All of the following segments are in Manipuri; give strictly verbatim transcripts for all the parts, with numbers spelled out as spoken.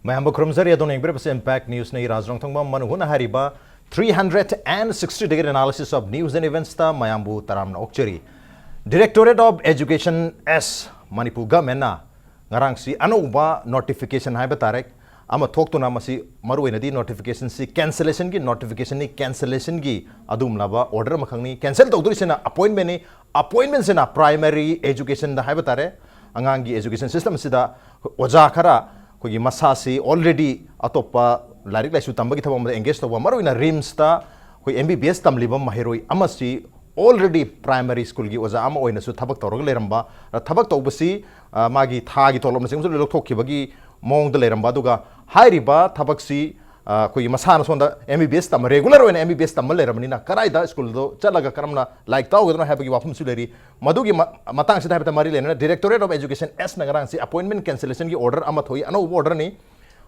ꯃꯌꯥꯝꯕꯨ ꯈꯨꯔꯨꯝꯖꯔꯤ꯫ ꯑꯗꯣꯝꯅ ꯌꯦꯡꯕꯤꯔꯤꯕꯁꯤ Impact Newsꯅꯤ꯫ ꯔꯥꯖ ꯔꯣꯡꯊꯣꯡꯕꯝ ꯃꯅꯨ ꯍꯨꯠꯅ ꯍꯥꯏꯔꯤꯕ three hundred and sixty degree analysis of news and eventsꯇ ꯃꯌꯥꯝꯕꯨ ꯇꯔꯥꯝꯅ ꯑꯣꯛꯆꯔꯤ꯫ Directorate of Education S, Manipur ꯒꯚꯔꯟꯃꯦꯟꯠꯅ ꯉꯔꯥꯡꯁꯤ ꯑꯅꯧꯕ notification ꯍꯥꯏꯕ ꯇꯥꯔꯦ ꯑꯃ ꯊꯣꯛꯇꯨꯅ, ꯃꯁꯤ ꯃꯔꯨꯑꯣꯏꯅꯗꯤ notificationꯁꯤ cancellationꯒꯤ notificationꯅꯤ꯫ Cancellationꯒꯤ ꯑꯗꯨꯒꯨꯝꯂꯕ order ꯑꯃꯈꯛꯅꯤ꯫ Cancel ꯇꯧꯗꯣꯔꯤꯁꯤꯅ appointmentꯅꯤ꯫ Appointmentꯁꯤꯅ primary educationꯗ ꯍꯥꯏꯕ ꯇꯥꯔꯦ, ꯑꯉꯥꯡꯒꯤ education system ꯑꯁꯤꯗ ꯑꯣꯖꯥ ꯈꯔ ꯑꯩꯈꯣꯏꯒꯤ ꯃꯁꯥꯁꯤ already ꯑꯇꯣꯞꯄ ꯂꯥꯏꯔꯤꯛ ꯂꯥꯏꯁꯨ ꯇꯝꯕꯒꯤ ꯊꯕꯛ ꯑꯃꯗ engage ꯇꯧꯕ, ꯃꯔꯨꯑꯣꯏꯅ RIMSꯇ ꯑꯩꯈꯣꯏ MBBS ꯇꯝꯂꯤꯕ ꯃꯍꯩꯔꯣꯏ ꯑꯃꯁꯤ already primary schoolꯒꯤ ꯑꯣꯖꯥ ꯑꯃ ꯑꯣꯏꯅꯁꯨ ꯊꯕꯛ ꯇꯧꯔꯒ ꯂꯩꯔꯝꯕ, ꯊꯕꯛ ꯇꯧꯕꯁꯤ, ꯑ, ꯃꯥꯒꯤ ꯊꯥꯒꯤ ꯇꯣꯂꯣꯞꯅꯆꯤꯡꯕꯁꯨ ꯂꯣꯏ ꯂꯧꯊꯣꯛꯈꯤꯕꯒꯤ ꯃꯑꯣꯡꯗ ꯂꯩꯔꯝꯕ, ꯑꯗꯨꯒ ꯍꯥꯏꯔꯤꯕ ꯊꯕꯛꯁꯤ, ꯑ, ꯑꯩꯈꯣꯏꯒꯤ ꯃꯁꯥꯅ ꯁꯣꯝꯗ MBBS ꯇꯝꯕ, regular ꯑꯣꯏꯅ MBBS ꯇꯝꯕ ꯂꯩꯔꯕꯅꯤꯅ ꯀꯗꯥꯏꯗ schoolꯗꯣ ꯆꯠꯂꯒ ꯀꯔꯝꯅ ꯂꯥꯏꯔꯤꯛ ꯇꯥꯛꯎꯒꯗꯅꯣ ꯍꯥꯏꯕꯒꯤ ꯋꯥꯐꯝꯁꯨ ꯂꯩꯔꯤ꯫ ꯃꯗꯨꯒꯤ ꯃ-, ꯃꯇꯥꯡꯁꯤꯗ ꯍꯥꯏꯐꯦꯠꯇ ꯃꯔꯤ ꯂꯩꯅꯅ Directorate of Education Sꯅ ꯉꯔꯥꯡꯁꯤ appointment cancellationꯒꯤ order ꯑꯃ ꯊꯣꯛꯏ, ꯑꯅꯧꯕ orderꯅꯤ꯫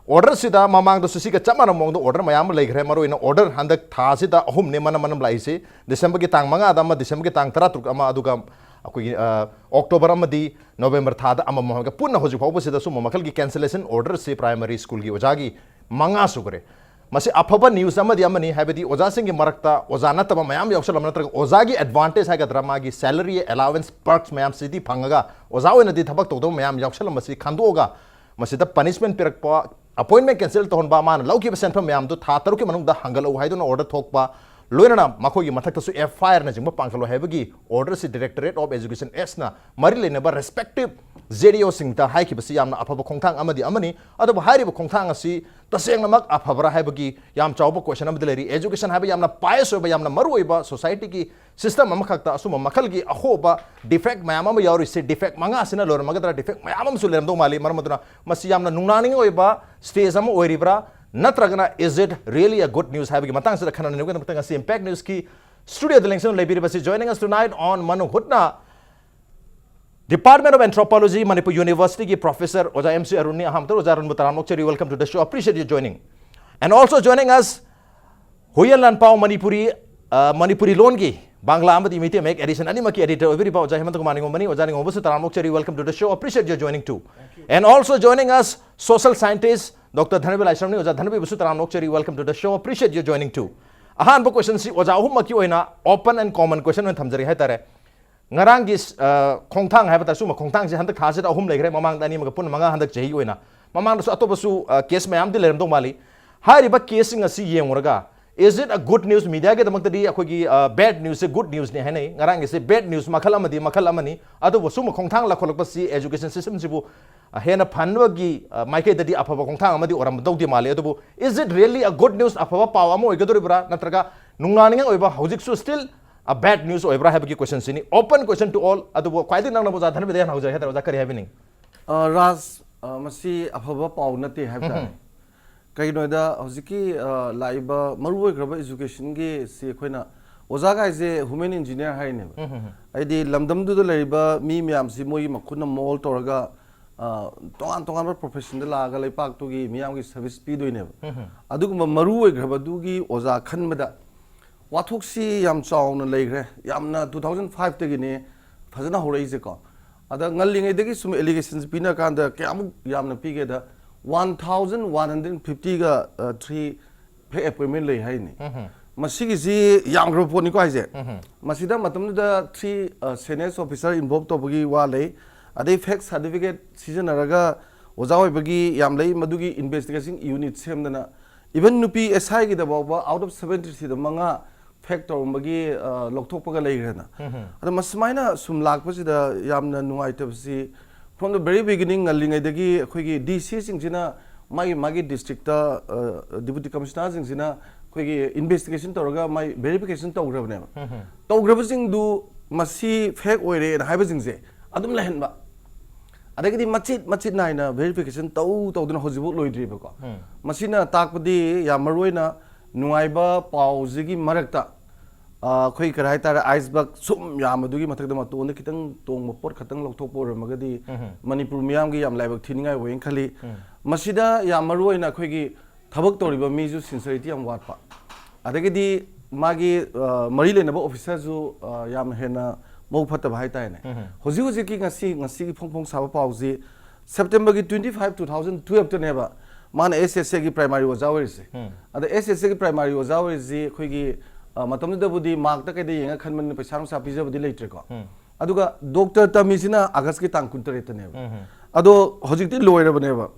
Orderꯁꯤꯗ ꯃꯃꯥꯡꯗꯁꯨ ꯁꯤꯒ ꯆꯞ ꯃꯥꯟꯅꯕ ꯃꯑꯣꯡꯗ order ꯃꯌꯥꯝ ꯑꯃ ꯂꯩꯈ꯭ꯔꯦ꯫ ꯃꯔꯨꯑꯣꯏꯅ order ꯍꯟꯗꯛ ꯊꯥꯁꯤꯗ ꯑꯍꯨꯝꯅꯦ ꯃꯅꯝ ꯃꯅꯝ ꯂꯥꯛꯏꯁꯤ, Decemberꯒꯤ ꯇꯥꯡ ꯃꯉꯥꯗ ꯑꯃ, Decemberꯒꯤ ꯇꯥꯡ ꯇꯔꯥꯇꯔꯨꯛ ꯑꯃ, ꯑꯗꯨꯒ ꯑꯩꯈꯣꯏꯒꯤ, ꯑ, October ꯑꯃꯗꯤ November ꯊꯥꯗ ꯑꯃꯃꯝ ꯍꯥꯏꯕꯒ ꯄꯨꯟꯅ ꯍꯧꯖꯤꯛ ꯐꯥꯎꯕꯁꯤꯗ ꯁꯨꯝꯕ ꯃꯈꯜꯒꯤ cancellationꯒꯤ orderꯁꯤ primary schoolꯒꯤ ꯑꯣꯖꯥꯒꯤ ꯃꯉꯥ ꯁꯨꯈ꯭ꯔꯦ꯫ ꯃꯁꯤ ꯑꯐꯕ news ꯑꯃꯗꯤ ꯑꯃꯅꯤ, ꯍꯥꯏꯕꯗꯤ ꯑꯣꯖꯥꯁꯤꯡꯒꯤ ꯃꯔꯛꯇ ꯑꯣꯖꯥ ꯅꯠꯇꯕ ꯃꯌꯥꯝ ꯌꯥꯎꯁꯜꯂꯝꯕ, ꯅꯠꯇ꯭ꯔꯒ ꯑꯣꯖꯥꯒꯤ advantage ꯍꯥꯏꯒꯗ꯭ꯔꯥ, ꯃꯥꯒꯤ salary allowance perks ꯃꯌꯥꯝꯁꯤꯗꯤ ꯐꯪꯉꯒ ꯑꯣꯖꯥ ꯑꯣꯏꯅꯗꯤ ꯊꯕꯛ ꯇꯧꯗꯕ ꯃꯌꯥꯝ ꯌꯥꯎꯁꯜꯂꯝꯕꯁꯤ ꯈꯟꯗꯣꯛꯑꯒ ꯃꯁꯤꯗ punishment ꯄꯤꯔꯛꯄ, appointment cancel ꯇꯧꯍꯟꯕ, ꯃꯥꯅ ꯂꯧꯈꯤꯕ ꯁꯦꯟꯐꯝ ꯃꯌꯥꯝꯗꯨ ꯊꯥ ꯇꯔꯨꯛꯀꯤ ꯃꯅꯨꯡꯗ ꯍꯟꯒꯠꯂꯛꯎ ꯍꯥꯏꯗꯨꯅ order ꯊꯣꯛꯄ, ꯂꯣꯏꯅꯅ ꯃꯈꯣꯏꯒꯤ ꯃꯊꯛꯇꯁꯨ FIRꯅꯆꯤꯡꯕ ꯄꯥꯡꯈꯠꯂꯨ ꯍꯥꯏꯕꯒꯤ orderꯁꯤ Directorate of Education Sꯅ ꯃꯔꯤ ꯂꯩꯅꯕ respective JDOꯁꯤꯡꯗ ꯍꯥꯏꯈꯤꯕꯁꯤ ꯌꯥꯝꯅ ꯑꯐꯕ ꯈꯣꯡꯊꯥꯡ ꯑꯃꯗꯤ ꯑꯃꯅꯤ꯫ ꯑꯗꯨꯕꯨ ꯍꯥꯏꯔꯤꯕ ꯈꯣꯡꯊꯥꯡ ꯑꯁꯤ ꯇꯁꯦꯡꯅꯃꯛ ꯑꯐꯕ꯭ꯔꯥ ꯍꯥꯏꯕꯒꯤ ꯌꯥꯝ ꯆꯥꯎꯕ question ꯑꯃꯗꯤ ꯂꯩꯔꯤ꯫ Education ꯍꯥꯏꯕ ꯌꯥꯝꯅ pious ꯑꯣꯏꯕ, ꯌꯥꯝꯅ ꯃꯔꯨꯑꯣꯏꯕ societyꯒꯤ system ꯑꯃꯈꯛꯇ ꯑꯁꯨꯝꯕ ꯃꯈꯜꯒꯤ ꯑꯍꯣꯕ defect ꯃꯌꯥꯝ ꯑꯃ ꯌꯥꯎꯔꯤꯁꯤ, defect ꯃꯉꯥꯁꯤꯅ ꯂꯣꯏꯔꯝꯃꯒꯗ꯭ꯔꯥ? Defect ꯃꯌꯥꯝ ꯑꯃꯁꯨ ꯂꯩꯔꯝꯗꯧ ꯃꯥꯜꯂꯤ꯫ ꯃꯔꯝ ꯑꯗꯨꯅ ꯃꯁꯤ ꯌꯥꯝꯅ ꯅꯨꯡꯅꯥꯡꯅꯤꯡꯉꯥꯏ ꯑꯣꯏꯕ stage ꯑꯃ ꯑꯣꯏꯔꯤꯕ꯭ꯔꯥ, ꯅꯠꯇ꯭ꯔꯒꯅ is it really a good news ꯍꯥꯏꯕꯒꯤ ꯃꯇꯥꯡꯁꯤꯗ ꯈꯟꯅꯅꯕꯒꯤꯗꯃꯛꯇ ꯉꯁꯤ Impact Newsꯀꯤ studioꯗ ꯂꯦꯡꯁꯤꯟ ꯂꯩꯕꯤꯔꯤꯕꯁꯤ, joining us tonight on Manu ꯍꯨꯠꯅ, Department of Anthropology, Manipur Universityꯒꯤ professor ꯑꯣꯖꯥ M C ꯑꯔꯨꯟꯅꯤ꯫ ꯑꯍꯥꯟꯕꯗ ꯑꯣꯖꯥ ꯑꯔꯨꯟꯕꯨ ꯇꯔꯥꯝꯅ ꯑꯣꯛꯆꯔꯤ, welcome to the show, appreciate your joining. And also joining us, Huiyen ꯂꯥꯟꯄꯥꯎ ꯃꯅꯤꯄꯨꯔꯤ, ꯑ, ꯃꯅꯤꯄꯨꯔꯤ ꯂꯣꯟꯒꯤ ꯕꯪꯒ꯭ꯂꯥ ꯑꯃꯗꯤ ꯃꯩꯇꯩ ꯃꯌꯦꯛ edition ꯑꯅꯤꯃꯛꯀꯤ editor ꯑꯣꯏꯕꯤꯔꯤꯕ ꯑꯣꯖꯥ ꯍꯦꯃꯟꯇ ꯀꯨꯃꯥꯔ ꯅꯤꯉꯣꯝꯕꯅꯤ꯫ ꯑꯣꯖꯥ ꯅꯤꯉꯣꯝꯕꯁꯨ ꯇꯔꯥꯝꯅ ꯑꯣꯛꯆꯔꯤ, welcome to the show, appreciate your joining too. And also joining us, social scientist doctor Dhanabi ꯂꯥꯏꯁ꯭ꯔꯝꯅꯤ꯫ ꯑꯣꯖꯥ ꯙꯅꯕꯤꯕꯨꯁꯨ ꯇꯔꯥꯝꯅ ꯑꯣꯛꯆꯔꯤ꯫ Welcome to the show. Appreciate you joining too. ꯑꯍꯥꯟꯕ question ꯁꯤ ꯑꯣꯖꯥ ꯑꯍꯨꯝꯃꯛꯀꯤ ꯑꯣꯏꯅ open and common question ꯑꯣꯏꯅ ꯊꯝꯖꯔꯤ ꯍꯥꯏꯇꯥꯔꯦ꯫ ꯉꯔꯥꯡꯒꯤ ꯑ, ꯈꯣꯡꯊꯥꯡ ꯍꯥꯏꯕ ꯇꯥꯔꯦ, ꯁꯨꯝꯕ ꯈꯣꯡꯊꯥꯡꯁꯦ ꯍꯟꯗꯛ ꯊꯥꯁꯤꯗ ꯑꯍꯨꯝ ꯂꯩꯈ꯭ꯔꯦ, ꯃꯃꯥꯡꯗ ꯑꯅꯤ ꯑꯃꯒ ꯄꯨꯟꯅ ꯃꯉꯥ, ꯍꯟꯗꯛ ꯆꯍꯤꯒꯤ ꯑꯣꯏꯅ꯫ ꯃꯃꯥꯡꯗꯁꯨ ꯑꯇꯣꯞꯄꯁꯨ ꯑ, case ꯃꯌꯥꯝꯗꯤ ꯂꯩꯔꯝꯗꯧ ꯃꯥꯜꯂꯤ꯫ ꯍꯥꯏꯔꯤꯕ case ꯁꯤꯡ ꯑꯁꯤ ꯌꯦꯡꯉꯨꯔꯒ, is it a good news? Media ꯒꯤꯗꯃꯛꯇꯗꯤ ꯑꯩꯈꯣꯏꯒꯤ ꯑ, bad news ꯁꯦ good news ꯅꯤ ꯍꯥꯏꯅꯩ꯫ ꯉꯔꯥꯡꯒꯤꯁꯦ bad news ꯃꯈꯜ ꯑꯃꯗꯤ ꯃꯈꯜ ꯑꯃꯅꯤ꯫ ꯑꯗꯨꯕꯨ ꯁꯨꯝꯕ ꯈꯣꯡꯊꯥꯡ ꯂꯧꯈꯠꯂꯛꯄꯁꯤ education system ꯁꯤꯕꯨ ꯑ, ꯍꯦꯟꯅ ꯐꯍꯟꯕꯒꯤ ꯑ, ꯃꯥꯏꯀꯩꯗꯗꯤ ꯑꯐꯕ ꯈꯣꯡꯊꯥꯡ ꯑꯃꯗꯤ ꯑꯣꯏꯔꯝꯗꯧꯗꯤ ꯃꯥꯜꯂꯤ꯫ ꯑꯗꯨꯕꯨ is it really a good news? ꯑꯐꯕ ꯄꯥꯎ ꯑꯃ ꯑꯣꯏꯒꯗꯧꯔꯤꯕ꯭ꯔꯥ, ꯅꯠꯇ꯭ꯔꯒ ꯅꯨꯡꯅꯥꯡꯅꯤꯡꯉꯥꯏ ꯑꯣꯏꯕ ꯍꯧꯖꯤꯛꯁꯨ still a bad news ꯑꯣꯏꯕ꯭ꯔꯥ ꯍꯥꯏꯕꯒꯤ question ꯁꯤꯅꯤ꯫ Open question to all꯫ ꯑꯗꯨꯕꯨ ꯈ꯭ꯋꯥꯏꯗꯒꯤ ꯅꯪꯅꯕ ꯑꯣꯖꯥ ꯙꯅꯕꯤꯗ ꯍꯥꯟꯅ ꯍꯧꯖꯔꯒꯦ ꯍꯥꯏꯇꯥꯔꯦ꯫ ꯑꯣꯖꯥ, ꯀꯔꯤ ꯍꯥꯏꯕꯤꯅꯤꯡ? ꯑ, ꯔꯥꯖ, ꯑ, ꯃꯁꯤ ꯑꯐꯕ ꯄꯥꯎ ꯅꯠꯇꯦ ꯍꯥꯏꯕ ꯇꯥꯔꯦ꯫ ꯎꯝ꯫ ꯀꯩꯒꯤꯅꯣꯗ ꯍꯧꯖꯤꯛꯀꯤ, ꯑ, ꯂꯥꯛꯏꯕ ꯃꯔꯨ ꯑꯣꯏꯈ꯭ꯔꯕ education ꯒꯤ ꯁꯤ ꯑꯩꯈꯣꯏꯅ ꯑꯣꯖꯥ ꯒꯥꯏꯁꯦ human engineer ꯍꯥꯏꯅꯦꯕ꯫ ꯎꯝ, ꯎꯝ, ꯎꯝ꯫ ꯍꯥꯏꯗꯤ ꯂꯝꯗꯝꯗꯨꯗ ꯂꯩꯔꯤꯕ ꯃꯤ ꯃꯌꯥꯝꯁꯤ ꯃꯣꯏꯒꯤ ꯃꯈꯨꯠꯅ mold ꯇꯧꯔꯒ, ꯑ, ꯇꯣꯉꯥꯟ ꯇꯣꯉꯥꯟꯕ profession ꯗ ꯂꯥꯛꯑꯒ ꯂꯩꯄꯥꯛꯇꯨꯒꯤ ꯃꯤꯌꯥꯝꯒꯤ service ꯄꯤꯗꯣꯏꯅꯦꯕ꯫ ꯎꯝ, ꯎꯝ꯫ ꯑꯗꯨꯒꯨꯝꯕ ꯃꯔꯨ ꯑꯣꯏꯈ꯭ꯔꯕꯗꯨꯒꯤ ꯑꯣꯖꯥ ꯈꯟꯕꯗ ꯋꯥꯊꯣꯛꯁꯤ ꯌꯥꯝ ꯆꯥꯎꯅ ꯂꯩꯈ꯭ꯔꯦ꯫ ꯌꯥꯝꯅ two thousand five ꯇꯒꯤꯅꯦ ꯐꯖꯅ ꯍꯧꯔꯛꯏꯁꯦꯀꯣ꯫ ꯑꯗ ꯉꯜꯂꯤꯉꯩꯗꯒꯤ ꯁꯨꯝ allegation ꯁꯦ ꯄꯤꯅꯔꯀꯥꯟꯗ ꯀꯌꯥꯃꯨꯛ ꯌꯥꯝꯅ ꯄꯤꯒꯦꯗ, one thousand one hundred fifty ꯒ, ꯑ, three fake appointment ꯂꯩ ꯍꯥꯏꯅꯤ꯫ ꯎꯝ꯫ ꯃꯁꯤꯒꯤꯁꯤ ꯌꯥꯝꯈ꯭ꯔꯕ ꯄꯣꯠꯅꯤꯀꯣ ꯍꯥꯏꯁꯦ꯫ ꯎꯝ꯫ ꯃꯁꯤꯗ ꯃꯇꯝꯗꯨꯗ three, ꯑ, senior officer involve ꯇꯧꯕꯒꯤ ꯋꯥ ꯂꯩ, ꯑꯗꯩ fake certificate ꯁꯤꯖꯤꯟꯅꯔꯒ ꯑꯣꯖꯥ ꯑꯣꯏꯕꯒꯤ ꯌꯥꯝ ꯂꯩ, ꯃꯗꯨꯒꯤ investigation unit ꯁꯦꯝꯗꯅ, even ꯅꯨꯄꯤ S I ꯒꯤꯗ ꯐꯥꯎꯕ out of seventy three ꯗ ꯃꯉꯥ fake ꯇꯧꯔꯝꯕꯒꯤ, ꯑ, ꯂꯧꯊꯣꯛꯄꯒ ꯂꯩꯈ꯭ꯔꯦꯅ꯫ ꯎꯝ꯫ ꯑꯗꯣ ꯃꯁꯨꯃꯥꯏꯅ ꯁꯨꯝ ꯂꯥꯛꯄꯁꯤꯗ ꯌꯥꯝꯅ ꯅꯨꯡꯉꯥꯏꯇꯕꯁꯤ, from the very beginning, ꯉꯜꯂꯤꯉꯩꯗꯒꯤ ꯑꯩꯈꯣꯏꯒꯤ D C ꯁꯤꯡꯁꯤꯅ ꯃꯥꯒꯤ, ꯃꯥꯒꯤ district ꯇ, ꯑ, deputy commissioner ꯁꯤꯡꯁꯤꯅ ꯑꯩꯈꯣꯏꯒꯤ investigation ꯇꯧꯔꯒ ꯃꯥꯏ verification ꯇꯧꯈ꯭ꯔꯕꯅꯦꯕ꯫ ꯎꯝ꯫ ꯇꯧꯈ꯭ꯔꯕꯁꯤꯡꯗꯨ ꯃꯁꯤ fake ꯑꯣꯏꯔꯦꯅ ꯍꯥꯏꯕꯁꯤꯡꯁꯦ ꯑꯗꯨꯝ ꯂꯩꯍꯟꯕ꯫ ꯑꯗꯒꯤꯗꯤ ꯃꯆꯤꯠ ꯃꯆꯤꯠ ꯅꯥꯏꯅ verification ꯇꯧ ꯇꯧꯗꯨꯅ ꯍꯧꯖꯤꯛꯐꯥꯎ ꯂꯣꯏꯗ꯭ꯔꯤꯕꯀꯣ꯫ ꯎꯝ꯫ ꯃꯁꯤꯅ ꯇꯥꯛꯄꯗꯤ ꯌꯥꯝ ꯃꯔꯨꯑꯣꯏꯅ ꯅꯨꯡꯉꯥꯏꯕ ꯄꯥꯎꯁꯤꯒꯤ ꯃꯔꯛꯇ, ꯑ, ꯑꯩꯈꯣꯏ ꯀꯔꯤ ꯍꯥꯏꯇꯥꯔꯦ, iceberg ꯁꯨꯝ ꯌꯥꯝꯕꯗꯨꯒꯤ ꯃꯊꯛꯇ ꯃꯇꯣꯟꯗ ꯈꯤꯇꯪ ꯇꯣꯡꯕ ꯄꯣꯠ ꯈꯛꯇꯪ ꯂꯧꯊꯣꯛꯄ ꯑꯣꯏꯔꯝꯃꯒꯗꯤ ꯎꯝ꯫ ꯃꯅꯤꯄꯨꯔ ꯃꯤꯌꯥꯝꯒꯤ ꯌꯥꯝ ꯂꯥꯏꯕꯛ ꯊꯤꯅꯤꯡꯉꯥꯏ ꯑꯣꯏꯌꯦꯅ ꯈꯜꯂꯤ꯫ ꯎꯝ꯫ ꯃꯁꯤꯗ ꯌꯥꯝ ꯃꯔꯨꯑꯣꯏꯅ ꯑꯩꯈꯣꯏꯒꯤ ꯊꯕꯛ ꯇꯧꯔꯤꯕ ꯃꯤꯁꯨ sincerity ꯌꯥꯝ ꯋꯥꯠꯄ, ꯑꯗꯒꯤꯗꯤ ꯃꯥꯒꯤ, ꯑ, ꯃꯔꯤ ꯂꯩꯅꯕ officer ꯁꯨ, ꯑ, ꯌꯥꯝ ꯍꯦꯟꯅ ꯃꯕꯨꯛ ꯐꯠꯇꯕ ꯍꯥꯏꯇꯥꯔꯦꯅꯦ꯫ ꯎꯝ꯫ ꯍꯧꯖꯤꯛ ꯍꯧꯖꯤꯛꯀꯤ ꯉꯁꯤ, ꯉꯁꯤꯒꯤ ꯐꯣꯡ ꯐꯣꯡ ꯁꯥꯕ ꯄꯥꯎꯁꯤ September ꯒꯤ twenty five, two thousand twelve ꯇꯅꯦꯕ ꯃꯥꯅ ꯑꯦꯁ ꯑꯦꯁ ꯑꯦꯒꯤ ꯄ꯭ꯔꯥꯏꯃꯥꯔꯤ ꯑꯣꯖꯥ ꯑꯣꯏꯔꯤꯁꯦ꯫ ꯑꯗ ꯑꯦꯁ ꯑꯦꯁ ꯑꯦꯒꯤ ꯄ꯭ꯔꯥꯏꯃꯥꯔꯤ ꯑꯣꯖꯥ ꯑꯣꯏꯔꯤꯁꯤ ꯑꯩꯈꯣꯏꯒꯤ, ꯑ, ꯃꯇꯝꯗꯨꯗꯕꯨꯗꯤ ꯃꯥꯔꯛꯇ ꯀꯩꯗ ꯌꯦꯡꯉ ꯈꯟꯕꯅꯤꯅ ꯄꯩꯁꯥ ꯅꯨꯡꯁꯥ ꯄꯤꯖꯕꯗꯤ ꯂꯩꯇ꯭ꯔꯦꯀꯣ꯫ ꯑꯗꯨꯒ ꯗꯣꯛꯇꯔ ꯇꯝꯃꯤꯁꯤꯅ ꯑꯥꯒꯁꯀꯤ ꯇꯥꯡ ꯀꯨꯟꯇꯔꯦꯠꯇꯅꯦꯕ꯫ ꯑꯗꯣ ꯍꯧꯖꯤꯛꯇꯤ ꯂꯣꯏꯔꯕꯅꯦꯕ꯫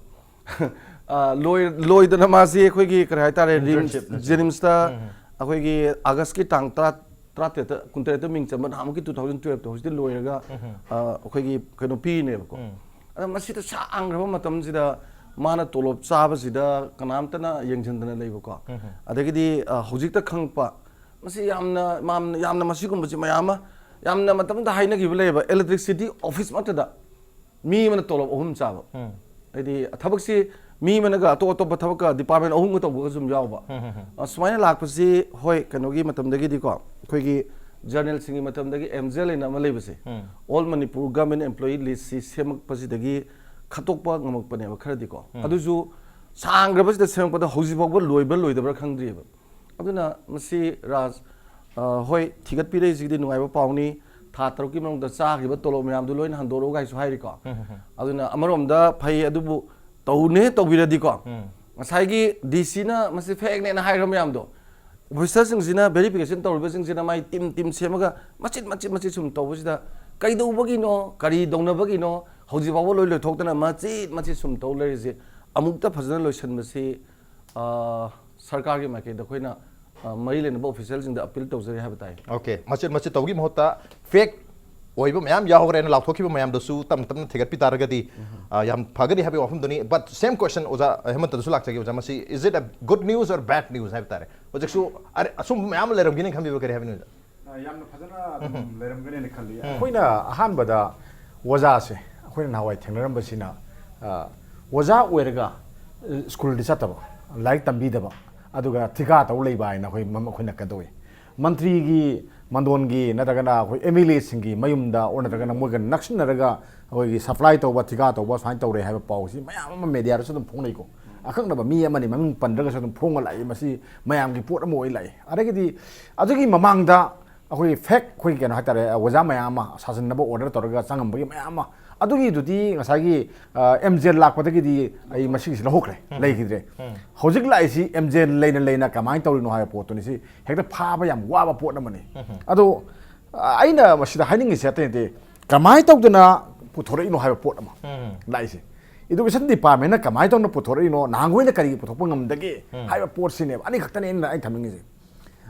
ꯑ, ꯂꯣꯏ-, ꯂꯣꯏꯗꯅ ꯃꯥꯁꯤ ꯑꯩꯈꯣꯏꯒꯤ ꯀꯔꯤ ꯍꯥꯏꯇꯥꯔꯦ, ꯔꯤꯝꯁ, Internship ꯅ ꯖꯦꯅꯤꯝꯁꯇ ꯑꯩꯈꯣꯏꯒꯤ ꯑꯥꯒꯁꯀꯤ ꯇꯥꯡ ꯇꯔꯥ, ꯇꯔꯥꯇꯔꯦꯠꯇ, ꯀꯨꯟꯇꯔꯦꯠꯇ ꯃꯤꯡ ꯆꯟꯕ ꯅꯍꯥꯟꯃꯨꯛꯀꯤ two thousand twelve ꯇꯣ ꯍꯧꯖꯤꯛꯇꯤ ꯂꯣꯏꯔꯒ, ꯑ, ꯑꯩꯈꯣꯏꯒꯤ ꯀꯩꯅꯣ ꯄꯤꯔꯤꯅꯦꯕꯀꯣ꯫ ꯑꯗ ꯃꯁꯤꯗ ꯁꯥꯡꯈ꯭ꯔꯕ ꯃꯇꯝꯁꯤꯗ ꯃꯥꯅ ꯇꯣꯂꯣꯞ ꯆꯥꯕꯁꯤꯗ ꯀꯅꯥꯝꯇꯅ ꯌꯦꯡꯁꯤꯟꯗꯅ ꯂꯩꯕꯀꯣ꯫ ꯑꯗꯒꯤꯗꯤ, ꯑ, ꯍꯧꯖꯤꯛꯇ ꯈꯪꯉꯛꯄ, ꯃꯁꯤ ꯌꯥꯝꯅ, ꯌꯥꯝꯅ, ꯌꯥꯝꯅ ꯃꯁꯤꯒꯨꯝꯕꯁꯤ ꯃꯌꯥꯝ ꯑꯃ, ꯌꯥꯝꯅ ꯃꯇꯝꯗ ꯍꯥꯏꯅꯈꯤꯕ ꯂꯩꯌꯦꯕ, electricity office ꯃꯛꯇꯗ ꯃꯤ ꯑꯃꯅ ꯇꯣꯂꯣꯞ ꯑꯍꯨꯝ ꯆꯥꯕ꯫ ꯍꯥꯏꯗꯤ ꯊꯕꯛꯁꯤ ꯃꯤ ꯑꯃꯅꯒ ꯑꯇꯣꯞ ꯑꯇꯣꯞꯄ ꯊꯕꯛꯀ department ꯑꯍꯨꯝꯒ ꯇꯧꯕꯒꯁꯨ ꯑꯗꯨꯝ ꯌꯥꯎꯕ꯫ ꯑ, ꯁꯨꯃꯥꯏꯅ ꯂꯥꯛꯄꯁꯤ, ꯍꯣꯏ, ꯀꯩꯅꯣꯒꯤ ꯃꯇꯝꯗꯒꯤꯗꯤꯀꯣ, ꯑꯩꯈꯣꯏꯒꯤ ꯖꯔꯅꯦꯜꯁꯤꯡꯒꯤ ꯃꯇꯝꯗꯒꯤ ꯑꯦꯝꯖꯦꯜ ꯍꯥꯏꯅ ꯑꯃ ꯂꯩꯕꯁꯦ, All Manipur Government Employee List ꯁꯤ ꯁꯦꯝꯃꯛꯄꯁꯤꯗꯒꯤ ꯈꯠꯇꯣꯛꯄ ꯉꯝꯃꯛꯄꯅꯦꯕ ꯈꯔꯗꯤꯀꯣ꯫ ꯑꯗꯨꯁꯨ ꯁꯥꯡꯈ꯭ꯔꯕꯁꯤꯗ ꯁꯦꯝꯃꯛꯄꯗ ꯍꯧꯖꯤꯛ ꯐꯥꯎꯕ ꯂꯣꯏꯕ꯭ꯔꯥ ꯂꯣꯏꯗꯕ꯭ꯔꯥ ꯈꯪꯗ꯭ꯔꯤꯑꯕ꯫ ꯑꯗꯨꯅ ꯃꯁꯤ ꯔꯥꯖ, ꯑ, ꯍꯣꯏ, ꯊꯤꯒꯠꯄꯤꯔꯛꯏꯁꯤꯒꯤꯗꯤ ꯅꯨꯡꯉꯥꯏꯕ ꯄꯥꯎꯅꯤ꯫ ꯊꯥ ꯇꯔꯨꯛꯀꯤ ꯃꯅꯨꯡꯗ ꯆꯥꯈꯤꯕ ꯇꯣꯂꯣꯞ ꯃꯌꯥꯝꯗꯨ ꯂꯣꯏꯅ ꯍꯟꯗꯣꯔꯛꯎ ꯀꯥꯏꯁꯨ ꯍꯥꯏꯔꯤꯀꯣ꯫ ꯑꯗꯨꯅ ꯑꯃꯔꯣꯝꯗ ꯐꯩ, ꯑꯗꯨꯕꯨ ꯇꯧꯅꯦ ꯇꯧꯕꯤꯔꯗꯤꯀꯣ, ꯉꯁꯥꯏꯒꯤ ꯗꯤ ꯁꯤꯅ ꯃꯁꯤ ꯐꯦꯛꯅꯦꯅ ꯍꯥꯏꯈ꯭ꯔ ꯃꯌꯥꯝꯗꯣ, ꯑꯣꯐꯤꯁꯔꯁꯤꯡꯁꯤꯅ, ꯚꯦꯔꯤꯐꯤꯀꯦꯁꯟ ꯇꯧꯔꯤꯕꯁꯤꯡꯁꯤꯅ ꯃꯥꯏ ꯇꯤꯝ ꯇꯤꯝ ꯁꯦꯝꯃꯒ ꯃꯆꯤꯠ ꯃꯆꯤꯠ ꯃꯆꯤꯠ ꯁꯨꯝ ꯇꯧꯕꯁꯤꯗ ꯀꯩꯗꯧꯕꯒꯤꯅꯣ, ꯀꯔꯤ ꯇꯧꯅꯕꯒꯤꯅꯣ, ꯍꯧꯖꯤꯛ ꯐꯥꯎꯕ ꯂꯣꯏ ꯂꯣꯏꯊꯣꯛꯇꯅ ꯃꯆꯤꯠ ꯃꯆꯤꯠ ꯁꯨꯝ ꯇꯧ ꯂꯩꯔꯤꯁꯦ ꯑꯃꯨꯛꯇ ꯐꯖꯅ ꯂꯣꯏꯁꯤꯟꯕꯁꯤ, ꯑ, ꯁꯔꯀꯥꯔꯒꯤ ꯃꯥꯏꯀꯩꯗ ꯑꯩꯈꯣꯏꯅ, ꯑ, ꯃꯔꯤ ꯂꯩꯅꯕ ꯑꯣꯐꯤꯁꯤꯌꯦꯜꯁꯤꯡꯗ ꯑꯄꯤꯜ ꯇꯧꯖꯔꯤ ꯍꯥꯏꯕ ꯇꯥꯏ꯫ ꯑꯣꯀꯦ, ꯃꯆꯤꯠ ꯃꯆꯤꯠ ꯇꯧꯕꯒꯤ ꯃꯍꯨꯠꯇ ꯐꯦꯛ ꯑꯣꯏꯕ ꯃꯌꯥꯝ ꯌꯥꯎꯈ꯭ꯔꯦꯅ ꯂꯥꯎꯊꯣꯛꯈꯤꯕ ꯃꯌꯥꯝꯗꯨꯁꯨ ꯇꯞꯅ ꯇꯞꯅ ꯊꯤꯒꯠꯄꯤ ꯇꯥꯔꯒꯗꯤ, ꯑ, ꯌꯥꯝ ꯐꯒꯅꯤ ꯍꯥꯏꯕꯒꯤ ꯋꯥꯐꯝꯗꯨꯅꯤ꯫ But same question ꯑꯣꯖꯥ ꯍꯦꯃꯟꯇꯗꯁꯨ ꯂꯥꯛꯆꯒꯦ꯫ ꯑꯣꯖꯥ, ꯃꯁꯤ is it a good news or bad news ꯍꯥꯏꯕ ꯇꯥꯔꯦ? ꯍꯧꯖꯤꯛꯁꯨ ꯑꯔꯦ-, ꯑꯆꯨꯝꯕ ꯃꯌꯥꯝ ꯑꯃ ꯂꯩꯔꯝꯒꯅꯤ ꯈꯟꯕꯤꯕ ꯀꯔꯤ ꯍꯥꯏꯕꯅꯤ ꯑꯣꯖꯥ? ꯑ, ꯌꯥꯝꯅ ꯐꯖꯅ ꯑꯗꯨꯝ ꯂꯩꯔꯝꯒꯅꯦꯅ ꯈꯜꯂꯤ꯫ ꯑꯩꯈꯣꯏꯅ ꯑꯍꯥꯟꯕꯗ ꯑꯣꯖꯥꯁꯦ ꯑꯩꯈꯣꯏꯅ ꯅꯍꯥꯟꯋꯥꯏ ꯊꯦꯡꯅꯔꯝꯕꯁꯤꯅ, ꯑ, ꯑꯣꯖꯥ ꯑꯣꯏꯔꯒ, ꯑ, ꯁ꯭ꯀꯨꯜꯗ ꯆꯠꯇꯕ, ꯂꯥꯏꯔꯤꯛ ꯇꯝꯕꯤꯗꯕ, ꯑꯗꯨꯒ ꯊꯤꯀꯥ ꯇꯧ ꯂꯩꯕ ꯍꯥꯏꯅ ꯑꯩꯈꯣꯏ ꯃꯝ-, ꯑꯩꯈꯣꯏꯅ ꯀꯩꯗꯧꯏ꯫ ꯃꯟꯇ꯭ꯔꯤꯒꯤ ꯃꯟꯗꯣꯟꯒꯤ ꯅꯠꯇ꯭ꯔꯒꯅ ꯑꯩꯈꯣꯏ ꯑꯦꯝ ꯑꯦꯜ ꯑꯦꯁꯤꯡꯒꯤ ꯃꯌꯨꯝꯗ ꯑꯣꯔ ꯅꯠꯇ꯭ꯔꯒꯅ ꯃꯣꯏꯒ ꯅꯛꯁꯤꯟꯅꯔꯒ ꯑꯩꯈꯣꯏꯒꯤ ꯁꯄ꯭ꯂꯥꯏ ꯇꯧꯕ, ꯊꯤꯀꯥ ꯇꯧꯕ ꯁꯨꯃꯥꯏꯅ ꯇꯧꯔꯦ ꯍꯥꯏꯕ ꯄꯥꯎꯁꯤ ꯃꯌꯥꯝ ꯑꯃ ꯃꯦꯗꯤꯌꯥꯗꯁꯨ ꯑꯗꯨꯝ ꯐꯣꯡꯅꯩꯀꯣ꯫ ꯑꯀꯛꯅꯕ ꯃꯤ ꯑꯃꯅꯤ ꯃꯃꯤꯡ ꯄꯟꯗ꯭ꯔꯒꯁꯨ ꯑꯗꯨꯝ ꯐꯣꯡꯉ ꯂꯥꯛꯏ꯫ ꯃꯁꯤ ꯃꯌꯥꯝꯒꯤ ꯄꯣꯠ ꯑꯃ ꯑꯣꯏ ꯂꯥꯛꯏ꯫ ꯑꯗꯒꯤꯗꯤ ꯑꯗꯨꯒꯤ ꯃꯃꯥꯡꯗ ꯑꯩꯈꯣꯏꯒꯤ ꯐꯦꯛ, ꯑꯩꯈꯣꯏꯒꯤ ꯀꯩꯅꯣ ꯍꯥꯏꯇꯥꯔꯦ, ꯑꯣꯖꯥ ꯃꯌꯥꯝ ꯑꯃ ꯁꯥꯖꯤꯟꯅꯕ ꯑꯣꯔꯗꯔ ꯇꯧꯔꯒ ꯆꯪꯉꯝꯕꯒꯤ ꯃꯌꯥꯝ ꯑꯃ ꯑꯗꯨꯒꯤꯗꯨꯗꯤ ꯉꯁꯥꯏꯒꯤ ꯑꯦꯝ ꯖꯦ ꯑꯦꯜ ꯂꯥꯛꯄꯗꯒꯤꯗꯤ ꯑꯩ ꯃꯁꯤꯒꯤꯁꯤ ꯂꯧꯍꯧꯈ꯭ꯔꯦ, ꯂꯩꯈꯤꯗ꯭ꯔꯦ꯫ ꯍꯧꯖꯤꯛ ꯂꯥꯛꯏꯁꯤ ꯑꯦꯝ ꯖꯦ ꯑꯦꯜ ꯂꯩꯅ ꯂꯩꯅ ꯀꯃꯥꯏꯅ ꯇꯧꯔꯤꯅꯣ ꯍꯥꯏꯕ ꯄꯣꯠꯇꯨꯅꯤ꯫ ꯁꯤ ꯍꯦꯛꯇ ꯐꯥꯕ ꯌꯥꯝ ꯋꯥꯕ ꯄꯣꯠ ꯑꯃꯅꯤ꯫ ꯑꯗꯣ ꯑ, ꯑꯩꯅ ꯃꯁꯤꯗ ꯍꯥꯏꯅꯤꯡꯉꯤꯁꯦ ꯑꯇꯩ ꯅꯠꯇꯦ, ꯀꯃꯥꯏꯅ ꯇꯧꯗꯅ ꯄꯨꯊꯣꯔꯛꯏꯅꯣ ꯍꯥꯏꯕ ꯄꯣꯠ ꯑꯃ ꯂꯥꯛꯏꯁꯦ꯫ ꯏꯗꯨꯀꯦꯁꯟ ꯗꯤꯄꯥꯔꯠꯃꯦꯟꯅ ꯀꯃꯥꯏꯅ ꯇꯧꯅ ꯄꯨꯊꯣꯔꯛꯏꯅꯣ, ꯅꯍꯥꯟꯈꯣꯏꯅ ꯀꯔꯤꯒꯤ ꯄꯨꯊꯣꯛꯄ ꯉꯝꯗꯒꯦ ꯍꯥꯏꯕ ꯄꯣꯠꯁꯤꯅꯦꯕ ꯑꯅꯤꯈꯛꯇꯅꯦ ꯑꯩꯅ, ꯑꯩꯅ ꯊꯝꯅꯤꯡꯉꯤꯁꯦ꯫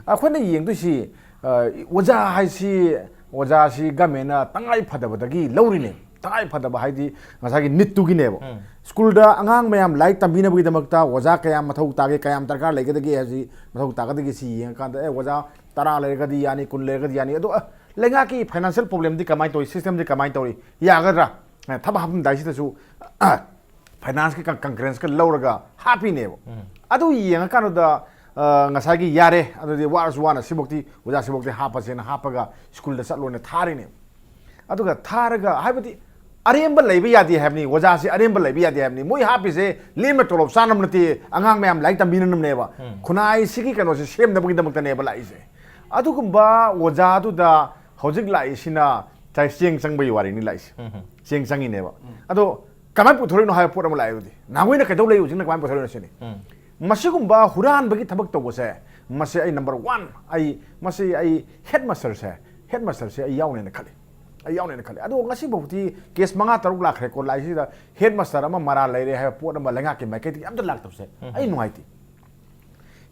ꯑꯩꯈꯣꯏꯅ ꯌꯦꯡꯗꯣꯏꯁꯤ, ꯑ, ꯑꯣꯖꯥ ꯍꯥꯏꯁꯤ, ꯑꯣꯖꯥꯁꯤ ꯒꯃꯦꯟꯅ ꯇꯉꯥꯏ ꯐꯗꯕꯗꯒꯤ ꯂꯧꯔꯤꯅꯦ, ꯇꯉꯥꯏ ꯐꯗꯕ ꯍꯥꯏꯗꯤ ꯉꯁꯥꯏꯒꯤ ꯅꯤꯠꯇꯨꯒꯤꯅꯦꯕ꯫ ꯁ꯭ꯀꯨꯜꯗ ꯑꯉꯥꯡ ꯃꯌꯥꯝ ꯂꯥꯏꯔꯤꯛ ꯇꯝꯕꯤꯅꯕꯒꯤꯗꯃꯛꯇ ꯑꯣꯖꯥ ꯀꯌꯥꯝ ꯃꯊꯧ ꯇꯥꯒꯦ, ꯀꯌꯥꯝ ꯗꯔꯀꯥꯔ ꯂꯩꯒꯗꯒꯦ ꯍꯥꯏꯕꯁꯤ ꯃꯊꯧ ꯇꯥꯒꯗꯒꯦ ꯁꯤ ꯌꯦꯡꯉꯀꯥꯟꯗ, ꯑꯦ, ꯑꯣꯖꯥ ꯇꯔꯥ ꯂꯩꯔꯒꯗꯤ ꯌꯥꯅꯤ, ꯀꯨꯟ ꯂꯩꯔꯒꯗꯤ ꯌꯥꯅꯤ꯫ ꯑꯗꯣ, ꯑ, ꯂꯩꯉꯥꯛꯀꯤ ꯐꯥꯏꯅꯥꯟꯁꯤꯌꯦꯜ ꯄ꯭ꯔꯣꯕ꯭ꯂꯦꯝꯗꯤ ꯀꯃꯥꯏꯅ ꯇꯧꯏ, ꯁꯤꯁꯇꯦꯝꯗꯤ ꯀꯃꯥꯏꯅ ꯇꯧꯔꯤ, ꯌꯥꯒꯗ꯭ꯔꯥ? ꯑ, ꯊꯕꯛ ꯍꯥꯞꯄꯝꯗꯥꯏꯁꯤꯗꯁꯨ, ꯑ, ꯐꯥꯏꯅꯥꯟꯁꯀꯤ ꯀꯟ-, ꯀꯟꯀꯔꯦꯟꯁꯀ ꯂꯧꯔꯒ ꯍꯥꯞꯄꯤꯅꯦꯕ꯫ ꯑꯗꯨ ꯌꯦꯡꯉꯀꯥꯟꯗꯨꯗ, ꯑ, ꯉꯁꯥꯏꯒꯤ ꯌꯥꯔꯦ, ꯑꯗꯨꯗꯤ ꯋꯥꯔꯁꯨ ꯋꯥꯅ ꯁꯤꯐꯧꯇꯤ, ꯑꯣꯖꯥ ꯁꯤꯐꯧꯇꯤ ꯍꯥꯞꯄꯁꯦꯅ ꯍꯥꯞꯄꯒ ꯁ꯭ꯀꯨꯜꯗ ꯆꯠꯂꯣꯅ ꯊꯥꯔꯤꯅꯦꯕ꯫ ꯑꯗꯨꯒ ꯊꯥꯔꯒ, ꯍꯥꯏꯕꯗꯤ, ꯑꯔꯦꯝꯕ ꯂꯩꯕ ꯌꯥꯗꯦ ꯍꯥꯏꯕꯅꯤ, ꯑꯣꯖꯥꯁꯤ ꯑꯔꯦꯝꯕ ꯂꯩꯕ ꯌꯥꯗꯦ ꯍꯥꯏꯕꯅꯤ꯫ ꯃꯣꯏ ꯍꯥꯞꯄꯤꯁꯦ ꯂꯦꯝꯅ ꯇꯣꯂꯣꯞ ꯆꯥꯅꯕ ꯅꯠꯇꯦ, ꯑꯉꯥꯡ ꯃꯌꯥꯝ ꯂꯥꯏꯔꯤꯛ ꯇꯝꯕꯤꯅꯕꯅꯦꯕ꯫ ꯈꯨꯟꯅꯥꯏꯁꯤꯒꯤ ꯀꯩꯅꯣꯁꯦ ꯁꯦꯝꯅꯕꯒꯤꯗꯃꯛꯇꯅꯦꯕ ꯂꯥꯛꯏꯁꯦ꯫ ꯑꯗꯨꯒꯨꯝꯕ ꯑꯣꯖꯥꯗꯨꯗ ꯍꯧꯖꯤꯛ ꯂꯥꯛꯏꯁꯤꯅ ꯆꯥꯏ-, ꯆꯦꯡ ꯆꯪꯕꯒꯤ ꯋꯥꯔꯤꯅꯤ ꯂꯥꯛꯏꯁꯦ꯫ ꯆꯦꯡ ꯆꯪꯉꯤꯅꯦꯕ꯫ ꯑꯗꯣ ꯀꯃꯥꯏꯅ ꯄꯨꯊꯣꯔꯛꯏꯅꯣ ꯍꯥꯏꯕ ꯄꯣꯠ ꯑꯃ ꯂꯥꯛꯑꯦ꯫ ꯑꯗꯨꯗꯤ ꯅꯍꯥꯟꯈꯣꯏꯅ ꯀꯩꯗꯧ ꯂꯩ, ꯍꯧꯖꯤꯛꯅ ꯀꯃꯥꯏꯅ ꯄꯨꯊꯣꯔꯛꯏꯅꯣ ꯁꯤꯅꯤ꯫ ꯃꯁꯤꯒꯨꯝꯕ ꯍꯨꯔꯥꯟꯕꯒꯤ ꯊꯕꯛ ꯇꯧꯕꯁꯦ, ꯃꯁꯤ ꯑꯩ ꯅꯝꯕꯔ ꯋꯥꯟ, ꯑꯩ, ꯃꯁꯤ ꯑꯩ ꯍꯦꯗ ꯃꯥꯁꯇꯔꯁꯦ, ꯍꯦꯗ ꯃꯥꯁꯇꯔꯁꯦ ꯑꯩ ꯌꯥꯎꯅꯦꯅ ꯈꯜꯂꯤ꯫ ꯑꯩ ꯌꯥꯎꯅꯦꯅ ꯈꯜꯂꯤ꯫ ꯑꯗꯣ ꯉꯁꯤꯐꯥꯎꯗꯤ ꯀꯦꯁ ꯃꯉꯥ ꯇꯔꯨꯛ ꯂꯥꯛꯈ꯭ꯔꯦꯀꯣ, ꯂꯥꯛꯏꯁꯤꯗ ꯍꯦꯗ ꯃꯥꯁꯇꯔ ꯑꯃ ꯃꯔꯥꯜ ꯂꯩꯔꯦ ꯍꯥꯏꯕ ꯄꯣꯠ ꯑꯃ ꯂꯩꯉꯥꯛꯀꯤ ꯃꯥꯏꯀꯩꯗꯒꯤ ꯑꯝꯇ ꯂꯥꯛꯇꯕꯁꯦ ꯑꯩ ꯅꯨꯡꯉꯥꯏꯇꯦ꯫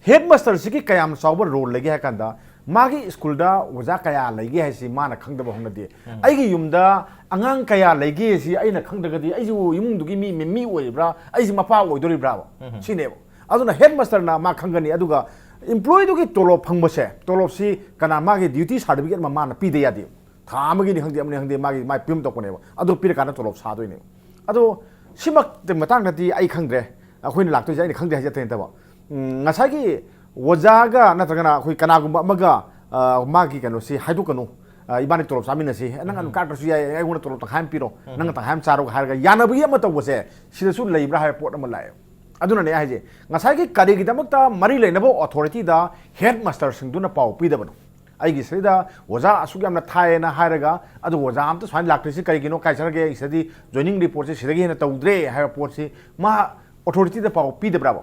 ꯍꯦꯗ ꯃꯥꯁꯇꯔꯁꯤꯒꯤ ꯀꯌꯥꯝ ꯆꯥꯎꯕ ꯔꯣꯜ ꯂꯩꯒꯦ ꯍꯥꯏ ꯀꯥꯟꯗ, ꯃꯥꯒꯤ ꯁ꯭ꯀꯨꯜꯗ ꯑꯣꯖꯥ ꯀꯌꯥ ꯂꯩꯒꯦ ꯍꯥꯏꯁꯤ ꯃꯥꯅ ꯈꯪꯗꯕ ꯍꯧꯅꯗꯦ꯫ ꯑꯩꯒꯤ ꯌꯨꯝꯗ ꯑꯉꯥꯡ ꯀꯌꯥ ꯂꯩꯒꯦ ꯁꯤ ꯑꯩꯅ ꯈꯪꯗ꯭ꯔꯒꯗꯤ ꯑꯩꯁꯨ ꯏꯃꯨꯡꯗꯨꯒꯤ ꯃꯤ, ꯃꯤ ꯑꯣꯏꯔꯤꯕ꯭ꯔꯥ, ꯑꯩꯁꯤ ꯃꯄꯥ ꯑꯣꯏꯗꯣꯔꯤꯕ꯭ꯔꯥꯕ? ꯁꯤꯅꯦꯕ꯫ ꯑꯗꯨꯅ ꯍꯦꯗ ꯃꯥꯁꯇꯔꯅ ꯃꯥ ꯈꯪꯒꯅꯤ꯫ ꯑꯗꯨꯒ ꯏꯝꯄ꯭ꯂꯣꯏꯗꯨꯒꯤ ꯇꯣꯂꯣꯞ ꯐꯪꯕꯁꯦ, ꯇꯣꯂꯣꯞꯁꯤ ꯀꯅꯥ, ꯃꯥꯒꯤ ꯗ꯭ꯌꯨꯇꯤ ꯁꯥꯔꯇꯤꯐꯤꯀꯦꯠ ꯑꯃ ꯃꯥꯅ ꯄꯤꯗ ꯌꯥꯗꯦ꯫ ꯊꯥ ꯑꯃꯒꯤꯅꯤ ꯈꯪꯗꯦ, ꯑꯃꯅꯤ ꯈꯪꯗꯦ, ꯃꯥꯒꯤ, ꯃꯥꯏ ꯄꯤꯔꯝ ꯇꯧꯔꯛꯄꯅꯦꯕ꯫ ꯑꯗꯨ ꯄꯤꯔꯀꯥꯟꯗ ꯇꯣꯂꯣꯞ ꯁꯥꯗꯣꯏꯅꯦꯕ꯫ ꯑꯗꯣ ꯁꯤꯃꯛꯇ ꯃꯇꯥꯡꯗꯗꯤ ꯑꯩ ꯈꯪꯗ꯭ꯔꯦ꯫ ꯑꯩꯈꯣꯏꯅ ꯂꯥꯛꯇꯣꯏꯁꯦ ꯑꯩꯅ ꯈꯪꯗꯦ ꯍꯥꯏꯁꯦ ꯑꯇꯩ ꯅꯠꯇꯕ꯫ ꯎꯝ, ꯉꯁꯥꯏꯒꯤ ꯑꯣꯖꯥꯒ ꯅꯠꯇ꯭ꯔꯒꯅ ꯑꯩꯈꯣꯏ ꯀꯅꯥꯒꯨꯝꯕ ꯑꯃꯒ, ꯑ, ꯃꯥꯒꯤ ꯀꯩꯅꯣꯁꯤ ꯍꯥꯏꯗꯣꯛꯀꯅꯨ, ꯑ, ꯏꯕꯥꯅꯤ ꯇꯣꯂꯣꯞ ꯆꯥꯃꯤꯟꯅꯁꯤ, ꯅꯪ ꯑꯗꯨꯝ ꯀꯥꯔꯛꯇ꯭ꯔꯁꯨ ꯌꯥꯏ, ꯑꯩꯉꯣꯟꯗ ꯇꯣꯂꯣꯞ ꯇꯪꯈꯥꯏ ꯑꯃ ꯄꯤꯔꯣ, ꯅꯪꯅ ꯇꯪꯈꯥꯏ ꯑꯃ ꯆꯥꯔꯣꯒ ꯍꯥꯏꯔꯒ ꯌꯥꯅꯕꯒꯤ ꯑꯃ ꯇꯧꯕꯁꯦ, ꯁꯤꯗꯁꯨ ꯂꯩꯕ꯭ꯔꯥ ꯍꯥꯏꯕ ꯄꯣꯠ ꯑꯃ ꯂꯥꯛꯑꯦ꯫ ꯑꯗꯨꯅꯅꯦ ꯑꯩ ꯍꯥꯏꯁꯦ, ꯉꯁꯥꯏꯒꯤ ꯀꯔꯤꯒꯤꯗꯃꯛꯇ ꯃꯔꯤ ꯂꯩꯅꯕ ꯑꯣꯊꯣꯔꯤꯇꯤꯗ ꯍꯦꯗ ꯃꯥꯁꯇꯔꯁꯤꯡꯗꯨꯅ ꯄꯥꯎ ꯄꯤꯗꯕꯅꯣ? ꯑꯩꯒꯤ ꯁꯤꯗ ꯑꯣꯖꯥ ꯑꯁꯨꯛ ꯌꯥꯝꯅ ꯊꯥꯏꯌꯦꯅ ꯍꯥꯏꯔꯒ, ꯑꯗꯨ ꯑꯣꯖꯥ ꯑꯝꯇ ꯁꯨꯃꯥꯏꯅ ꯂꯥꯛꯇ꯭ꯔꯤꯁꯤ ꯀꯔꯤꯒꯤꯅꯣ, ꯀꯥꯏ ꯆꯠꯈ꯭ꯔꯒꯦ, ꯑꯩ ꯁꯤꯗꯗꯤ joining reportꯁꯦ ꯁꯤꯗꯒꯤ ꯍꯦꯟꯅ ꯇꯧꯗ꯭ꯔꯦ ꯍꯥꯏꯕ ꯄꯣꯠꯁꯤ ꯃꯥ authorityꯗ ꯄꯥꯎ ꯄꯤꯗꯕ꯭ꯔꯥꯕ?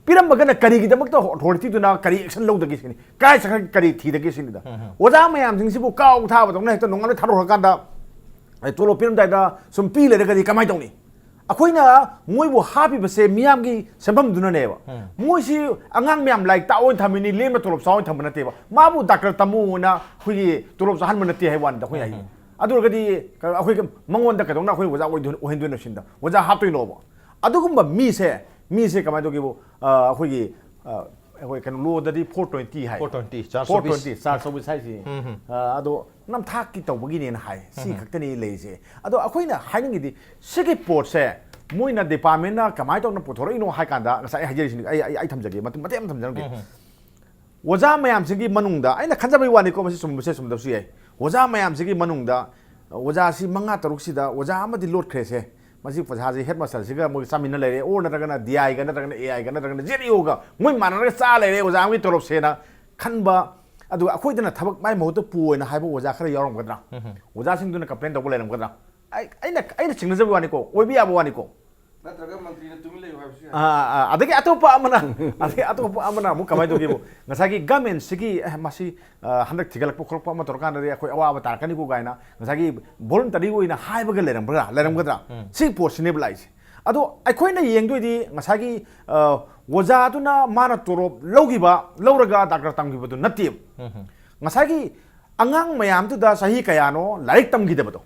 ꯄꯤꯔꯝꯃꯒꯅ ꯀꯔꯤꯒꯤꯗꯃꯛꯇ authorityꯗꯨꯅ ꯀꯔꯤ action ꯂꯧꯗꯒꯦ ꯁꯤꯅꯤ, ꯀꯥꯏ ꯆꯠꯈ꯭ꯔꯒꯦ, ꯀꯔꯤ ꯊꯤꯗꯒꯦ ꯁꯤꯅꯤꯗ꯫ ꯑꯣꯖꯥ ꯃꯌꯥꯝꯁꯤꯡꯁꯤꯕꯨ ꯀꯥꯎ ꯊꯥꯕꯗꯧꯅ ꯍꯦꯛꯇ ꯅꯣꯡꯉꯥꯜꯂ ꯊꯥꯗꯣꯔꯀꯥꯟꯗ, ꯑꯩ ꯇꯣꯂꯣꯞ ꯄꯤꯔꯝꯗꯥꯏꯗ ꯁꯨꯝ ꯄꯤ ꯂꯩꯔꯒꯗꯤ ꯀꯃꯥꯏꯅ ꯇꯧꯅꯤ? ꯑꯩꯈꯣꯏꯅ ꯃꯣꯏꯕꯨ ꯍꯥꯞꯄꯤꯕꯁꯦ ꯃꯤꯌꯥꯝꯒꯤ ꯁꯦꯟꯐꯝꯗꯨꯅꯅꯦꯕ꯫ ꯃꯣꯏꯁꯤ ꯑꯉꯥꯡ ꯃꯌꯥꯝ ꯂꯥꯏꯔꯤꯛ ꯇꯥꯛꯑꯣꯅ ꯊꯝꯃꯤꯅꯤ, ꯂꯦꯝꯅ ꯇꯣꯂꯣꯞ ꯆꯥꯎꯅ ꯊꯝꯕ ꯅꯠꯇꯦꯕ꯫ ꯃꯥꯕꯨ ꯗꯥꯛꯇꯔ ꯇꯝꯃꯨꯅ ꯑꯩꯈꯣꯏꯒꯤ ꯇꯣꯂꯣꯞ ꯆꯥꯍꯟꯕ ꯅꯠꯇꯦ ꯍꯥꯏꯕ ꯋꯥꯅꯤꯗ ꯑꯩꯈꯣꯏ ꯍꯥꯏꯁꯦ꯫ ꯑꯗꯨ ꯑꯣꯏꯔꯒꯗꯤ ꯑꯩꯈꯣꯏ ꯃꯉꯣꯟꯗ ꯀꯩꯗꯧꯅ ꯑꯩꯈꯣꯏ ꯑꯣꯖꯥ ꯑꯣꯏꯗꯣꯏꯅꯣ, ꯑꯣꯏꯍꯟꯗꯣꯏꯅꯣ ꯁꯤꯅꯤꯗ꯫ ꯑꯣꯖꯥ ꯍꯥꯞꯇꯣꯏꯅꯣꯕ꯫ ꯑꯗꯨꯒꯨꯝꯕ ꯃꯤꯁꯦ, ꯃꯤꯁꯦ ꯀꯃꯥꯏꯅ ꯇꯧꯒꯦꯕꯨ, ꯑ, ꯑꯩꯈꯣꯏꯒꯤ, ꯑ, ꯑꯩꯈꯣꯏ ꯀꯩꯅꯣ, lawꯗꯗꯤ four twenty ꯍꯥꯏ꯫ Four twenty, ꯆꯥꯔ ꯆꯧꯕꯤꯁ꯫ Four twenty, ꯆꯥꯔ ꯆꯧꯕꯤꯁ ꯍꯥꯏꯁꯤ꯫ ꯑ, ꯑꯗꯣ ꯅꯝꯊꯥꯛꯀꯤ ꯇꯧꯕꯒꯤꯅꯦꯅ ꯍꯥꯏ꯫ ꯁꯤ ꯈꯛꯇꯅꯤ ꯂꯩꯔꯤꯁꯦ꯫ ꯑꯗꯣ ꯑꯩꯈꯣꯏꯅ ꯍꯥꯏꯅꯤꯡꯉꯤꯗꯤ, ꯁꯤꯒꯤ ꯄꯣꯠꯁꯦ ꯃꯣꯏꯅ departmentꯅ ꯀꯃꯥꯏꯅ ꯇꯧꯅ ꯄꯨꯊꯣꯔꯛꯏꯅꯣ ꯍꯥꯏ ꯀꯥꯟꯗ, ꯉꯁꯥꯏ ꯑꯩ ꯍꯥꯏꯖꯔꯤꯁꯤꯅꯤ, ꯑꯩ, ꯑꯩ, ꯑꯩ ꯊꯝꯖꯒꯦ, ꯃꯇꯦꯛ, ꯃꯇꯦꯛ ꯑꯃ ꯊꯝꯖꯔꯝꯒꯦ꯫ ꯑꯣꯖꯥ ꯃꯌꯥꯝꯁꯤꯒꯤ ꯃꯅꯨꯡꯗ ꯑꯩꯅ ꯈꯟꯖꯕꯩ ꯋꯥꯅꯤꯀꯣ, ꯃꯁꯤ ꯆꯨꯝꯕꯁꯦ ꯆꯨꯝꯗꯕꯁꯨ ꯌꯥꯏ꯫ ꯑꯣꯖꯥ ꯃꯌꯥꯝꯁꯤꯒꯤ ꯃꯅꯨꯡꯗ ꯑꯣꯖꯥꯁꯤ ꯃꯉꯥ ꯇꯔꯨꯛꯁꯤꯗ ꯑꯣꯖꯥ ꯑꯃꯗꯤ ꯂꯣꯠꯈ꯭ꯔꯦꯁꯦ꯫ ꯃꯁꯤ ꯑꯣꯖꯥꯁꯤ headmasterꯁꯤꯒ ꯃꯣꯏ ꯆꯥꯃꯤꯟꯅ ꯂꯩꯔꯦ, or ꯅꯠꯇ꯭ꯔꯒꯅ D Iꯒ ꯅꯠꯇ꯭ꯔꯒꯅ A Iꯒ ꯅꯠꯇ꯭ꯔꯒꯅ Z E Oꯒ ꯃꯣꯏ ꯃꯥꯟꯅꯔꯒ ꯆꯥ ꯂꯩꯔꯦ ꯑꯣꯖꯥ ꯑꯃꯒꯤ ꯇꯣꯂꯣꯞꯁꯦꯅ ꯈꯟꯕ꯫ ꯑꯗꯨꯒ ꯑꯩꯈꯣꯏꯗꯅ ꯊꯕꯛ ꯃꯥꯏ ꯃꯍꯨꯠꯇ ꯄꯨꯑꯣꯅ ꯍꯥꯏꯕ ꯑꯣꯖꯥ ꯈꯔ ꯌꯥꯎꯔꯝꯒꯗ꯭ꯔꯥ? ꯑꯣꯖꯥꯁꯤꯡꯗꯨꯅ complain ꯇꯧꯕ ꯂꯩꯔꯝꯒꯗ꯭ꯔꯥ? ꯑꯩ, ꯑꯩꯅ, ꯑꯩꯅ ꯆꯤꯡꯅꯖꯕ ꯋꯥꯅꯤꯀꯣ, ꯑꯣꯏꯕ ꯌꯥꯕ ꯋꯥꯅꯤꯀꯣ꯫ ꯅꯠꯇ꯭ꯔꯒ ꯃꯟꯇ꯭ꯔꯤꯅ ꯇꯨꯃꯤꯟ ꯂꯩꯌꯨ ꯍꯥꯏꯕꯁꯨ ꯌꯥꯏ꯫ ꯑꯥ, ꯑꯥ, ꯑꯗꯒꯤ ꯑꯇꯣꯞꯄ ꯑꯃꯅ, ꯑꯗꯒꯤ ꯑꯇꯣꯞꯄ ꯑꯃꯅ ꯑꯃꯨꯛ ꯀꯃꯥꯏꯅ ꯇꯧꯒꯦꯕꯨ, ꯉꯁꯥꯏꯒꯤ governmentꯁꯤꯒꯤ, ꯑꯦ, ꯃꯁꯤ, ꯑ, ꯍꯟꯗꯛ ꯊꯤꯒꯠꯂꯛꯄ ꯈꯣꯠꯂꯛꯄ ꯑꯃ ꯇꯧꯔꯀꯥꯟꯗꯗꯤ ꯑꯩꯈꯣꯏ ꯑꯋꯥꯕ ꯇꯥꯔꯛꯀꯅꯤꯀꯣ ꯀꯥꯏꯅ ꯉꯁꯥꯏꯒꯤ voluntary ꯑꯣꯏꯅ ꯍꯥꯏꯕꯒ ꯂꯩꯔꯝꯕ꯭ꯔꯥ, ꯂꯩꯔꯝꯒꯗ꯭ꯔꯥ? ꯁꯤ ꯄꯣꯠꯁꯤꯅꯦꯕ ꯂꯥꯛꯏꯁꯦ꯫ ꯑꯗꯣ ꯑꯩꯈꯣꯏꯅ ꯌꯦꯡꯗꯣꯏꯗꯤ ꯉꯁꯥꯏꯒꯤ, ꯑ, ꯑꯣꯖꯥꯗꯨꯅ ꯃꯥꯅ ꯇꯣꯂꯣꯞ ꯂꯧꯈꯤꯕ, ꯂꯧꯔꯒ ꯗꯥꯛꯇꯔ ꯇꯝꯈꯤꯕꯗꯨ ꯅꯠꯇꯦꯕ꯫ ꯉꯁꯥꯏꯒꯤ ꯑꯉꯥꯡ ꯃꯌꯥꯝꯗꯨꯗ ꯆꯍꯤ ꯀꯌꯥꯅꯣ ꯂꯥꯏꯔꯤꯛ ꯇꯝꯈꯤꯗꯕꯗꯣ,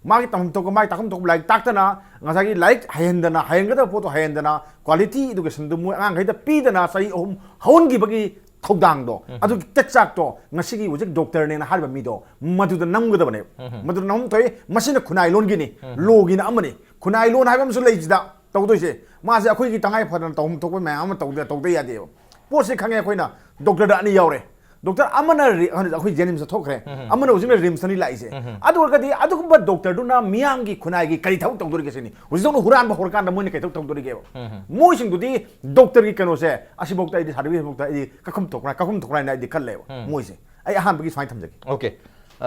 ꯃꯥꯒꯤ ꯇꯝꯐꯝ ꯊꯣꯛꯄ, ꯃꯥꯒꯤ ꯇꯥꯛꯐꯝ ꯊꯣꯛꯄ ꯂꯥꯏꯔꯤꯛ ꯇꯥꯛꯇꯅ, ꯉꯁꯥꯏꯒꯤ ꯂꯥꯏꯔꯤꯛ ꯍꯩꯍꯟꯗꯅ, ꯍꯩꯍꯟꯒꯗꯕ ꯄꯣꯠꯇꯣ ꯍꯩꯍꯟꯗꯅ, quality educationꯗꯨ ꯃꯣꯏ ꯑꯉꯥꯡꯈꯩꯗ ꯄꯤꯗꯅ ꯆꯍꯤ ꯑꯍꯨꯝ ꯍꯧꯍꯟꯈꯤꯕꯒꯤ ꯊꯧꯗꯥꯡꯗꯣ, ꯑꯗꯨꯒꯤ ꯇꯦꯛꯆꯥꯛꯇꯣ ꯉꯁꯤꯒꯤ ꯍꯧꯖꯤꯛ ꯗꯣꯛꯇꯔꯅꯦꯅ ꯍꯥꯏꯔꯤꯕ ꯃꯤꯗꯣ ꯃꯗꯨꯗ ꯅꯝꯒꯗꯕꯅꯦꯕ꯫ ꯃꯗꯨꯗ ꯅꯝꯐꯝ ꯊꯣꯛꯏ꯫ ꯃꯁꯤꯅ ꯈꯨꯟꯅꯥꯏ ꯂꯣꯟꯒꯤꯅꯤ, ꯂꯣꯒꯤꯅ ꯑꯃꯅꯤ꯫ ꯈꯨꯟꯅꯥꯏ ꯂꯣꯟ ꯍꯥꯏꯕ ꯑꯃꯁꯨ ꯂꯩꯁꯤꯗ ꯇꯧꯗꯣꯏꯁꯦ꯫ ꯃꯥꯁꯦ ꯑꯩꯈꯣꯏꯒꯤ ꯇꯉꯥꯏ ꯐꯗꯅ ꯇꯧꯐꯝ ꯊꯣꯛꯄ ꯃꯌꯥꯝ ꯑꯃ ꯇꯧꯗ, ꯇꯧꯗ ꯌꯥꯗꯦꯕ꯫ ꯄꯣꯠꯁꯦ ꯈꯪꯉꯦ ꯑꯩꯈꯣꯏꯅ, ꯗꯣꯛꯇꯔꯗ ꯑꯅꯤ ꯌꯥꯎꯔꯦ꯫ ꯗꯣꯛꯇꯔ ꯑꯃꯅ ꯔꯤ-, ꯑꯩꯈꯣꯏ ꯖꯦꯅꯤꯝꯁꯇ ꯊꯣꯛꯈ꯭ꯔꯦ, ꯑꯃꯅ ꯍꯧꯖꯤꯛꯅ ꯔꯤꯝꯁꯇꯅꯤ ꯂꯥꯛꯏꯁꯦ꯫ ꯑꯗꯨ ꯑꯣꯏꯔꯒꯗꯤ ꯑꯗꯨꯒꯨꯝꯕ ꯗꯣꯛꯇꯔꯗꯨꯅ ꯃꯤꯌꯥꯝꯒꯤ ꯈꯨꯟꯅꯥꯏꯒꯤ ꯀꯔꯤ ꯊꯕꯛ ꯇꯧꯗꯣꯔꯤꯒꯦ ꯁꯤꯅꯤ꯫ ꯍꯧꯖꯤꯛꯇꯧꯅ ꯍꯨꯔꯥꯟꯕ ꯍꯧꯔꯀꯥꯟꯗ ꯃꯣꯏꯅ ꯀꯩ ꯊꯕꯛ ꯇꯧꯗꯣꯔꯤꯒꯦꯕ? ꯃꯣꯏꯁꯤꯡꯗꯨꯗꯤ ꯗꯣꯛꯇꯔꯒꯤ ꯀꯩꯅꯣꯁꯦ, ꯑꯁꯤꯐꯥꯎꯗ ꯑꯩꯗꯤ certificateꯐꯥꯎꯗ ꯑꯩꯗꯤ ꯀꯛꯐꯝ ꯊꯣꯛꯄ꯭ꯔꯥ, ꯀꯛꯐꯝ ꯊꯣꯛꯄ꯭ꯔꯥ ꯍꯥꯏꯅ ꯑꯩꯗꯤ ꯈꯜꯂꯦꯕ ꯃꯣꯏꯁꯦ꯫ ꯑꯩ ꯑꯍꯥꯟꯕꯒꯤ ꯁꯨꯃꯥꯏꯅ ꯊꯝꯖꯒꯦ꯫ Okay.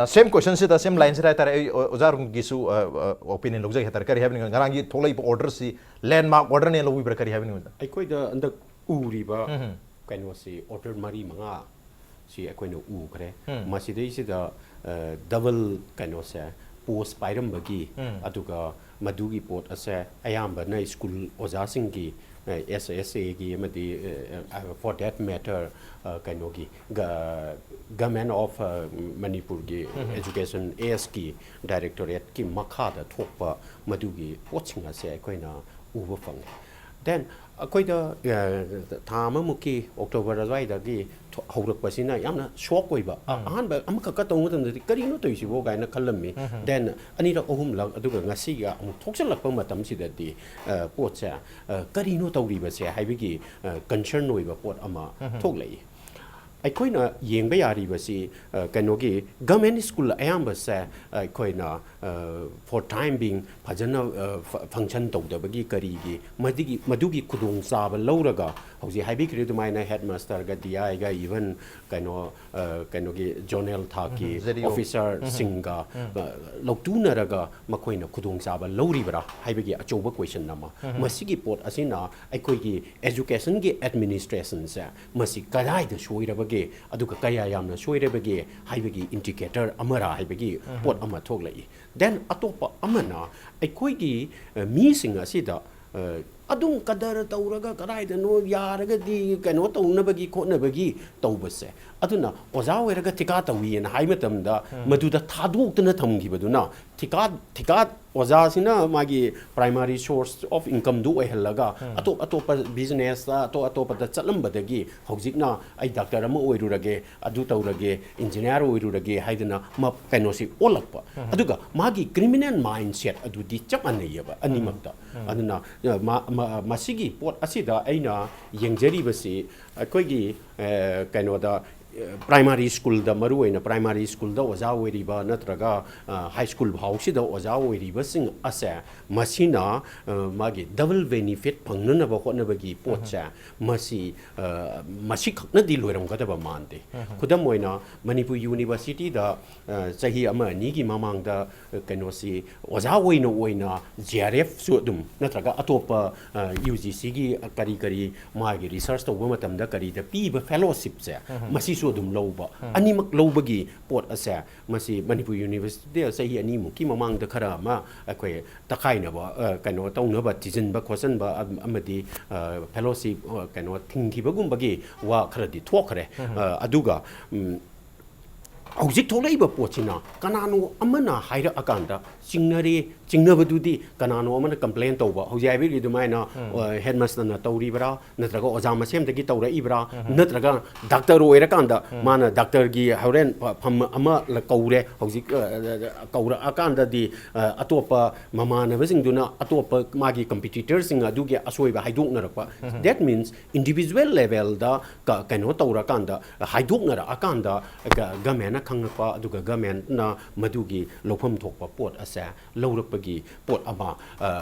Same question ꯁꯤꯗ, same line ꯁꯤꯗ ꯍꯥꯏꯇꯥꯔꯦ, ꯑꯩ ꯑꯣ- ꯑꯣꯖꯥ ꯑꯔꯨꯟꯒꯤꯁꯨ ꯑꯣꯄꯤꯅꯤꯌꯟ ꯂꯧꯖꯒꯦ ꯍꯥꯏꯇꯥꯔꯦ꯫ ꯀꯔꯤ ꯍꯥꯏꯕꯅꯤ, ꯉꯔꯥꯡꯒꯤ ꯊꯣꯛꯂꯛꯏꯕ order ꯁꯤ landmark order ꯅꯦ ꯂꯧꯕꯤꯕ꯭ꯔꯥ, ꯀꯔꯤ ꯍꯥꯏꯕꯅꯤ ꯑꯣꯖꯥ? ꯑꯩꯈꯣꯏꯗ ꯍꯟꯗꯛ ꯎꯔꯤꯕ ꯀꯩꯅꯣꯁꯤ order ꯃꯔꯤ ꯃꯉꯥ ꯁꯤ ꯑꯩꯈꯣꯏꯅ ꯎꯈ꯭ꯔꯦ꯫ ꯃꯁꯤꯗꯩꯁꯤꯗ double ꯀꯩꯅꯣꯁꯦ, post ꯄꯥꯏꯔꯝꯕꯒꯤ, ꯑꯗꯨꯒ ꯃꯗꯨꯒꯤ ꯄꯣꯠ ꯑꯁꯦ ꯑꯌꯥꯝꯕꯅ ꯁ꯭ꯀꯨꯜ ꯑꯣꯖꯥꯁꯤꯡꯒꯤ, ꯑꯦꯁ ꯑꯦꯁ ꯑꯦꯒꯤ ꯑꯃꯗꯤ for that matter ꯀꯩꯅꯣꯒꯤ Government of ꯃꯅꯤꯄꯨꯔꯒꯤ education, ꯑꯦꯁꯀꯤ directorate ꯀꯤ ꯃꯈꯥꯗ ꯊꯣꯛꯄ ꯃꯗꯨꯒꯤ ꯄꯣꯠꯁꯤꯡ ꯑꯁꯦ ꯑꯩꯈꯣꯏꯅ ꯎꯕ ꯐꯪꯉꯦ꯫ Then ꯑꯩꯈꯣꯏꯗ ꯊꯥ ꯑꯃꯃꯨꯛꯀꯤ, ꯑꯣꯛꯇꯣꯕꯔ ꯑꯗꯨꯋꯥꯏꯗꯒꯤ ꯍꯧꯔꯛꯄꯁꯤꯅ ꯌꯥꯝꯅ shock ꯑꯣꯏꯕ꯫ ꯑꯍꯥꯟꯕ ꯑꯃꯈꯛꯀ ꯇꯧꯕ ꯃꯇꯝꯗꯗꯤ ꯀꯔꯤꯅꯣ ꯇꯧꯔꯤꯁꯤꯕꯣ ꯀꯥꯏꯅ ꯈꯜꯂꯝꯃꯤ꯫ Then ꯑꯅꯤꯔꯛ ꯑꯍꯨꯝꯂꯛ, ꯑꯗꯨꯒ ꯉꯁꯤꯒ ꯑꯃꯨꯛ ꯊꯣꯛꯆꯜꯂꯛꯄ ꯃꯇꯝꯁꯤꯗꯗꯤ ꯄꯣꯠꯁꯦ ꯀꯔꯤꯅꯣ ꯇꯧꯔꯤꯕꯁꯦ ꯍꯥꯏꯕꯒꯤ concern ꯑꯣꯏꯕ ꯄꯣꯠ ꯑꯃ ꯊꯣꯛꯂꯛꯏ꯫ ꯑꯩꯈꯣꯏꯅ ꯌꯦꯡꯕ ꯌꯥꯔꯤꯕꯁꯤ ꯀꯩꯅꯣꯒꯤ government school ꯑꯌꯥꯝꯕꯁꯦ ꯑꯩꯈꯣꯏꯅ for time being ꯐꯖꯅ function ꯇꯧꯗꯕꯒꯤ, ꯀꯔꯤꯒꯤ, ꯃꯗꯨꯒꯤ ꯃꯗꯨꯒꯤ ꯈꯨꯗꯣꯡꯆꯥꯕ ꯂꯧꯔꯒ, ꯍꯧꯖꯤꯛ ꯍꯥꯏꯕꯤꯈ꯭ꯔꯤ ꯑꯗꯨꯃꯥꯏꯅ headmaster ꯒ, D I ꯒ, even ꯀꯩꯅꯣ ꯀꯩꯅꯣꯒꯤ zonal ꯊꯥꯛꯀꯤ officer ꯁꯤꯡꯒ ꯂꯧꯇꯨꯅꯔꯒ ꯃꯈꯣꯏꯅ ꯈꯨꯗꯣꯡꯆꯥꯕ ꯂꯧꯔꯤꯕ꯭ꯔꯥ ꯍꯥꯏꯕꯒꯤ ꯑꯆꯧꯕ question ꯑꯃ꯫ ꯃꯁꯤꯒꯤ ꯄꯣꯠ ꯑꯁꯤꯅ ꯑꯩꯈꯣꯏꯒꯤ education ꯒꯤ administration ꯁꯦ ꯃꯁꯤ ꯀꯗꯥꯏꯗ ꯁꯣꯏꯔꯕꯒꯦ, ꯑꯗꯨꯒ ꯀꯌꯥ ꯌꯥꯝꯅ ꯁꯣꯏꯔꯕꯒꯦ ꯍꯥꯏꯕꯒꯤ indicator ꯑꯃꯔꯥ ꯍꯥꯏꯕꯒꯤ ꯄꯣꯠ ꯑꯃ ꯊꯣꯛꯂꯛꯏ꯫ Then ꯑꯇꯣꯞꯄ ꯑꯃꯅ ꯑꯩꯈꯣꯏꯒꯤ ꯃꯤꯁꯤꯡ ꯑꯁꯤꯗ ꯑꯗꯨꯝ ꯀꯗꯔ ꯇꯧꯔꯒ ꯀꯗꯥꯏꯗꯅꯣ ꯌꯥꯔꯒꯗꯤ ꯀꯩꯅꯣ ꯇꯧꯅꯕꯒꯤ ꯈꯣꯠꯅꯕꯒꯤ ꯇꯧꯕꯁꯦ, ꯑꯗꯨꯅ ꯑꯣꯖꯥ ꯑꯣꯏꯔꯒ ꯊꯤꯀꯥ ꯇꯧꯏꯅ ꯍꯥꯏ ꯃꯇꯝꯗ ꯃꯗꯨꯗ ꯊꯥꯗꯣꯛꯇꯅ ꯊꯝꯈꯤꯕꯗꯨꯅ ꯊꯤꯀꯥ ꯊꯤꯀꯥ ꯑꯣꯖꯥꯁꯤꯅ ꯃꯥꯒꯤ primary source of income ꯗꯨ ꯑꯣꯏꯍꯜꯂꯒ ꯑꯇꯣꯞ ꯑꯇꯣꯞꯄ business ꯇ, ꯑꯇꯣꯞ ꯑꯇꯣꯞꯄꯗ ꯆꯠꯂꯝꯕꯗꯒꯤ ꯍꯧꯖꯤꯛꯅ ꯑꯩ doctor ꯑꯃ ꯑꯣꯏꯔꯨꯔꯒꯦ, ꯑꯗꯨ ꯇꯧꯔꯒꯦ, engineer ꯑꯣꯏꯔꯨꯔꯒꯦ ꯍꯥꯏꯗꯅ ꯀꯩꯅꯣꯁꯤ ꯑꯣꯜꯂꯛꯄ꯫ ꯑꯗꯨꯒ ꯃꯥꯒꯤ criminal mindset ꯑꯗꯨꯗꯤ ꯆꯞ ꯃꯥꯟꯅꯩꯌꯦꯕ ꯑꯅꯤꯃꯛꯇ꯫ ꯑꯗꯨꯅ ꯃꯁꯤꯒꯤ ꯄꯣꯠ ꯑꯁꯤꯗ ꯑꯩꯅ ꯌꯦꯡꯖꯔꯤꯕꯁꯤ ꯑꯩꯈꯣꯏꯒꯤ ꯀꯩꯅꯣꯗ ꯄ꯭ꯔꯥꯏꯃꯥꯔꯤ ꯁ꯭ꯀꯨꯜꯗ, ꯃꯔꯨꯑꯣꯏꯅ ꯄ꯭ꯔꯥꯏꯃꯥꯔꯤ ꯁ꯭ꯀꯨꯜꯗ ꯑꯣꯖꯥ ꯑꯣꯏꯔꯤꯕ ꯅꯠꯇ꯭ꯔꯒ ꯍꯥꯏ ꯁ꯭ꯀꯨꯜ ꯐꯥꯎꯁꯤꯗ ꯑꯣꯖꯥ ꯑꯣꯏꯔꯤꯕꯁꯤꯡ ꯑꯁꯦ, ꯃꯁꯤꯅ ꯃꯥꯒꯤ ꯗꯕꯜ ꯕꯦꯅꯤꯐꯤꯠ ꯐꯪꯅꯅꯕ ꯍꯣꯠꯅꯕꯒꯤ ꯄꯣꯠꯁꯦ, ꯃꯁꯤ ꯃꯁꯤꯈꯛꯅꯗꯤ ꯂꯣꯏꯔꯝꯒꯗꯕ ꯃꯥꯟꯗꯦ꯫ ꯈꯨꯗꯝ ꯑꯣꯏꯅ, ꯃꯅꯤꯄꯨꯔ ꯌꯨꯅꯤꯚꯔꯁꯤꯇꯤꯗ ꯆꯍꯤ ꯑꯃ ꯑꯅꯤꯒꯤ ꯃꯃꯥꯡꯗ ꯀꯩꯅꯣꯁꯤ ꯑꯣꯖꯥ ꯑꯣꯏꯅ ꯑꯣꯏꯅ ꯖꯤ ꯑꯥꯔ ꯑꯦꯐꯁꯨ ꯑꯗꯨꯝ, ꯅꯠꯇ꯭ꯔꯒ ꯑꯇꯣꯞꯄ ꯌꯨ ꯖꯤ ꯁꯤꯒꯤ ꯀꯔꯤ ꯀꯔꯤ ꯃꯥꯒꯤ ꯔꯤꯁꯔꯁ ꯇꯧꯕ ꯃꯇꯝꯗ ꯀꯔꯤꯗ ꯄꯤꯕ ꯐꯦꯂꯣꯁꯤꯞꯁꯦ, ꯃꯁꯤꯁꯨ ꯑꯗꯨꯝ ꯂꯧꯕ, ꯑꯅꯤꯃꯛ ꯂꯧꯕꯒꯤ ꯄꯣꯠ ꯑꯁꯦ, ꯃꯁꯤ ꯃꯅꯤꯄꯨꯔ ꯌꯨꯅꯤꯚꯔꯁꯤꯇꯤꯗ ꯆꯍꯤ ꯑꯅꯤꯃꯨꯛꯀꯤ ꯃꯃꯥꯡꯗ ꯈꯔ ꯑꯃ ꯑꯩꯈꯣꯏ ꯇꯛꯈꯥꯏꯅꯕ, ꯀꯩꯅꯣ ꯇꯧꯅꯕ, ꯊꯤꯖꯤꯟꯕ ꯈꯣꯠꯆꯟꯕ ꯑꯃꯗꯤ ꯐꯦꯂꯣꯁꯤꯞ ꯀꯩꯅꯣ ꯊꯤꯡꯈꯤꯕꯒꯨꯝꯕꯒꯤ ꯋꯥ ꯈꯔꯗꯤ ꯊꯣꯛꯈ꯭ꯔꯦ꯫ ꯑꯗꯨꯒ ꯍꯧꯖꯤꯛ ꯊꯣꯛꯂꯛꯏꯕ ꯄꯣꯠꯁꯤꯅ ꯀꯅꯥꯅꯣ ꯑꯃꯅ ꯍꯥꯏꯔꯛꯑꯀꯥꯟꯗ ꯆꯤꯡꯅꯔꯦ, ꯆꯤꯡꯅꯕꯗꯨꯗꯤ ꯀꯅꯥꯅꯣ ꯑꯃꯅ ꯀꯝꯄ꯭ꯂꯦꯟ ꯇꯧꯕ, ꯍꯧꯖꯤꯛ ꯍꯥꯏꯕꯤꯔꯤ ꯑꯗꯨꯃꯥꯏꯅ ꯍꯦꯗꯃꯥꯁꯇꯔꯅ ꯇꯧꯔꯤꯕ꯭ꯔꯥ, ꯅꯠꯇ꯭ꯔꯒ ꯑꯣꯖꯥ ꯃꯁꯦꯟꯗꯒꯤ ꯇꯧꯔꯛꯏꯕ꯭ꯔꯥ, ꯅꯠꯇ꯭ꯔꯒ ꯗꯥꯛꯇꯔ ꯑꯣꯏꯔꯀꯥꯟꯗ ꯃꯥꯅ ꯗꯥꯛꯇꯔꯒꯤ ꯍꯣꯔꯦꯟ ꯐꯝ ꯑꯃ ꯀꯧꯔꯦ, ꯍꯧꯖꯤꯛ ꯀꯧꯔꯛꯑꯀꯥꯟꯗꯗꯤ ꯑꯇꯣꯞꯄ ꯃꯃꯥꯟꯅꯕꯁꯤꯡꯗꯨꯅ ꯑꯇꯣꯞꯄ ꯃꯥꯒꯤ ꯀꯝꯄꯤꯇꯤꯇꯔꯁꯤꯡ ꯑꯗꯨꯒꯤ ꯑꯁꯣꯏꯕ ꯍꯥꯏꯗꯣꯛꯅꯔꯛꯄ꯫ That means individual levelꯗ ꯀꯩꯅꯣ ꯇꯧꯔꯀꯥꯟꯗ, ꯍꯥꯏꯗꯣꯛꯅꯔꯛꯑꯀꯥꯟꯗ ꯒꯃꯦꯟꯅ ꯈꯪꯉꯛꯄ, ꯑꯗꯨꯒ ꯒꯃꯦꯟꯅ ꯃꯗꯨꯒꯤ ꯂꯧꯐꯝ ꯊꯣꯛꯄ ꯄꯣꯠ ꯑꯁꯦ ꯂꯧꯔꯛꯄꯒꯤ ꯄꯣꯠ ꯑꯃ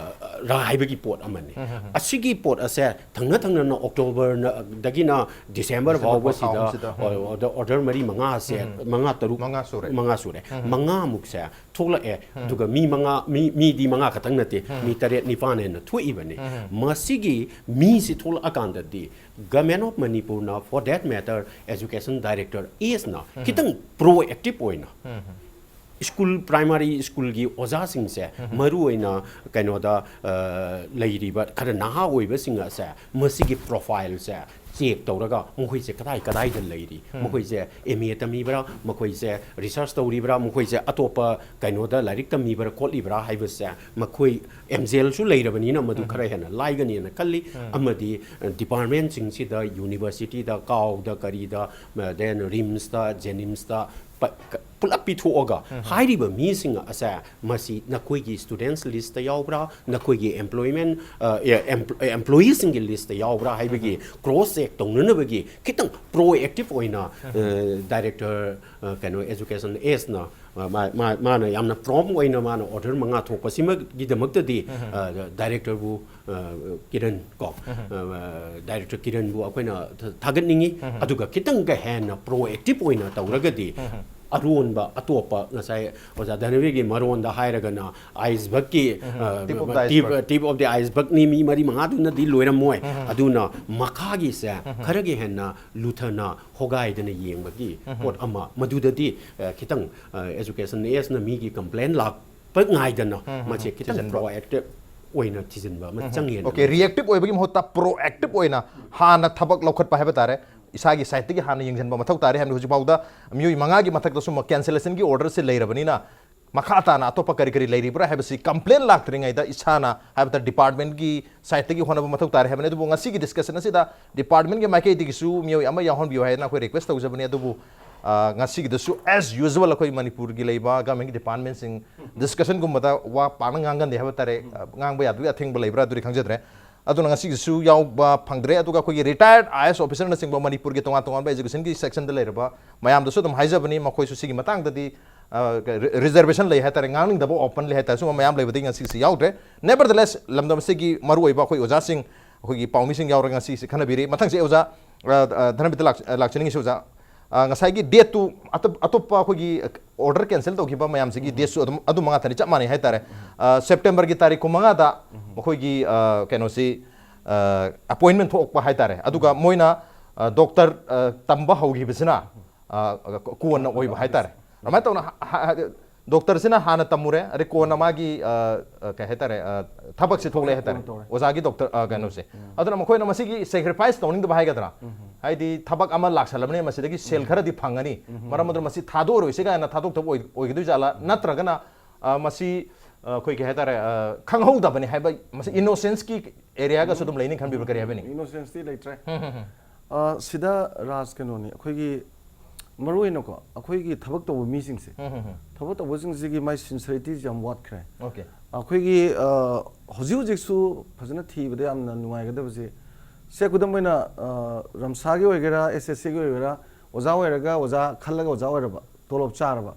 ꯔꯥ ꯍꯥꯏꯕꯒꯤ ꯄꯣꯠ ꯑꯃꯅꯤ꯫ ꯑꯁꯤꯒꯤ ꯄꯣꯠ ꯑꯁꯦ ꯊꯪꯅ ꯊꯪꯅꯅ ꯑꯣꯛꯇꯣꯕꯔꯗꯒꯤꯅ ꯗꯤꯁꯦꯝꯕꯔ ꯐꯥꯎꯕꯁꯤꯗ ꯑꯣꯔꯗꯔ ꯃꯔꯤ ꯃꯉꯥꯁꯦ, ꯃꯉꯥ ꯇꯔꯨꯛ, ꯃꯉꯥ ꯁꯨꯔꯦ꯫ ꯃꯉꯥꯃꯨꯛꯁꯦ ꯊꯣꯛꯂꯛꯑꯦ꯫ ꯑꯗꯨꯒ ꯃꯤ ꯃꯉꯥ, ꯃꯤ, ꯃꯤꯗꯤ ꯃꯉꯥ ꯈꯛꯇꯪ ꯅꯠꯇꯦ, ꯃꯤ ꯇꯔꯦꯠ ꯅꯤꯄꯥꯟ ꯍꯦꯟꯅ ꯊꯣꯛꯏꯕꯅꯤ꯫ ꯃꯁꯤꯒꯤ ꯃꯤꯁꯤ ꯊꯣꯛꯂꯛꯑꯀꯥꯟꯗꯗꯤ Government of Manipurꯅ, for that matter, Education Director Sꯅ ꯈꯤꯇꯪ proactive ꯑꯣꯏꯅ ꯁ꯭ꯀꯨꯜ, ꯄ꯭ꯔꯥꯏꯃꯥꯔꯤ ꯁ꯭ꯀꯨꯜꯒꯤ ꯑꯣꯖꯥꯁꯤꯡꯁꯦ, ꯃꯔꯨꯑꯣꯏꯅ ꯀꯩꯅꯣꯗ ꯂꯩꯔꯤꯕ ꯈꯔ ꯅꯍꯥ ꯑꯣꯏꯕꯁꯤꯡ ꯑꯁꯦ, ꯃꯁꯤꯒꯤ ꯄ꯭ꯔꯣꯐꯥꯏꯜꯁꯦ ꯆꯦꯛ ꯇꯧꯔꯒ ꯃꯈꯣꯏꯁꯦ ꯀꯗꯥꯏ ꯀꯗꯥꯏꯗ ꯂꯩꯔꯤ, ꯃꯈꯣꯏꯁꯦ ꯑꯦꯝ ꯑꯦ ꯇꯝꯃꯤꯕ꯭ꯔꯥ, ꯃꯈꯣꯏꯁꯦ ꯔꯤꯁꯔꯁ ꯇꯧꯔꯤꯕ꯭ꯔꯥ, ꯃꯈꯣꯏꯁꯦ ꯑꯇꯣꯞꯄ ꯀꯩꯅꯣꯗ ꯂꯥꯏꯔꯤꯛ ꯇꯝꯃꯤꯕ꯭ꯔꯥ ꯈꯣꯠꯂꯤꯕ꯭ꯔꯥ ꯍꯥꯏꯕꯁꯦ, ꯃꯈꯣꯏ ꯑꯦꯝ ꯖꯦꯜꯁꯨ ꯂꯩꯔꯕꯅꯤꯅ ꯃꯗꯨ ꯈꯔ ꯍꯦꯟꯅ ꯂꯥꯏꯒꯅꯤꯅ ꯈꯜꯂꯤ꯫ ꯑꯃꯗꯤ ꯗꯤꯄꯥꯔꯠꯃꯦꯟꯁꯤꯡꯁꯤꯗ, ꯌꯨꯅꯤꯚꯔꯁꯤꯇꯤꯗ, ꯀꯥꯎꯗ, ꯀꯔꯤꯗ, then ꯔꯤꯝꯁꯇ, ꯖꯦꯅꯤꯝꯁꯇ ꯄ-, ꯀ-, ꯄꯨꯂꯞ ꯄꯤꯊꯣꯛꯑꯒ ꯍꯥꯏꯔꯤꯕ ꯃꯤꯁꯤꯡ ꯑꯁꯦ ꯃꯁꯤ ꯅꯈꯣꯏꯒꯤ ꯁ꯭ꯇꯨꯗꯦꯟꯠꯁ ꯂꯤꯁꯇ ꯌꯥꯎꯕ꯭ꯔꯥ, ꯅꯈꯣꯏꯒꯤ ꯑꯦꯝꯄ꯭ꯂꯣꯏꯃꯦꯟ, ꯑ, ꯑꯦ, ꯑꯦꯝꯄ꯭ꯂꯣꯌꯤꯁꯤꯡꯒꯤ ꯂꯤꯁꯇ ꯌꯥꯎꯕ꯭ꯔꯥ ꯍꯥꯏꯕꯒꯤ ꯀ꯭ꯔꯣꯁ ꯆꯦꯛ ꯇꯧꯅꯅꯕꯒꯤ ꯈꯤꯇꯪ ꯄ꯭ꯔꯣꯑꯦꯛꯇꯤꯚ ꯑꯣꯏꯅ ꯗꯥꯏꯔꯦꯛꯇꯔ, ꯀꯩꯅꯣ, ꯑꯦꯖꯨꯀꯦꯁꯟ ꯑꯦꯁꯅ ꯃꯥꯅ ꯌꯥꯝꯅ ꯄ꯭ꯔꯣꯝ ꯑꯣꯏꯅ ꯃꯥꯅ ꯑꯣꯔꯗꯔ ꯃꯉꯥ ꯊꯣꯛꯄꯁꯤꯃꯒꯤꯗꯃꯛꯇꯗꯤ ꯗꯥꯏꯔꯦꯛꯇꯔꯕꯨ, ꯀꯤꯔꯟ ꯀꯣ, ꯗꯥꯏꯔꯦꯛꯇꯔ ꯀꯤꯔꯟꯕꯨ ꯑꯩꯈꯣꯏꯅ ꯊꯥꯒꯠꯅꯤꯡꯉꯤ꯫ ꯑꯗꯨꯒ ꯈꯤꯇꯪꯒ ꯍꯦꯟꯅ ꯄ꯭ꯔꯣꯑꯦꯛꯇꯤꯚ ꯑꯣꯏꯅ ꯇꯧꯔꯒꯗꯤ ꯑꯔꯣꯟꯕ ꯑꯇꯣꯞꯄ, ꯉꯁꯥꯏ ꯑꯣꯖꯥ ꯙꯅꯕꯤꯔꯒꯤ ꯃꯔꯣꯟꯗ ꯍꯥꯏꯔꯒꯅ, ꯑꯥꯏꯁꯕꯔꯒꯀꯤ, Tip of the iceberg. Tip of the ꯑꯥꯏꯁꯕꯔꯒꯅꯤ, ꯃꯤ ꯃꯔꯤ ꯃꯉꯥꯗꯨꯅꯗꯤ ꯂꯣꯏꯔꯝꯃꯣꯏ꯫ ꯑꯗꯨꯅ ꯃꯈꯥꯒꯤꯁꯦ ꯈꯔꯒ ꯍꯦꯟꯅ ꯂꯨꯊꯅ ꯍꯣꯒꯥꯏꯗꯅ ꯌꯦꯡꯕꯒꯤ ꯄꯣꯠ ꯑꯃ, ꯃꯗꯨꯗꯗꯤ ꯈꯤꯇꯪ ꯑꯦꯖꯨꯀꯦꯁꯟ ꯑꯦꯁꯅ ꯃꯤꯒꯤ ꯀꯝꯄ꯭ꯂꯦꯟ ꯂꯥꯛꯄ ꯉꯥꯏꯗꯅ ꯃꯁꯦ ꯈꯤꯇꯪ ꯄ꯭ꯔꯣꯑꯦꯛꯇꯤꯚ ꯑꯣꯏꯅ ꯊꯤꯖꯤꯟꯕ ꯑꯃ ꯆꯪꯉꯦꯅ꯫ ꯑꯣꯀꯦ, ꯔꯤꯑꯦꯛꯇꯤꯚ ꯑꯣꯏꯕꯒꯤ ꯃꯍꯨꯠꯇ ꯄ꯭ꯔꯣꯑꯦꯛꯇꯤꯚ ꯑꯣꯏꯅ ꯍꯥꯟꯅ ꯊꯕꯛ ꯂꯧꯈꯠꯄ ꯍꯥꯏꯕ ꯇꯥꯔꯦ꯫ ꯏꯁꯥꯒꯤ ꯁꯥꯏꯠꯇꯒꯤ ꯍꯥꯟꯅ ꯌꯦꯡꯁꯤꯟꯕ ꯃꯊꯧ ꯇꯥꯔꯦ ꯍꯥꯏꯕꯅꯤ꯫ ꯍꯧꯖꯤꯛꯐꯥꯎꯗ ꯃꯤꯑꯣꯏ ꯃꯉꯥꯒꯤ ꯃꯊꯛꯇꯁꯨ ꯀꯦꯟꯁꯦꯂꯦꯁꯟꯒꯤ ꯑꯣꯔꯗꯔꯁꯦ ꯂꯩꯔꯕꯅꯤꯅ, ꯃꯈꯥ ꯇꯥꯅ ꯑꯇꯣꯞꯄ ꯀꯔꯤ ꯀꯔꯤ ꯂꯩꯔꯤꯕ꯭ꯔꯥ ꯍꯥꯏꯕꯁꯤ ꯀꯝꯄ꯭ꯂꯦꯟ ꯂꯥꯛꯇ꯭ꯔꯤꯉꯩꯗ ꯏꯁꯥꯅ ꯍꯥꯏꯕ ꯇꯥꯔꯦ ꯗꯤꯄꯥꯔꯠꯃꯦꯟꯒꯤ ꯁꯥꯏꯠꯇꯒꯤ ꯍꯣꯠꯅꯕ ꯃꯊꯧ ꯇꯥꯔꯦ ꯍꯥꯏꯕꯅꯤ꯫ ꯑꯗꯨꯕꯨ ꯉꯁꯤꯒꯤ ꯗꯤꯁꯀꯁꯟ ꯑꯁꯤꯗ ꯗꯤꯄꯥꯔꯠꯃꯦꯟꯒꯤ ꯃꯥꯏꯀꯩꯗꯒꯤꯁꯨ ꯃꯤꯑꯣꯏ ꯑꯃ ꯌꯥꯎꯍꯟꯕꯤꯌꯨ ꯍꯥꯏꯅ ꯑꯩꯈꯣꯏ ꯔꯤꯀ꯭ꯋꯦꯁ ꯇꯧꯖꯕꯅꯤ꯫ ꯑꯗꯨꯕꯨ ꯉꯁꯤꯒꯤꯗꯁꯨ as usual ꯑꯩꯈꯣꯏ ꯃꯅꯤꯄꯨꯔꯒꯤ ꯂꯩꯕ ꯒꯃꯦꯟꯒꯤ ꯗꯤꯄꯥꯔꯠꯃꯦꯟꯁꯤꯡ ꯗꯤꯁꯀꯁꯟꯒꯨꯝꯕꯗ ꯋꯥ ꯄꯥꯛꯅ ꯉꯥꯡꯒꯟꯗꯦ ꯍꯥꯏꯕ ꯇꯥꯔꯦ꯫ ꯉꯥꯡꯕ ꯌꯥꯗꯕꯒꯤ ꯑꯊꯤꯡꯕ ꯂꯩꯕ꯭ꯔꯥ ꯑꯗꯨꯗꯤ ꯈꯪꯖꯗ꯭ꯔꯦ꯫ ꯑꯗꯨꯅ ꯉꯁꯤꯒꯤꯁꯨ ꯌꯥꯎꯕ ꯐꯪꯗ꯭ꯔꯦ꯫ ꯑꯗꯨꯒ ꯑꯩꯈꯣꯏꯒꯤ ꯔꯤꯇꯥꯌꯔꯠ ꯑꯥꯏ ꯑꯦꯁ ꯑꯣꯐꯤꯁꯔꯅꯆꯤꯡꯕ ꯃꯅꯤꯄꯨꯔꯒꯤ ꯇꯣꯉꯥꯟ ꯇꯣꯉꯥꯟꯕ ꯑꯦꯖꯨꯀꯦꯁꯟꯒꯤ ꯁꯦꯛꯁꯟꯗ ꯂꯩꯔꯕ ꯃꯌꯥꯝꯗꯁꯨ ꯑꯗꯨꯝ ꯍꯥꯏꯖꯕꯅꯤ, ꯃꯈꯣꯏꯁꯨ ꯁꯤꯒꯤ ꯃꯇꯥꯡꯗꯗꯤ ꯔꯤꯖꯔꯕꯦꯁꯟ ꯂꯩ ꯍꯥꯏꯇꯥꯔꯦ, ꯉꯥꯡꯅꯤꯡꯗꯕ ꯑꯣꯄꯟꯂꯤ ꯍꯥꯏꯇꯥꯔꯦ, ꯁꯨꯝꯕ ꯃꯌꯥꯝ ꯂꯩꯕꯗꯒꯤ ꯉꯁꯤꯁꯤ ꯌꯥꯎꯗ꯭ꯔꯦ꯫ Nevertheless, ꯂꯝꯗꯝ ꯑꯁꯤꯒꯤ ꯃꯔꯨꯑꯣꯏꯕ ꯑꯩꯈꯣꯏ ꯑꯣꯖꯥꯁꯤꯡ, ꯑꯩꯈꯣꯏꯒꯤ ꯄꯥꯎꯃꯤꯁꯤꯡ ꯌꯥꯎꯔꯒ ꯉꯁꯤꯁꯤ ꯈꯟꯅꯕꯤꯔꯤ꯫ ꯃꯊꯪꯁꯦ ꯑꯣꯖꯥ ꯙꯅꯕꯤꯗ ꯂꯥꯛꯆꯅꯤꯡꯉꯤꯁꯤ ꯑꯣꯖꯥ, ꯉꯁꯥꯏꯒꯤ ꯗꯦꯠꯇꯨ ꯑꯇꯣꯞꯄ ꯑꯩꯈꯣꯏꯒꯤ ꯑꯣꯔꯗꯔ ꯀꯦꯟꯁꯦꯜ ꯇꯧꯈꯤꯕ ꯃꯌꯥꯝꯁꯤꯒꯤ ꯗꯦꯠꯁꯨ ꯑꯗꯨꯝ ꯑꯗꯨ ꯃꯉꯥ ꯇꯅꯤ, ꯆꯞ ꯃꯥꯟꯅꯩ ꯍꯥꯏꯇꯥꯔꯦ꯫ ꯁꯦꯞꯇꯦꯝꯕꯔꯒꯤ ꯇꯥꯔꯤꯛ ꯀꯨꯟꯃꯉꯥꯗ ꯃꯈꯣꯏꯒꯤ ꯀꯩꯅꯣꯁꯤ ꯑꯄꯣꯏꯟꯃꯦꯟ ꯊꯣꯛꯂꯛꯄ ꯍꯥꯏꯇꯥꯔꯦ꯫ ꯑꯗꯨꯒ ꯃꯣꯏꯅ ꯗꯣꯛꯇꯔ ꯇꯝꯕ ꯍꯧꯈꯤꯕꯁꯤꯅ ꯀꯣꯟꯅ ꯑꯣꯏꯕ ꯍꯥꯏꯇꯥꯔꯦ꯫ ꯑꯗꯨꯃꯥꯏꯅ ꯇꯧꯅ ꯗꯣꯛꯇꯔꯁꯤꯅ ꯍꯥꯟꯅ ꯇꯝꯃꯨꯔꯦ, ꯑꯗꯩ ꯀꯣꯟꯅ ꯃꯥꯒꯤ ꯀꯩ ꯍꯥꯏꯇꯥꯔꯦ, ꯊꯕꯛꯁꯦ ꯊꯣꯛꯂꯛꯑꯦ ꯍꯥꯏꯇꯥꯔꯦ, ꯑꯣꯖꯥꯒꯤ ꯗꯣꯛꯇꯔ ꯀꯩꯅꯣꯁꯦ꯫ ꯑꯗꯨꯅ ꯃꯈꯣꯏꯅ ꯃꯁꯤꯒꯤ ꯁꯦꯀ꯭ꯔꯤꯐꯥꯏꯁ ꯇꯧꯅꯤꯡꯗꯕ ꯍꯥꯏꯒꯗ꯭ꯔꯥ, ꯍꯥꯏꯗꯤ ꯊꯕꯛ ꯑꯃ ꯂꯥꯛꯁꯜꯂꯕꯅꯤꯅ ꯃꯁꯤꯗꯒꯤ ꯁꯦꯜ ꯈꯔꯗꯤ ꯐꯪꯒꯅꯤ, ꯃꯔꯝ ꯑꯗꯨꯅ ꯃꯁꯤ ꯊꯥꯗꯣꯛꯑꯔꯣꯏꯁꯤ ꯀꯥꯏꯅ ꯊꯥꯗꯣꯛꯇꯕ ꯑꯣꯏꯒꯗꯣꯏ ꯖꯥꯠꯂꯥ, ꯅꯠꯇ꯭ꯔꯒꯅ ꯃꯁꯤ ꯑꯩꯈꯣꯏ ꯀꯩ ꯍꯥꯏꯇꯥꯔꯦ, ꯈꯪꯍꯧꯗꯕꯅꯤ ꯍꯥꯏꯕ, ꯃꯁꯤ ꯏꯅꯣꯁꯦꯟꯁꯀꯤ ꯑꯦꯔꯤꯌꯥꯒꯁꯨ ꯑꯗꯨꯝ ꯂꯩꯅꯤ ꯈꯟꯕꯤꯕ꯭ꯔꯥ, ꯀꯔꯤ ꯍꯥꯏꯕꯅꯤ? ꯏꯅꯣꯁꯦꯟꯁꯇꯤ ꯂꯩꯇ꯭ꯔꯦ꯫ ꯁꯤꯗ ꯔꯥꯖ ꯀꯩꯅꯣꯅꯤ, ꯑꯩꯈꯣꯏꯒꯤ ꯃꯔꯨ ꯑꯣꯏꯅꯀꯣ ꯑꯩꯈꯣꯏꯒꯤ ꯊꯕꯛ ꯇꯧꯕ ꯃꯤꯁꯤꯡꯁꯦ, ꯊꯕꯛ ꯇꯧꯕꯁꯤꯡꯁꯤꯒꯤ ꯃꯥꯏ ꯁꯤꯟꯁꯔꯤꯇꯤꯁꯤ ꯌꯥꯝ ꯋꯥꯠꯈ꯭ꯔꯦ꯫ ꯑꯣꯀꯦ꯫ ꯑꯩꯈꯣꯏꯒꯤ ꯍꯧꯖꯤꯛ ꯍꯧꯖꯤꯛꯁꯨ ꯐꯖꯅ ꯊꯤꯕꯗ ꯌꯥꯝꯅ ꯅꯨꯡꯉꯥꯏꯒꯗꯕꯁꯦ, ꯁꯦ, ꯈꯨꯗꯝ ꯑꯣꯏꯅ, ꯑ, ꯔꯝꯁꯥꯒꯤ ꯑꯣꯏꯒꯦꯔꯥ, ꯑꯦꯁ ꯑꯦꯁ ꯁꯤꯒꯤ ꯑꯣꯏꯒꯦꯔꯥ, ꯑꯣꯖꯥ ꯑꯣꯏꯔꯒ, ꯑꯣꯖꯥ ꯈꯜꯂꯒ ꯑꯣꯖꯥ ꯑꯣꯏꯔꯕ, ꯇꯣꯂꯣꯞ ꯆꯥꯔꯕ,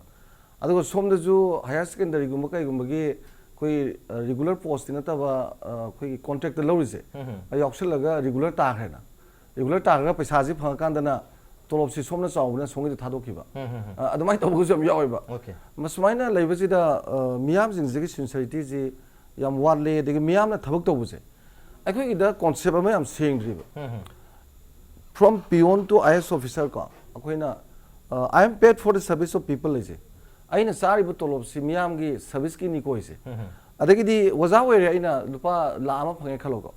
ꯑꯗꯨꯒ ꯁꯣꯝꯗꯁꯨ ꯍꯥꯌꯔ ꯁꯦꯀꯦꯟꯗꯔꯤꯒꯨꯝꯕ ꯀꯩꯒꯨꯝꯕꯒꯤ ꯑꯩꯈꯣꯏ, ꯑ, ꯔꯤꯒꯨꯂꯔ ꯄꯣꯁꯇꯤ ꯅꯠꯇꯕ, ꯑ, ꯑꯩꯈꯣꯏꯒꯤ ꯀꯣꯟꯇ꯭ꯔꯦꯛꯇ ꯂꯧꯔꯤꯁꯦ, ꯎꯝ ꯍꯝ꯫ ꯑ, ꯌꯥꯎꯁꯜꯂꯒ ꯔꯤꯒꯨꯂꯔ ꯇꯥꯈ꯭ꯔꯦꯅ꯫ ꯔꯤꯒꯨꯂꯔ ꯇꯥꯈ꯭ꯔꯒ ꯄꯩꯁꯥꯁꯤ ꯐꯪꯉꯀꯥꯟꯗꯅ ꯇꯣꯂꯣꯞꯁꯤ ꯁꯣꯝꯅ ꯆꯥꯎꯕꯅ ꯁꯣꯝꯒꯤꯗ ꯊꯥꯗꯣꯛꯈꯤꯕ꯫ ꯎꯝ ꯍꯝ ꯍꯝ꯫ ꯑ, ꯑꯗꯨꯃꯥꯏꯅ ꯇꯧꯕꯁꯨ ꯌꯥꯝ ꯌꯥꯎꯋꯦꯕ꯫ ꯑꯣꯀꯦ꯫ ꯃꯁꯨꯃꯥꯏꯅ ꯂꯩꯕꯁꯤꯗ, ꯑ, ꯃꯤꯌꯥꯝꯁꯤꯡꯁꯤꯒꯤ ꯁꯤꯟꯁꯔꯤꯇꯤꯁꯤ ꯌꯥꯝ ꯋꯥꯠꯂꯦ, ꯑꯗꯒꯤ ꯃꯤꯌꯥꯝꯅ ꯊꯕꯛ ꯇꯧꯕꯁꯦ ꯑꯩꯈꯣꯏꯒꯤꯗ ꯀꯣꯟꯁꯦꯞ ꯑꯃ ꯌꯥꯝ ꯁꯦꯡꯗ꯭ꯔꯤꯕ꯫ ꯎꯝ ꯍꯝ꯫ From peon to I A S officer ꯀꯣ, ꯑꯩꯈꯣꯏꯅ, ꯑ, "I am paid for the service of people" ꯍꯥꯏꯁꯦ, ꯑꯩꯅ ꯆꯥꯔꯤꯕ ꯇꯣꯂꯣꯞꯁꯤ ꯃꯤꯌꯥꯝꯒꯤ ꯁꯔꯚꯤꯁꯀꯤꯅꯤꯀꯣ ꯍꯥꯏꯁꯦ꯫ ꯎꯝ ꯍꯝ꯫ ꯑꯗꯒꯤꯗꯤ ꯑꯣꯖꯥ ꯑꯣꯏꯔꯦ, ꯑꯩꯅ ꯂꯨꯄꯥ ꯂꯥꯈ ꯑꯃ ꯐꯪꯉꯦ ꯈꯜꯂꯣꯀꯣ,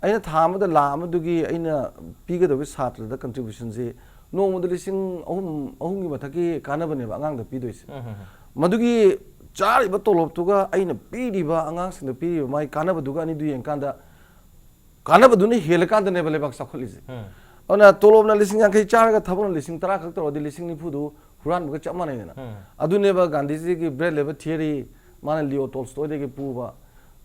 ꯑꯩꯅ ꯊꯥ ꯑꯃꯗ ꯂꯥꯈ ꯑꯃꯗꯨꯒꯤ ꯑꯩꯅ ꯄꯤꯒꯗꯕ ꯁꯥꯇ꯭ꯔꯗ ꯀꯟꯇ꯭ꯔꯤꯕ꯭ꯌꯨꯁꯟꯁꯤ ꯅꯣꯡꯃꯗ ꯂꯤꯁꯤꯡ ꯑꯍꯨꯝ, ꯑꯍꯨꯝꯒꯤ ꯃꯊꯛꯀꯤ ꯀꯥꯟꯅꯕꯅꯦꯕ ꯑꯉꯥꯡꯗ ꯄꯤꯗꯣꯏꯁꯦ꯫ ꯎꯝ ꯍꯝ ꯍꯝ꯫ ꯃꯗꯨꯒꯤ ꯆꯥꯔꯤꯕ ꯇꯣꯂꯣꯞꯇꯨꯒ ꯑꯩꯅ ꯄꯤꯔꯤꯕ ꯑꯉꯥꯡꯁꯤꯡꯗ ꯄꯤꯔꯤꯕ ꯃꯥꯒꯤ ꯀꯥꯟꯅꯕꯗꯨꯒ ꯑꯅꯤꯗꯨ ꯌꯦꯡꯀꯥꯟꯗ, ꯀꯥꯟꯅꯕꯗꯨꯅ ꯍꯦꯜꯂꯀꯥꯟꯗꯅꯦꯕ ꯂꯩꯕꯥꯛ ꯆꯥꯎꯈꯠꯂꯤꯁꯦ꯫ ꯎꯝ꯫ ꯑꯗꯨꯅ ꯇꯣꯂꯣꯞꯅ ꯂꯤꯁꯤꯡ ꯌꯥꯡꯈꯩ ꯆꯥꯔꯒ ꯊꯕꯛꯅ ꯂꯤꯁꯤꯡ ꯇꯔꯥ ꯈꯛ ꯇꯧꯔꯗꯤ ꯂꯤꯁꯤꯡ ꯅꯤꯐꯨꯗꯨ ꯍꯨꯔꯥꯟꯕꯒ ꯆꯞ ꯃꯥꯟꯅꯩꯗꯅ꯫ ꯎꯝ꯫ ꯑꯗꯨꯅꯦꯕ ꯒꯥꯟꯙꯤꯖꯤꯒꯤ ꯕ꯭ꯔꯦꯗ ꯂꯦꯕꯔ ꯊꯤꯌꯔꯤ, ꯃꯥꯅ ꯂꯤꯑꯣ ꯇꯣꯜꯁꯇꯣꯏꯗꯒꯤ ꯄꯨꯕ,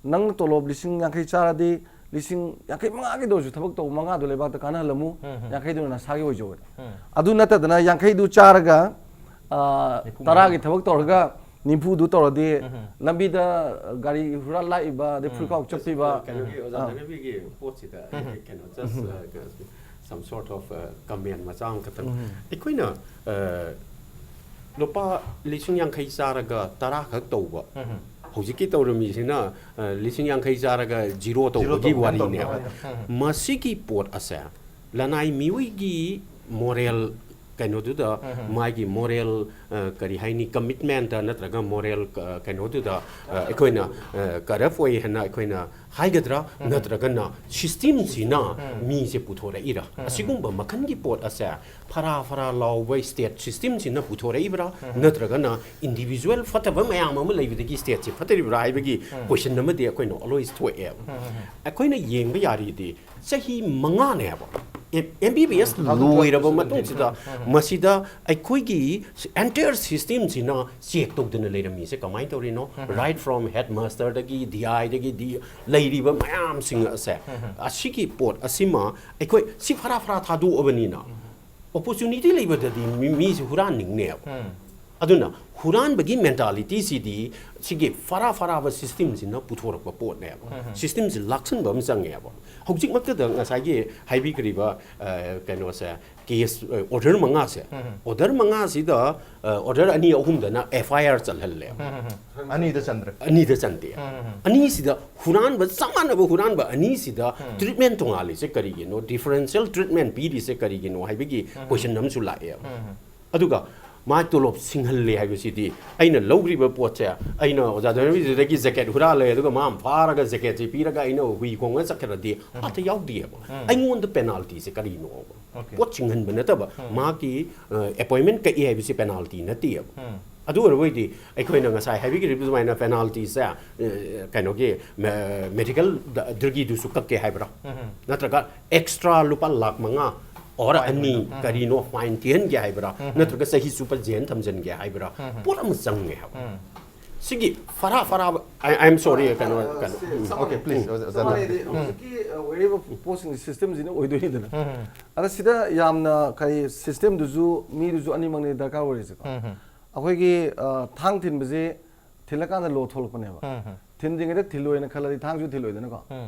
"ꯅꯪꯅ ꯇꯣꯂꯣꯞ ꯂꯤꯁꯤꯡ ꯌꯥꯡꯈꯩ ꯆꯥꯔꯗꯤ ꯂꯤꯁꯤꯡ ꯌꯥꯡꯈꯩ ꯃꯉꯥꯒꯤꯗ ꯑꯣꯏꯔꯁꯨ ꯊꯕꯛ ꯇꯧꯕ, ꯃꯉꯥꯗꯨ ꯂꯩꯕꯥꯛꯇ ꯀꯥꯟꯅꯍꯜꯂꯝꯃꯨ, ꯎꯝ, ꯎꯝ꯫ ꯌꯥꯡꯈꯩꯗꯨꯅ ꯅꯁꯥꯒꯤ ꯑꯣꯏꯖꯧ" ꯍꯥꯏꯅ꯫ ꯎꯝ꯫ ꯑꯗꯨ ꯅꯠꯇꯗꯅ ꯌꯥꯡꯈꯩꯗꯨ ꯆꯥꯔꯒ, ꯑ, ꯅꯤꯐꯨ ꯃꯉꯥ꯫ ꯇꯔꯥꯒꯤ ꯊꯕꯛ ꯇꯧꯔꯒ ꯅꯤꯐꯨꯗꯨ ꯇꯧꯔꯗꯤ, ꯎꯝ, ꯎꯝ꯫ ꯂꯝꯕꯤꯗ ꯒꯥꯔꯤ ꯍꯨꯔꯥꯟ ꯂꯥꯛꯏꯕ, ꯑꯗꯩ ꯎꯝ꯫ ꯐꯨꯔꯤꯠꯈꯥꯎ ꯆꯞꯄꯤꯕ, ꯀꯩꯅꯣꯒꯤ ꯑꯣꯖꯥ ꯑꯥ꯫ ꯙꯅꯕꯤꯒꯤ ꯄꯣꯠꯁꯤꯗ ꯎꯝ꯫ ꯑꯩ ꯀꯩꯅꯣ, just, ꯎꯝ꯫ ꯑ, some sort of, ꯑ, comment ꯃꯆꯥ ꯑꯃꯈꯛꯇꯪ꯫ ꯎꯝ꯫ ꯑꯩꯈꯣꯏꯅ, ꯑ, ꯂꯨꯄꯥ ꯂꯤꯁꯤꯡ ꯌꯥꯡꯈꯩ ꯆꯥꯔꯒ ꯇꯔꯥ ꯈꯛ ꯇꯧꯕ꯫ ꯎꯝ꯫ ꯍꯧꯖꯤꯛꯀꯤ ꯇꯧꯔꯝꯃꯤꯁꯤꯅ, ꯑ, ꯂꯤꯁꯤꯡ ꯌꯥꯡꯈꯩ ꯆꯥꯔꯒ ꯖꯤꯔꯣ ꯖꯤꯔꯣ ꯇꯧꯕꯒꯤ ꯇꯧꯕ ꯋꯥꯔꯤꯅꯦꯕ꯫ ꯇꯧꯕ꯫ ꯎꯝ꯫ ꯃꯁꯤꯒꯤ ꯄꯣꯠ ꯑꯁꯦ ꯂꯅꯥꯏ ꯃꯤꯑꯣꯏꯒꯤ moral ꯀꯩꯅꯣꯗꯨꯗ, ꯎꯝ꯫ ꯃꯥꯒꯤ moral, ꯑ, ꯀꯔꯤ ꯍꯥꯏꯅꯤ, commitment ꯅꯠꯇ꯭ꯔꯒ moral, ꯑ, ꯀꯩꯅꯣꯗꯨꯗ, ꯑ, ꯑꯩꯈꯣꯏꯅ, ꯑ, corrupt ꯑꯣꯏ ꯍꯥꯏꯅ ꯑꯩꯈꯣꯏꯅ ꯍꯥꯏꯒꯗ꯭ꯔꯥ? ꯎꯝ꯫ ꯅꯠꯇ꯭ꯔꯒꯅ system ꯁꯤꯅ ꯎꯝ꯫ ꯃꯤꯁꯦ ꯄꯨꯊꯣꯔꯛꯏꯔꯥ? ꯎꯝ꯫ ꯑꯁꯤꯒꯨꯝꯕ ꯃꯈꯜꯒꯤ ꯄꯣꯠ ꯑꯁꯦ ꯐꯔꯥ ꯐꯔꯥ ꯂꯥꯎꯕ state system ꯁꯤꯅ ꯄꯨꯊꯣꯔꯛꯏꯕ꯭ꯔꯥ? ꯎꯝ꯫ ꯅꯠꯇ꯭ꯔꯒꯅ individual ꯐꯠꯇꯕ ꯃꯌꯥꯝ ꯑꯃ ꯂꯩꯕꯗꯒꯤ state ꯁꯤ ꯐꯠꯇꯔꯤꯕ꯭ꯔꯥ ꯍꯥꯏꯕꯒꯤ ꯎꯝ꯫ question ꯑꯃꯗꯤ ꯑꯩꯈꯣꯏꯅ always ꯊꯣꯛꯑꯦꯕ꯫ ꯎꯝ, ꯎꯝ, ꯎꯝ꯫ ꯑꯩꯈꯣꯏꯅ ꯌꯦꯡꯕ ꯌꯥꯔꯤꯗꯤ ꯆꯍꯤ ꯃꯉꯥꯅꯦꯕ ꯑꯦꯝ ꯕꯤ ꯕꯤ ꯑꯦꯁ ꯂꯣꯏꯔꯕ ꯃꯇꯨꯡꯁꯤꯗ ꯃꯁꯤꯗ ꯑꯩꯈꯣꯏꯒꯤ entire system ꯁꯤꯅ check ꯇꯧꯗꯅ ꯂꯩꯔꯝꯃꯤꯁꯦ ꯀꯃꯥꯏꯅ ꯇꯧꯔꯤꯅꯣ? Right from headmaster ꯗꯒꯤ, D I ꯗꯒꯤ, ꯗꯤ ꯂꯩꯔꯤꯕ ꯃꯌꯥꯝꯁꯤꯡ ꯑꯁꯦ, ꯑꯁꯤꯒꯤ ꯄꯣꯠ ꯑꯁꯤꯃ ꯑꯩꯈꯣꯏ ꯁꯤ ꯐꯔꯥ ꯐꯔꯥ ꯊꯥꯗꯣꯛꯑꯕꯅꯤꯅ, opportunity ꯂꯩꯕꯗꯗꯤ ꯃꯤ, ꯃꯤꯁꯦ ꯍꯨꯔꯥꯟꯅꯤꯡꯅꯦꯕ꯫ ꯑꯗꯨꯅ ꯍꯨꯔꯥꯟꯕꯒꯤ mentality ꯁꯤꯗꯤ ꯁꯤꯒꯤ ꯐꯔꯥ ꯐꯔꯥꯕ system ꯁꯤꯅ ꯄꯨꯊꯣꯔꯛꯄ ꯄꯣꯠꯅꯦꯕ꯫ System ꯁꯤ ꯂꯥꯛꯁꯟꯕ ꯑꯃ ꯆꯪꯉꯦꯕ꯫ ꯍꯧꯖꯤꯛꯃꯛꯇꯗ ꯉꯁꯥꯏꯒꯤ ꯍꯥꯏꯕꯤꯈ꯭ꯔꯤꯕ, ꯑ, ꯀꯩꯅꯣꯁꯦ, case, ꯑ, order ꯃꯉꯥꯁꯦ, order ꯃꯉꯥꯁꯤꯗ, ꯑ, order ꯑꯅꯤ ꯑꯍꯨꯝꯗꯅ F I R ꯆꯜꯍꯜꯂꯦꯕ꯫ ꯑꯅꯤꯗ ꯆꯟꯗ꯭ꯔꯦ꯫ ꯑꯅꯤꯗ ꯆꯟꯗꯦ꯫ ꯑꯅꯤꯁꯤꯗ ꯍꯨꯔꯥꯟꯕ, ꯆꯞ ꯃꯥꯟꯅꯕ ꯍꯨꯔꯥꯟꯕ ꯑꯅꯤꯁꯤꯗ treatment ꯇꯣꯉꯥꯜꯂꯤꯁꯦ ꯀꯔꯤꯒꯤꯅꯣ, differential treatment ꯄꯤꯔꯤꯁꯦ ꯀꯔꯤꯒꯤꯅꯣ ꯍꯥꯏꯕꯒꯤ question ꯑꯃꯁꯨ ꯂꯥꯛꯑꯦꯕ꯫ ꯑꯗꯨꯒ ꯃꯥ ꯇꯣꯂꯣꯞ ꯁꯤꯡꯍꯜꯂꯦ ꯍꯥꯏꯕꯁꯤꯗꯤ, ꯑꯩꯅ ꯂꯧꯈ꯭ꯔꯤꯕ ꯄꯣꯠꯁꯦ, ꯑꯩꯅ ꯑꯣꯖꯥ ꯙꯔꯃꯕꯤꯔꯗꯒꯤ jacket ꯍꯨꯔꯥꯜꯂꯦ, ꯑꯗꯨꯒ ꯃꯥ ꯐꯥꯔꯒ jacket ꯁꯦ ꯄꯤꯔꯒ ꯑꯩꯅ ꯍꯨꯏ ꯈꯣꯡꯉ ꯆꯠꯈ꯭ꯔꯗꯤ ꯑꯥꯗ ꯌꯥꯎꯗꯦꯕ꯫ ꯑꯩꯉꯣꯟꯗ penalty ꯁꯦ ꯀꯔꯤꯅꯣꯕ? Okay. ꯄꯣꯠ ꯁꯤꯡꯍꯟꯕ ꯅꯠꯇꯕ, ꯃꯥꯒꯤ, ꯑ, appointment ꯀꯛꯏ ꯍꯥꯏꯕꯁꯤ penalty ꯅꯠꯇꯦꯕ꯫ ꯑꯗꯨ ꯑꯣꯏꯔꯕ ꯑꯣꯏꯗꯤ ꯑꯩꯈꯣꯏꯅ ꯉꯁꯥꯏ ꯍꯥꯏꯕꯤꯈꯤꯕ ꯑꯗꯨꯃꯥꯏꯅ penalty ꯁꯦ, ꯑ, ꯀꯩꯅꯣꯒꯤ, ꯃꯦ-, medical ꯗ-, ꯗ꯭ꯔꯒꯤꯗꯨꯁꯨ ꯀꯛꯀꯦ ꯍꯥꯏꯕ꯭ꯔꯥ? ꯅꯠꯇ꯭ꯔꯒ extra ꯂꯨꯄꯥ ꯂꯥꯈ ꯃꯉꯥ or ꯑꯅꯤ ꯀꯔꯤꯅꯣ fine ꯊꯤꯍꯟꯒꯦ ꯍꯥꯏꯕ꯭ꯔꯥ? ꯅꯠꯇ꯭ꯔꯒ ꯆꯍꯤ ꯆꯨꯞꯄ jail ꯊꯝꯖꯤꯟꯒꯦ ꯍꯥꯏꯕ꯭ꯔꯥ? ꯄꯣꯠ ꯑꯃ ꯆꯪꯉꯦ ꯍꯥꯏꯕ꯫ ꯁꯤꯒꯤ ꯐꯔꯥ ꯐꯔꯥꯕ, I, I am sorry, ꯀꯩꯅꯣ, ꯀꯩꯅꯣ, ꯎꯝ, Okay, please, ꯑꯣꯖꯥ, ꯑꯣꯖꯥ ꯆꯞ ꯗꯥ꯫ ꯃꯥꯟꯅꯩꯗꯤ ꯍꯧꯖꯤꯛꯀꯤ, ꯑ, ꯑꯣꯏꯔꯤꯕ ꯄꯣꯠꯁꯤꯡꯁꯦ system ꯁꯤꯅ ꯑꯣꯏꯗꯣꯏꯅꯤꯗꯅ꯫ ꯑꯗ ꯁꯤꯗ ꯌꯥꯝꯅ ꯀꯔꯤ system ꯗꯨꯁꯨ ꯃꯤꯗꯨꯁꯨ ꯑꯅꯤꯃꯛꯅꯤ ꯗꯔꯀꯥꯔ ꯑꯣꯏꯔꯤꯁꯦꯀꯣ꯫ ꯑꯩꯈꯣꯏꯒꯤ, ꯑ, ꯊꯥꯡ ꯊꯤꯟꯕꯁꯦ ꯊꯤꯜꯂꯀꯥꯟꯗ law ꯊꯣꯛꯂꯛꯄꯅꯦꯕ꯫ ꯊꯤꯟꯗ꯭ꯔꯤꯉꯩꯗ ꯊꯤꯜꯂꯣꯏꯅ ꯈꯜꯂꯗꯤ ꯊꯥꯡꯁꯨ ꯊꯤꯜꯂꯣꯏꯗꯅꯀꯣ꯫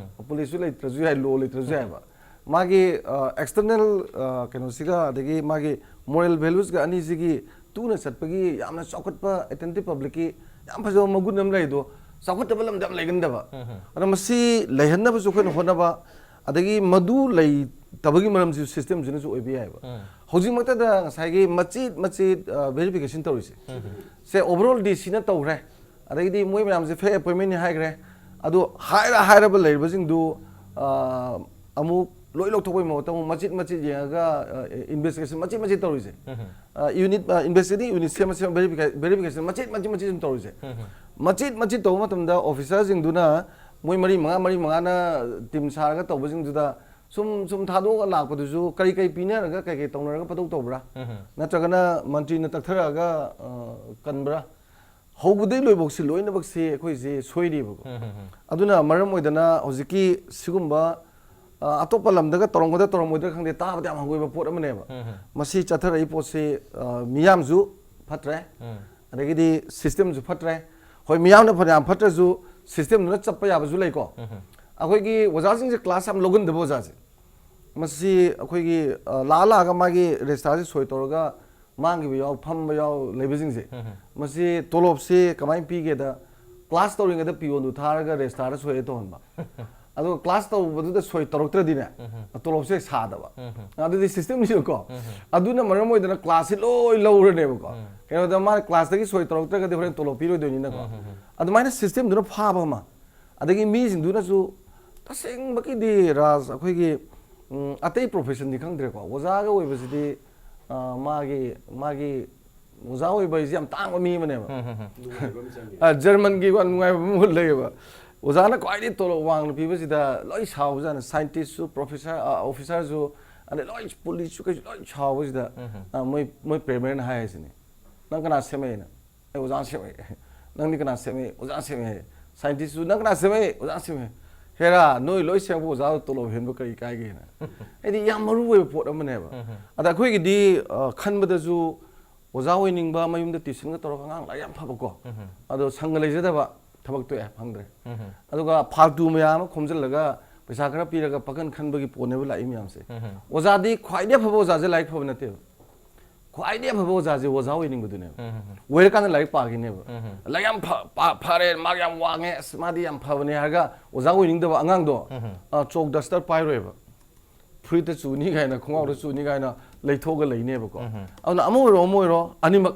Police ꯁꯨ ꯂꯩꯇ꯭ꯔꯁꯨ ꯌꯥꯏ, law ꯂꯩꯇ꯭ꯔꯁꯨ ꯌꯥꯏꯕ꯫ ꯃꯥꯒꯤ, ꯑ, external, ꯑ, ꯀꯩꯅꯣꯁꯤꯒ ꯑꯗꯒꯤ ꯃꯥꯒꯤ moral values ꯀ ꯑꯅꯤꯁꯤꯒꯤ ꯇꯨꯅ ꯆꯠꯄꯒꯤ ꯌꯥꯝꯅ ꯆꯥꯎꯈꯠꯄ attentive public ꯀꯤ ꯌꯥꯝ ꯐꯖꯕ ꯃꯒꯨꯟ ꯑꯃ ꯂꯩꯗꯣ, ꯆꯥꯎꯈꯠꯇꯕ ꯂꯝꯗ ꯌꯥꯝ ꯂꯩꯒꯟꯗꯕ꯫ ꯑꯗꯣ ꯃꯁꯤ ꯂꯩꯍꯟꯅꯕꯁꯨ ꯑꯩꯈꯣꯏꯅ ꯍꯣꯠꯅꯕ, ꯑꯗꯒꯤ ꯃꯗꯨ ꯂꯩꯇꯕꯒꯤ ꯃꯔꯝꯁꯤꯁꯨ system ꯁꯤꯅꯁꯨ ꯑꯣꯏꯕ ꯌꯥꯏꯕ꯫ ꯍꯧꯖꯤꯛꯃꯛꯇꯗ ꯉꯁꯥꯏꯒꯤ ꯃꯆꯤꯠ ꯃꯆꯤꯠ, ꯑ, verification ꯇꯧꯔꯤꯁꯦ꯫ ꯁꯦ overall D C ꯅ ꯇꯧꯈ꯭ꯔꯦ, ꯑꯗꯒꯤꯗꯤ ꯃꯣꯏ ꯃꯌꯥꯝꯁꯦ fake appointment ꯅꯤ ꯍꯥꯏꯈ꯭ꯔꯦ꯫ ꯑꯗꯣ ꯍꯥꯏꯔ ꯍꯥꯏꯔꯕ ꯂꯩꯔꯤꯕꯁꯤꯡꯗꯨ, ꯑ, ꯑꯃꯨꯛ ꯂꯣꯏ ꯂꯧꯊꯣꯛꯄꯒꯤ ꯃꯍꯨꯠꯇ ꯑꯃꯨꯛ ꯃꯆꯤꯠ ꯃꯆꯤꯠ ꯌꯦꯡꯉꯒ, ꯑ, investigation ꯃꯆꯤꯠ ꯃꯆꯤꯠ ꯇꯧꯔꯤꯁꯦ꯫ ꯑ, unit, ꯑ, investigating unit ꯁꯦꯝꯃ ꯁꯦꯝꯃ verifica-, verification ꯃꯆꯤꯠ ꯃꯆꯤꯠ ꯃꯆꯤꯠ ꯁꯨꯝ ꯇꯧꯔꯤꯁꯦ꯫ ꯃꯆꯤꯠ ꯃꯆꯤꯠ ꯇꯧꯕ ꯃꯇꯝꯗ officer ꯁꯤꯡꯗꯨꯅ ꯃꯣꯏ ꯃꯔꯤ ꯃꯉꯥ, ꯃꯔꯤ ꯃꯉꯥꯅ team ꯁꯥꯔꯒ ꯇꯧꯕꯁꯤꯡꯗꯨꯗ ꯁꯨꯝ ꯁꯨꯝ ꯊꯥꯗꯣꯛꯑꯒ ꯂꯥꯛꯄꯗꯨꯁꯨ ꯀꯔꯤ ꯀꯔꯤ ꯄꯤꯅꯔꯒ ꯀꯩ ꯀꯩ ꯇꯧꯅꯔꯒ ꯄꯊꯧ ꯇꯧꯕ꯭ꯔꯥ? ꯅꯠꯇ꯭ꯔꯒꯅ ꯃꯟꯇ꯭ꯔꯤꯅ ꯇꯛꯊꯔꯛꯑꯒ ꯑ, ꯀꯟꯕ꯭ꯔꯥ? ꯍꯧꯕꯗꯩ ꯂꯣꯏꯐꯧꯁꯤ ꯂꯣꯏꯅꯃꯛꯁꯤ ꯑꯩꯈꯣꯏꯁꯦ ꯁꯣꯏꯔꯤꯕꯀꯣ꯫ ꯑꯗꯨꯅ ꯃꯔꯝ ꯑꯣꯏꯗꯅ ꯍꯧꯖꯤꯛꯀꯤ ꯁꯤꯒꯨꯝꯕ ꯑ, ꯑꯇꯣꯞꯄ ꯂꯝꯗꯒ ꯇꯧꯔꯝꯒꯗ꯭ꯔꯥ ꯇꯧꯔꯝꯃꯣꯏꯗ꯭ꯔꯥ ꯈꯪꯗꯦ, ꯇꯥꯕꯗ ꯌꯥꯝ ꯍꯪꯒꯣꯏꯕ ꯄꯣꯠ ꯑꯃꯅꯦꯕ꯫ ꯃꯁꯤ ꯆꯠꯊꯔꯛꯏ ꯄꯣꯠꯁꯤ ꯑ, ꯃꯤꯌꯥꯝꯁꯨ ꯐꯠꯇ꯭ꯔꯦ, ꯑꯗꯒꯤꯗꯤ ꯁꯤꯁꯇꯦꯝꯁꯨ ꯐꯠꯇ꯭ꯔꯦ꯫ ꯍꯣꯏ, ꯃꯤꯌꯥꯝꯅ ꯐꯅꯌꯥꯝ ꯐꯠꯇ꯭ꯔꯁꯨ ꯁꯤꯁꯇꯦꯝꯗꯨꯅ ꯆꯠꯄ ꯌꯥꯕꯁꯨ ꯂꯩꯀꯣ꯫ ꯑꯩꯈꯣꯏꯒꯤ ꯑꯣꯖꯥꯁꯤꯡꯁꯦ ꯀ꯭ꯂꯥꯁ ꯌꯥꯝ ꯂꯧꯒꯟꯗꯕ ꯑꯣꯖꯥꯁꯦ, ꯃꯁꯤ ꯑꯩꯈꯣꯏꯒꯤ ꯑ, ꯂꯥꯛꯑ ꯂꯥꯛꯑꯒ ꯃꯥꯒꯤ ꯔꯦꯖꯤꯁꯇꯥꯔꯁꯦ ꯁꯣꯏ ꯇꯧꯔꯒ ꯃꯥꯡꯈꯤꯕ ꯌꯥꯎ, ꯐꯝꯕ ꯌꯥꯎ ꯂꯩꯕꯁꯤꯡꯁꯦ, ꯃꯁꯤ ꯇꯣꯂꯣꯞꯁꯤ ꯀꯃꯥꯏꯅ ꯄꯤꯒꯦꯗ, ꯀ꯭ꯂꯥꯁ ꯇꯧꯔꯤꯉꯩꯗ ꯄꯤꯌꯣꯟꯗꯨ ꯊꯥꯔꯒ ꯔꯦꯖꯤꯁꯇꯥꯔꯗ ꯁꯣꯏ ꯇꯧꯍꯟꯕ꯫ ꯑꯗꯨꯒ ꯀ꯭ꯂꯥꯁ ꯇꯧꯕꯗꯨꯗ ꯁꯣꯏ ꯇꯧꯔꯛꯇ꯭ꯔꯗꯤꯅꯦ, ꯇꯣꯂꯣꯞꯁꯦ ꯍꯦꯛ ꯁꯥꯗꯕ꯫ ꯑꯗꯨꯗꯤ ꯁꯤꯁꯇꯦꯝꯁꯤꯀꯣ, ꯑꯗꯨꯅ ꯃꯔꯝ ꯑꯣꯏꯗꯅ ꯀ꯭ꯂꯥꯁꯁꯤ ꯂꯣꯏ ꯂꯧꯔꯅꯦꯕꯀꯣ꯫ ꯀꯩꯅꯣꯗ ꯃꯥꯅ ꯀ꯭ꯂꯥꯁꯇꯒꯤ ꯁꯣꯏ ꯇꯧꯔꯛꯇ꯭ꯔꯒꯗꯤ ꯍꯣꯔꯦꯟ ꯇꯣꯂꯣꯞ ꯄꯤꯔꯣꯏꯗꯣꯏꯅꯤꯅꯀꯣ꯫ ꯑꯗꯨꯃꯥꯏꯅ ꯁꯤꯁꯇꯦꯝꯗꯨꯅ ꯐꯥꯕ ꯑꯃ, ꯑꯗꯒꯤ ꯃꯤꯁꯤꯡꯗꯨꯅꯁꯨ ꯇꯁꯦꯡꯕꯒꯤꯗꯤ ꯔꯥꯖ, ꯑꯩꯈꯣꯏꯒꯤ ꯎꯝ, ꯑꯇꯩ ꯄ꯭ꯔꯣꯐꯦꯁꯟꯗꯤ ꯈꯪꯗ꯭ꯔꯦꯀꯣ, ꯑꯣꯖꯥꯒ ꯑꯣꯏꯕꯁꯤꯗꯤ ꯑ, ꯃꯥꯒꯤ ꯃꯥꯒꯤ ꯑꯣꯖꯥ ꯑꯣꯏꯕ ꯍꯥꯏꯁꯦ ꯌꯥꯝ ꯇꯥꯡꯕ ꯃꯤ ꯑꯃꯅꯦꯕ꯫ ꯅꯨꯡꯉꯥꯏꯕ ꯑꯃ ꯆꯪꯉꯦ꯫ ꯑ, ꯖꯔꯃꯟꯒꯤ ꯋꯥ ꯅꯨꯡꯉꯥꯏꯕ ꯑꯃ ꯂꯩꯌꯦꯕ꯫ ꯑꯣꯖꯥꯅ ꯈ꯭ꯋꯥꯏꯗꯒꯤ ꯇꯣꯂꯣꯞ ꯋꯥꯡꯅ ꯄꯤꯕꯁꯤꯗ ꯂꯣꯏ ꯁꯥꯎꯕꯖꯥꯠꯅꯤ, ꯁꯥꯏꯟꯇꯤꯁꯁꯨ, ꯄ꯭ꯔꯣꯐꯦꯁꯔ, ꯑ, ꯑꯣꯐꯤꯁꯔꯁꯨ, ꯑꯗꯩ ꯂꯣꯏ ꯄꯨꯂꯤꯁꯁꯨ ꯀꯩꯁꯨ ꯂꯣꯏ ꯁꯥꯎꯕꯁꯤꯗ, ꯑ, ꯃꯣꯏ ꯃꯣꯏ ꯄ꯭ꯔꯦꯃꯔꯅ ꯍꯥꯏꯔꯤꯁꯤꯅꯦ, "ꯅꯪ ꯀꯅꯥ ꯁꯦꯝꯃꯛꯏꯅꯣ?" "ꯑꯩ ꯑꯣꯖꯥꯅ ꯁꯦꯝꯃꯛꯑꯦ"꯫ "ꯅꯪꯗꯤ ꯀꯅꯥ ꯁꯦꯝꯃꯛꯏ?" "ꯑꯣꯖꯥꯅ ꯁꯦꯝꯃꯛꯑꯦ"꯫ "ꯁꯥꯏꯟꯇꯤꯁꯁꯨ ꯅꯪ ꯀꯅꯥ ꯁꯦꯝꯃꯛꯏ?" "ꯑꯣꯖꯥꯅ ꯁꯦꯝꯃꯛꯑꯦ"꯫ "ꯍꯦꯔꯥ, ꯅꯣꯏ ꯂꯣꯏ ꯁꯦꯝꯃꯛꯄ ꯑꯣꯖꯥꯗꯣ ꯇꯣꯂꯣꯞ ꯍꯦꯟꯕ ꯀꯔꯤ ꯀꯥꯏꯒꯦꯅ? ꯍꯥꯏꯗꯤ ꯌꯥꯝ ꯃꯔꯨ ꯑꯣꯏꯕ ꯄꯣꯠ ꯑꯃꯅꯦꯕ꯫ ꯑꯗ ꯑꯩꯈꯣꯏꯒꯤꯗꯤ ꯑ, ꯈꯟꯕꯗꯁꯨ ꯑꯣꯖꯥ ꯑꯣꯏꯅꯤꯡꯕ, ꯃꯌꯨꯝꯗ ꯇ꯭ꯌꯨꯁꯟꯒ ꯇꯧꯔꯒ ꯑꯉꯥꯡ ꯂꯥꯏꯔꯤꯛ ꯌꯥꯝ ꯐꯕꯀꯣ, ꯑꯗꯣ ꯁꯪꯒ ꯂꯩꯖꯗꯕ, ꯊꯕꯛ ꯇꯣꯛꯑꯦ, ꯐꯪꯗ꯭ꯔꯦ꯫ ꯑꯗꯨꯒ ꯐꯥꯜꯇꯨ ꯃꯌꯥꯝ ꯑꯃ ꯈꯣꯝꯖꯤꯜꯂꯒ ꯄꯩꯁꯥ ꯈꯔ ꯄꯤꯔꯒ ꯄꯥꯈꯟ ꯈꯟꯕꯒꯤ ꯄꯣꯠꯅꯦꯕ ꯂꯥꯛꯏ ꯃꯌꯥꯝꯁꯦ꯫ ꯑꯣꯖꯥꯗꯤ ꯈ꯭ꯋꯥꯏꯗꯒꯤ ꯑꯐꯕ ꯑꯣꯖꯥꯁꯦ ꯂꯥꯏꯔꯤꯛ ꯐꯕ ꯅꯠꯇꯦꯕ꯫ ꯈ꯭ꯋꯥꯏꯗꯒꯤ ꯑꯐꯕ ꯑꯣꯖꯥꯁꯦ ꯑꯣꯖꯥ ꯑꯣꯏꯅꯤꯡꯕꯗꯨꯅꯦꯕ꯫ ꯑꯣꯏꯔꯀꯥꯟꯗ ꯂꯥꯏꯔꯤꯛ ꯄꯥꯈꯤꯅꯦꯕ꯫ ꯂꯥꯏꯔꯤꯛ ꯌꯥꯝ ꯐ-, ꯄꯥ-, ꯐꯔꯦ, ꯃꯥꯔꯛ ꯌꯥꯝ ꯋꯥꯡꯉꯦ, ꯑꯁ, ꯃꯥꯗꯤ ꯌꯥꯝ ꯐꯕꯅꯦ ꯍꯥꯏꯔꯒ ꯑꯣꯖꯥ ꯑꯣꯏꯅꯤꯡꯗꯕ ꯑꯉꯥꯡꯗꯣ, ꯑ, ꯆꯣꯛ ꯗꯁꯇꯔ ꯄꯥꯏꯔꯣꯏꯕ꯫ ꯐꯨꯔꯤꯠꯇ ꯆꯨꯅꯤ ꯀꯥꯏꯅ, ꯈꯣꯡꯒ꯭ꯔꯥꯎꯗ ꯆꯨꯅꯤ ꯀꯥꯏꯅ ꯂꯩꯊꯣꯛꯑꯒ ꯂꯩꯅꯦꯕꯀꯣ꯫ ꯑꯗꯨꯅ ꯑꯃ ꯑꯣꯏꯔꯣ ꯑꯃ ꯑꯣꯏꯔꯣ, ꯑꯅꯤꯃꯛ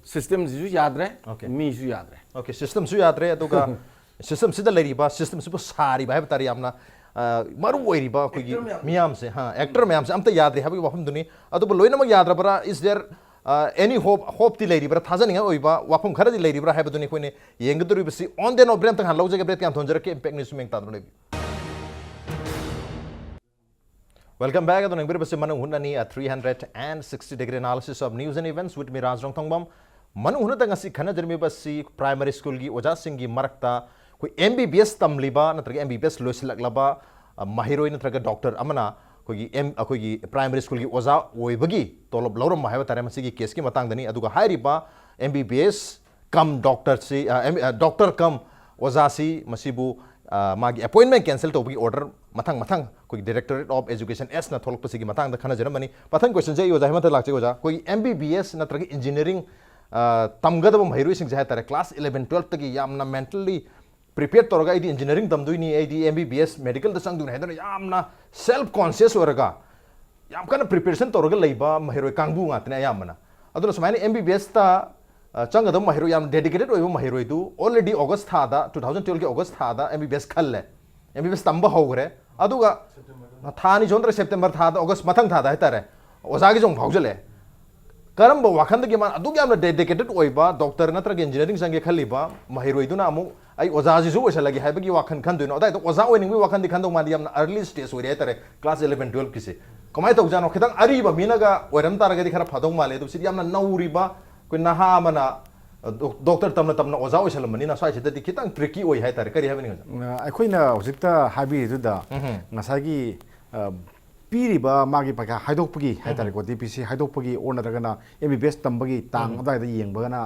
ꯁꯤꯁꯇꯦꯝꯁꯤꯁꯨ ꯌꯥꯗ꯭ꯔꯦ, OK꯫ ꯃꯤꯁꯨ ꯌꯥꯗ꯭ꯔꯦ꯫ OK, ꯁꯤꯁꯇꯦꯝꯁꯨ ꯌꯥꯗ꯭ꯔꯦ, ꯑꯗꯨꯒ ꯁꯤꯁꯇꯦꯝꯁꯤꯗ ꯂꯩꯔꯤꯕ, ꯁꯤꯁꯇꯦꯝꯁꯤꯕꯨ ꯁꯥꯔꯤꯕ ꯍꯥꯏꯕ ꯇꯥꯔꯦ, ꯌꯥꯝꯅ, ꯑ, ꯃꯔꯨ ꯑꯣꯏꯔꯤꯕ ꯑꯩꯈꯣꯏꯒꯤ ꯑꯦꯛꯇꯔ ꯃꯌꯥꯝ꯫ ꯃꯤꯌꯥꯝꯁꯦ, ꯍꯥ, ꯑꯦꯛꯇꯔ ꯃꯌꯥꯝꯁꯦ ꯑꯝꯇ ꯌꯥꯗ꯭ꯔꯦ ꯍꯥꯏꯕꯒꯤ ꯋꯥꯐꯝꯗꯨꯅꯤ꯫ ꯑꯗꯨꯕꯨ ꯂꯣꯏꯅꯃꯛ ꯌꯥꯗ꯭ꯔꯕ꯭ꯔꯥ? Is there, uh, any hope? ꯍꯣꯞꯇꯤ ꯂꯩꯔꯤꯕ꯭ꯔꯥ? ꯊꯥꯖꯅꯤꯡꯉꯥꯏ ꯑꯣꯏꯕ ꯋꯥꯐꯝ ꯈꯔꯗꯤ ꯂꯩꯔꯤꯕ꯭ꯔꯥ ꯍꯥꯏꯕꯗꯨꯅꯤ ꯑꯩꯈꯣꯏꯅ ꯌꯦꯡꯒꯗꯧꯔꯤꯕꯁꯤ꯫ On the note, break ꯑꯝꯇ ꯍꯥꯟꯅ ꯂꯧꯖꯒꯦ꯫ Break ꯇꯤ ꯍꯥꯟꯅ ꯊꯣꯟꯖꯔꯛꯀꯦ꯫ Impact News ꯁꯨꯝ ꯌꯦꯡ ꯇꯥꯗꯨꯅ ꯂꯩꯕꯤꯌꯨ꯫ Welcome back. ꯑꯗꯨꯅ ꯌꯦꯡꯕꯤꯔꯤꯕꯁꯤ ꯃꯅꯨꯡ ꯍꯨꯠꯅꯅꯤ, a three hundred and sixty degree analysis of news and events with me, ꯔꯥꯖ ꯔꯣꯡꯊꯣꯡꯕꯝ꯫ ꯃꯅꯨꯡ ꯍꯨꯠꯅꯗ ꯉꯁꯤ ꯈꯟꯅꯖꯔꯝꯃꯤꯕꯁꯤ primary schoolꯒꯤ ꯑꯣꯖꯥꯁꯤꯡꯒꯤ ꯃꯔꯛꯇ ꯑꯩꯈꯣꯏ M B B S ꯇꯝꯂꯤꯕ ꯅꯠꯇ꯭ꯔꯒ M B B S ꯂꯣꯏꯁꯤꯜꯂꯛꯂꯕ, ꯑ, ꯃꯍꯩꯔꯣꯏ ꯅꯠꯇ꯭ꯔꯒ doctor ꯑꯃꯅ ꯑꯩꯈꯣꯏꯒꯤ M, ꯑꯩꯈꯣꯏꯒꯤ primary schoolꯒꯤ ꯑꯣꯖꯥ ꯑꯣꯏꯕꯒꯤ ꯇꯣꯂꯣꯞ ꯂꯧꯔꯝꯕ ꯍꯥꯏꯕ ꯇꯥꯔꯦ, ꯃꯁꯤꯒꯤ caseꯀꯤ ꯃꯇꯥꯡꯗꯅꯤ꯫ ꯑꯗꯨꯒ ꯍꯥꯏꯔꯤꯕ M B B S cum doctorꯁꯤ, ꯑ, M-, ꯑ, doctor cum ꯑꯣꯖꯥꯁꯤ ꯃꯁꯤꯕꯨ, ꯑ, ꯃꯥꯒꯤ appointment cancel ꯇꯧꯕꯒꯤ order ꯃꯊꯪ ꯃꯊꯪ ꯑꯩꯈꯣꯏꯒꯤ Directorate of Education Sꯅ ꯊꯣꯛꯂꯛꯄꯁꯤꯒꯤ ꯃꯇꯥꯡꯗ ꯈꯟꯅꯖꯔꯝꯕꯅꯤ꯫ ꯃꯊꯪ questionꯁꯦ ꯑꯩ ꯑꯣꯖꯥ ꯍꯦꯃꯟꯇ ꯂꯥꯛꯆꯩ꯫ ꯑꯣꯖꯥ, ꯑꯩꯈꯣꯏꯒꯤ M B B S ꯅꯠꯇ꯭ꯔꯒ engineering, ꯑ, ꯇꯝꯒꯗꯕ ꯃꯍꯩꯔꯣꯏꯁꯤꯡꯁꯦ ꯍꯥꯏ ꯇꯥꯔꯦ, class eleven twelveꯇꯒꯤ ꯌꯥꯝꯅ mentally prepare ꯇꯧꯔꯒ ꯑꯩꯗꯤ engineering ꯇꯝꯗꯣꯏꯅꯤ, ꯑꯩꯗꯤ M B B S medicalꯗ ꯆꯪꯗꯣꯏꯅꯤ ꯍꯥꯏꯗꯅ ꯌꯥꯝꯅ self conscious ꯑꯣꯏꯔꯒ ꯌꯥꯝ ꯀꯟꯅ preparation ꯇꯧꯔꯒ ꯂꯩꯕ ꯃꯍꯩꯔꯣꯏ ꯀꯥꯡꯕꯨ ꯉꯥꯛꯇꯅꯦ ꯑꯌꯥꯝꯕꯅ꯫ ꯑꯗꯨꯅ ꯁꯨꯃꯥꯏꯅ M B B Sꯇ, ꯑ, ꯆꯪꯒꯗꯕ ꯃꯍꯩꯔꯣꯏ, ꯌꯥꯝ dedicated ꯑꯣꯏꯕ ꯃꯍꯩꯔꯣꯏꯗꯨ already August ꯊꯥꯗ, two thousand twelveꯒꯤ August ꯊꯥꯗ M B B S ꯈꯜꯂꯦ, M B B S ꯇꯝꯕ ꯍꯧꯈ꯭ꯔꯦ꯫ ꯑꯗꯨꯒ ꯊꯥ ꯑꯅꯤ ꯆꯪꯗ꯭ꯔꯦ, September ꯊꯥꯗ, August ꯃꯊꯪ ꯊꯥꯗ ꯍꯥꯏꯇꯥꯔꯦ, ꯑꯣꯖꯥꯒꯤꯁꯨ ꯑꯃꯨꯛ ꯐꯥꯎꯖꯜꯂꯛꯑꯦ꯫ ꯀꯔꯝꯕ ꯋꯥꯈꯜꯗꯒꯤ ꯃꯥꯅ ꯑꯗꯨꯛ ꯌꯥꯝꯅ dedicated ꯑꯣꯏꯕ doctor ꯅꯠꯇ꯭ꯔꯒ engineering ꯆꯪꯒꯦ ꯈꯜꯂꯤꯕ ꯃꯍꯩꯔꯣꯏꯗꯨꯅ ꯑꯃꯨꯛ ꯑꯩ ꯑꯣꯖꯥꯁꯤꯁꯨ ꯑꯣꯏꯁꯜꯂꯒꯦ ꯍꯥꯏꯕꯒꯤ ꯋꯥꯈꯜ ꯈꯟꯗꯣꯏꯅꯣ? ꯑꯗꯥꯏꯗ ꯑꯣꯖꯥ ꯑꯣꯏꯅꯤꯡꯕꯒꯤ ꯋꯥꯈꯜꯗꯤ ꯈꯟꯗꯧ ꯃꯥꯜꯂꯤ, ꯌꯥꯝꯅ early stage ꯑꯣꯏꯔꯦ ꯍꯥꯏꯇꯥꯔꯦ, class eleven twelveꯀꯤꯁꯦ꯫ ꯀꯃꯥꯏꯅ ꯇꯧꯖꯥꯠꯅꯣ? ꯈꯤꯇꯪ ꯑꯔꯤꯕ ꯃꯤꯅꯒ ꯑꯣꯏꯔꯝ ꯇꯥꯔꯒꯗꯤ ꯈꯔ ꯐꯗꯧ ꯃꯥꯜꯂꯦ, ꯑꯗꯨ ꯁꯤꯗꯤ ꯌꯥꯝꯅ ꯅꯧꯔꯤꯕ ꯑꯩꯈꯣꯏ ꯅꯍꯥ ꯑꯃꯅ, ꯑ, doc-, doctor ꯇꯝꯅ ꯇꯝꯅ ꯑꯣꯖꯥ ꯑꯣꯏꯁꯜꯂꯝꯕꯅꯤꯅ ꯁ꯭ꯋꯥꯏꯁꯤꯗꯗꯤ ꯈꯤꯇꯪ tricky ꯑꯣꯏ ꯍꯥꯏꯇꯥꯔꯦ꯫ ꯀꯔꯤ ꯍꯥꯏꯕꯅꯤ, ꯑꯣꯖꯥ? ꯑ, ꯑꯩꯈꯣꯏꯅ ꯍꯧꯖꯤꯛꯇ ꯍꯥꯏꯕꯤꯔꯤꯗꯨꯗ ꯎꯝꯍꯨꯝ꯫ ꯉꯁꯥꯏꯒꯤ, ꯑ, ꯄꯤꯔꯤꯕ ꯃꯥꯒꯤ ꯄꯩꯈꯥ ꯍꯥꯏꯗꯣꯛꯄꯒꯤ ꯎꯝꯍꯨꯝ꯫ ꯍꯥꯏꯇꯥꯔꯦꯀꯣ, D P C ꯍꯥꯏꯗꯣꯛꯄꯒꯤ ꯑꯣꯔ ꯅꯠꯇ꯭ꯔꯒꯅ M B B S ꯇꯝꯕꯒꯤ ꯇꯥꯡ ꯎꯝꯍꯨꯝ꯫ ꯑꯗꯨꯋꯥꯏꯗ ꯌꯦꯡꯕꯒꯅ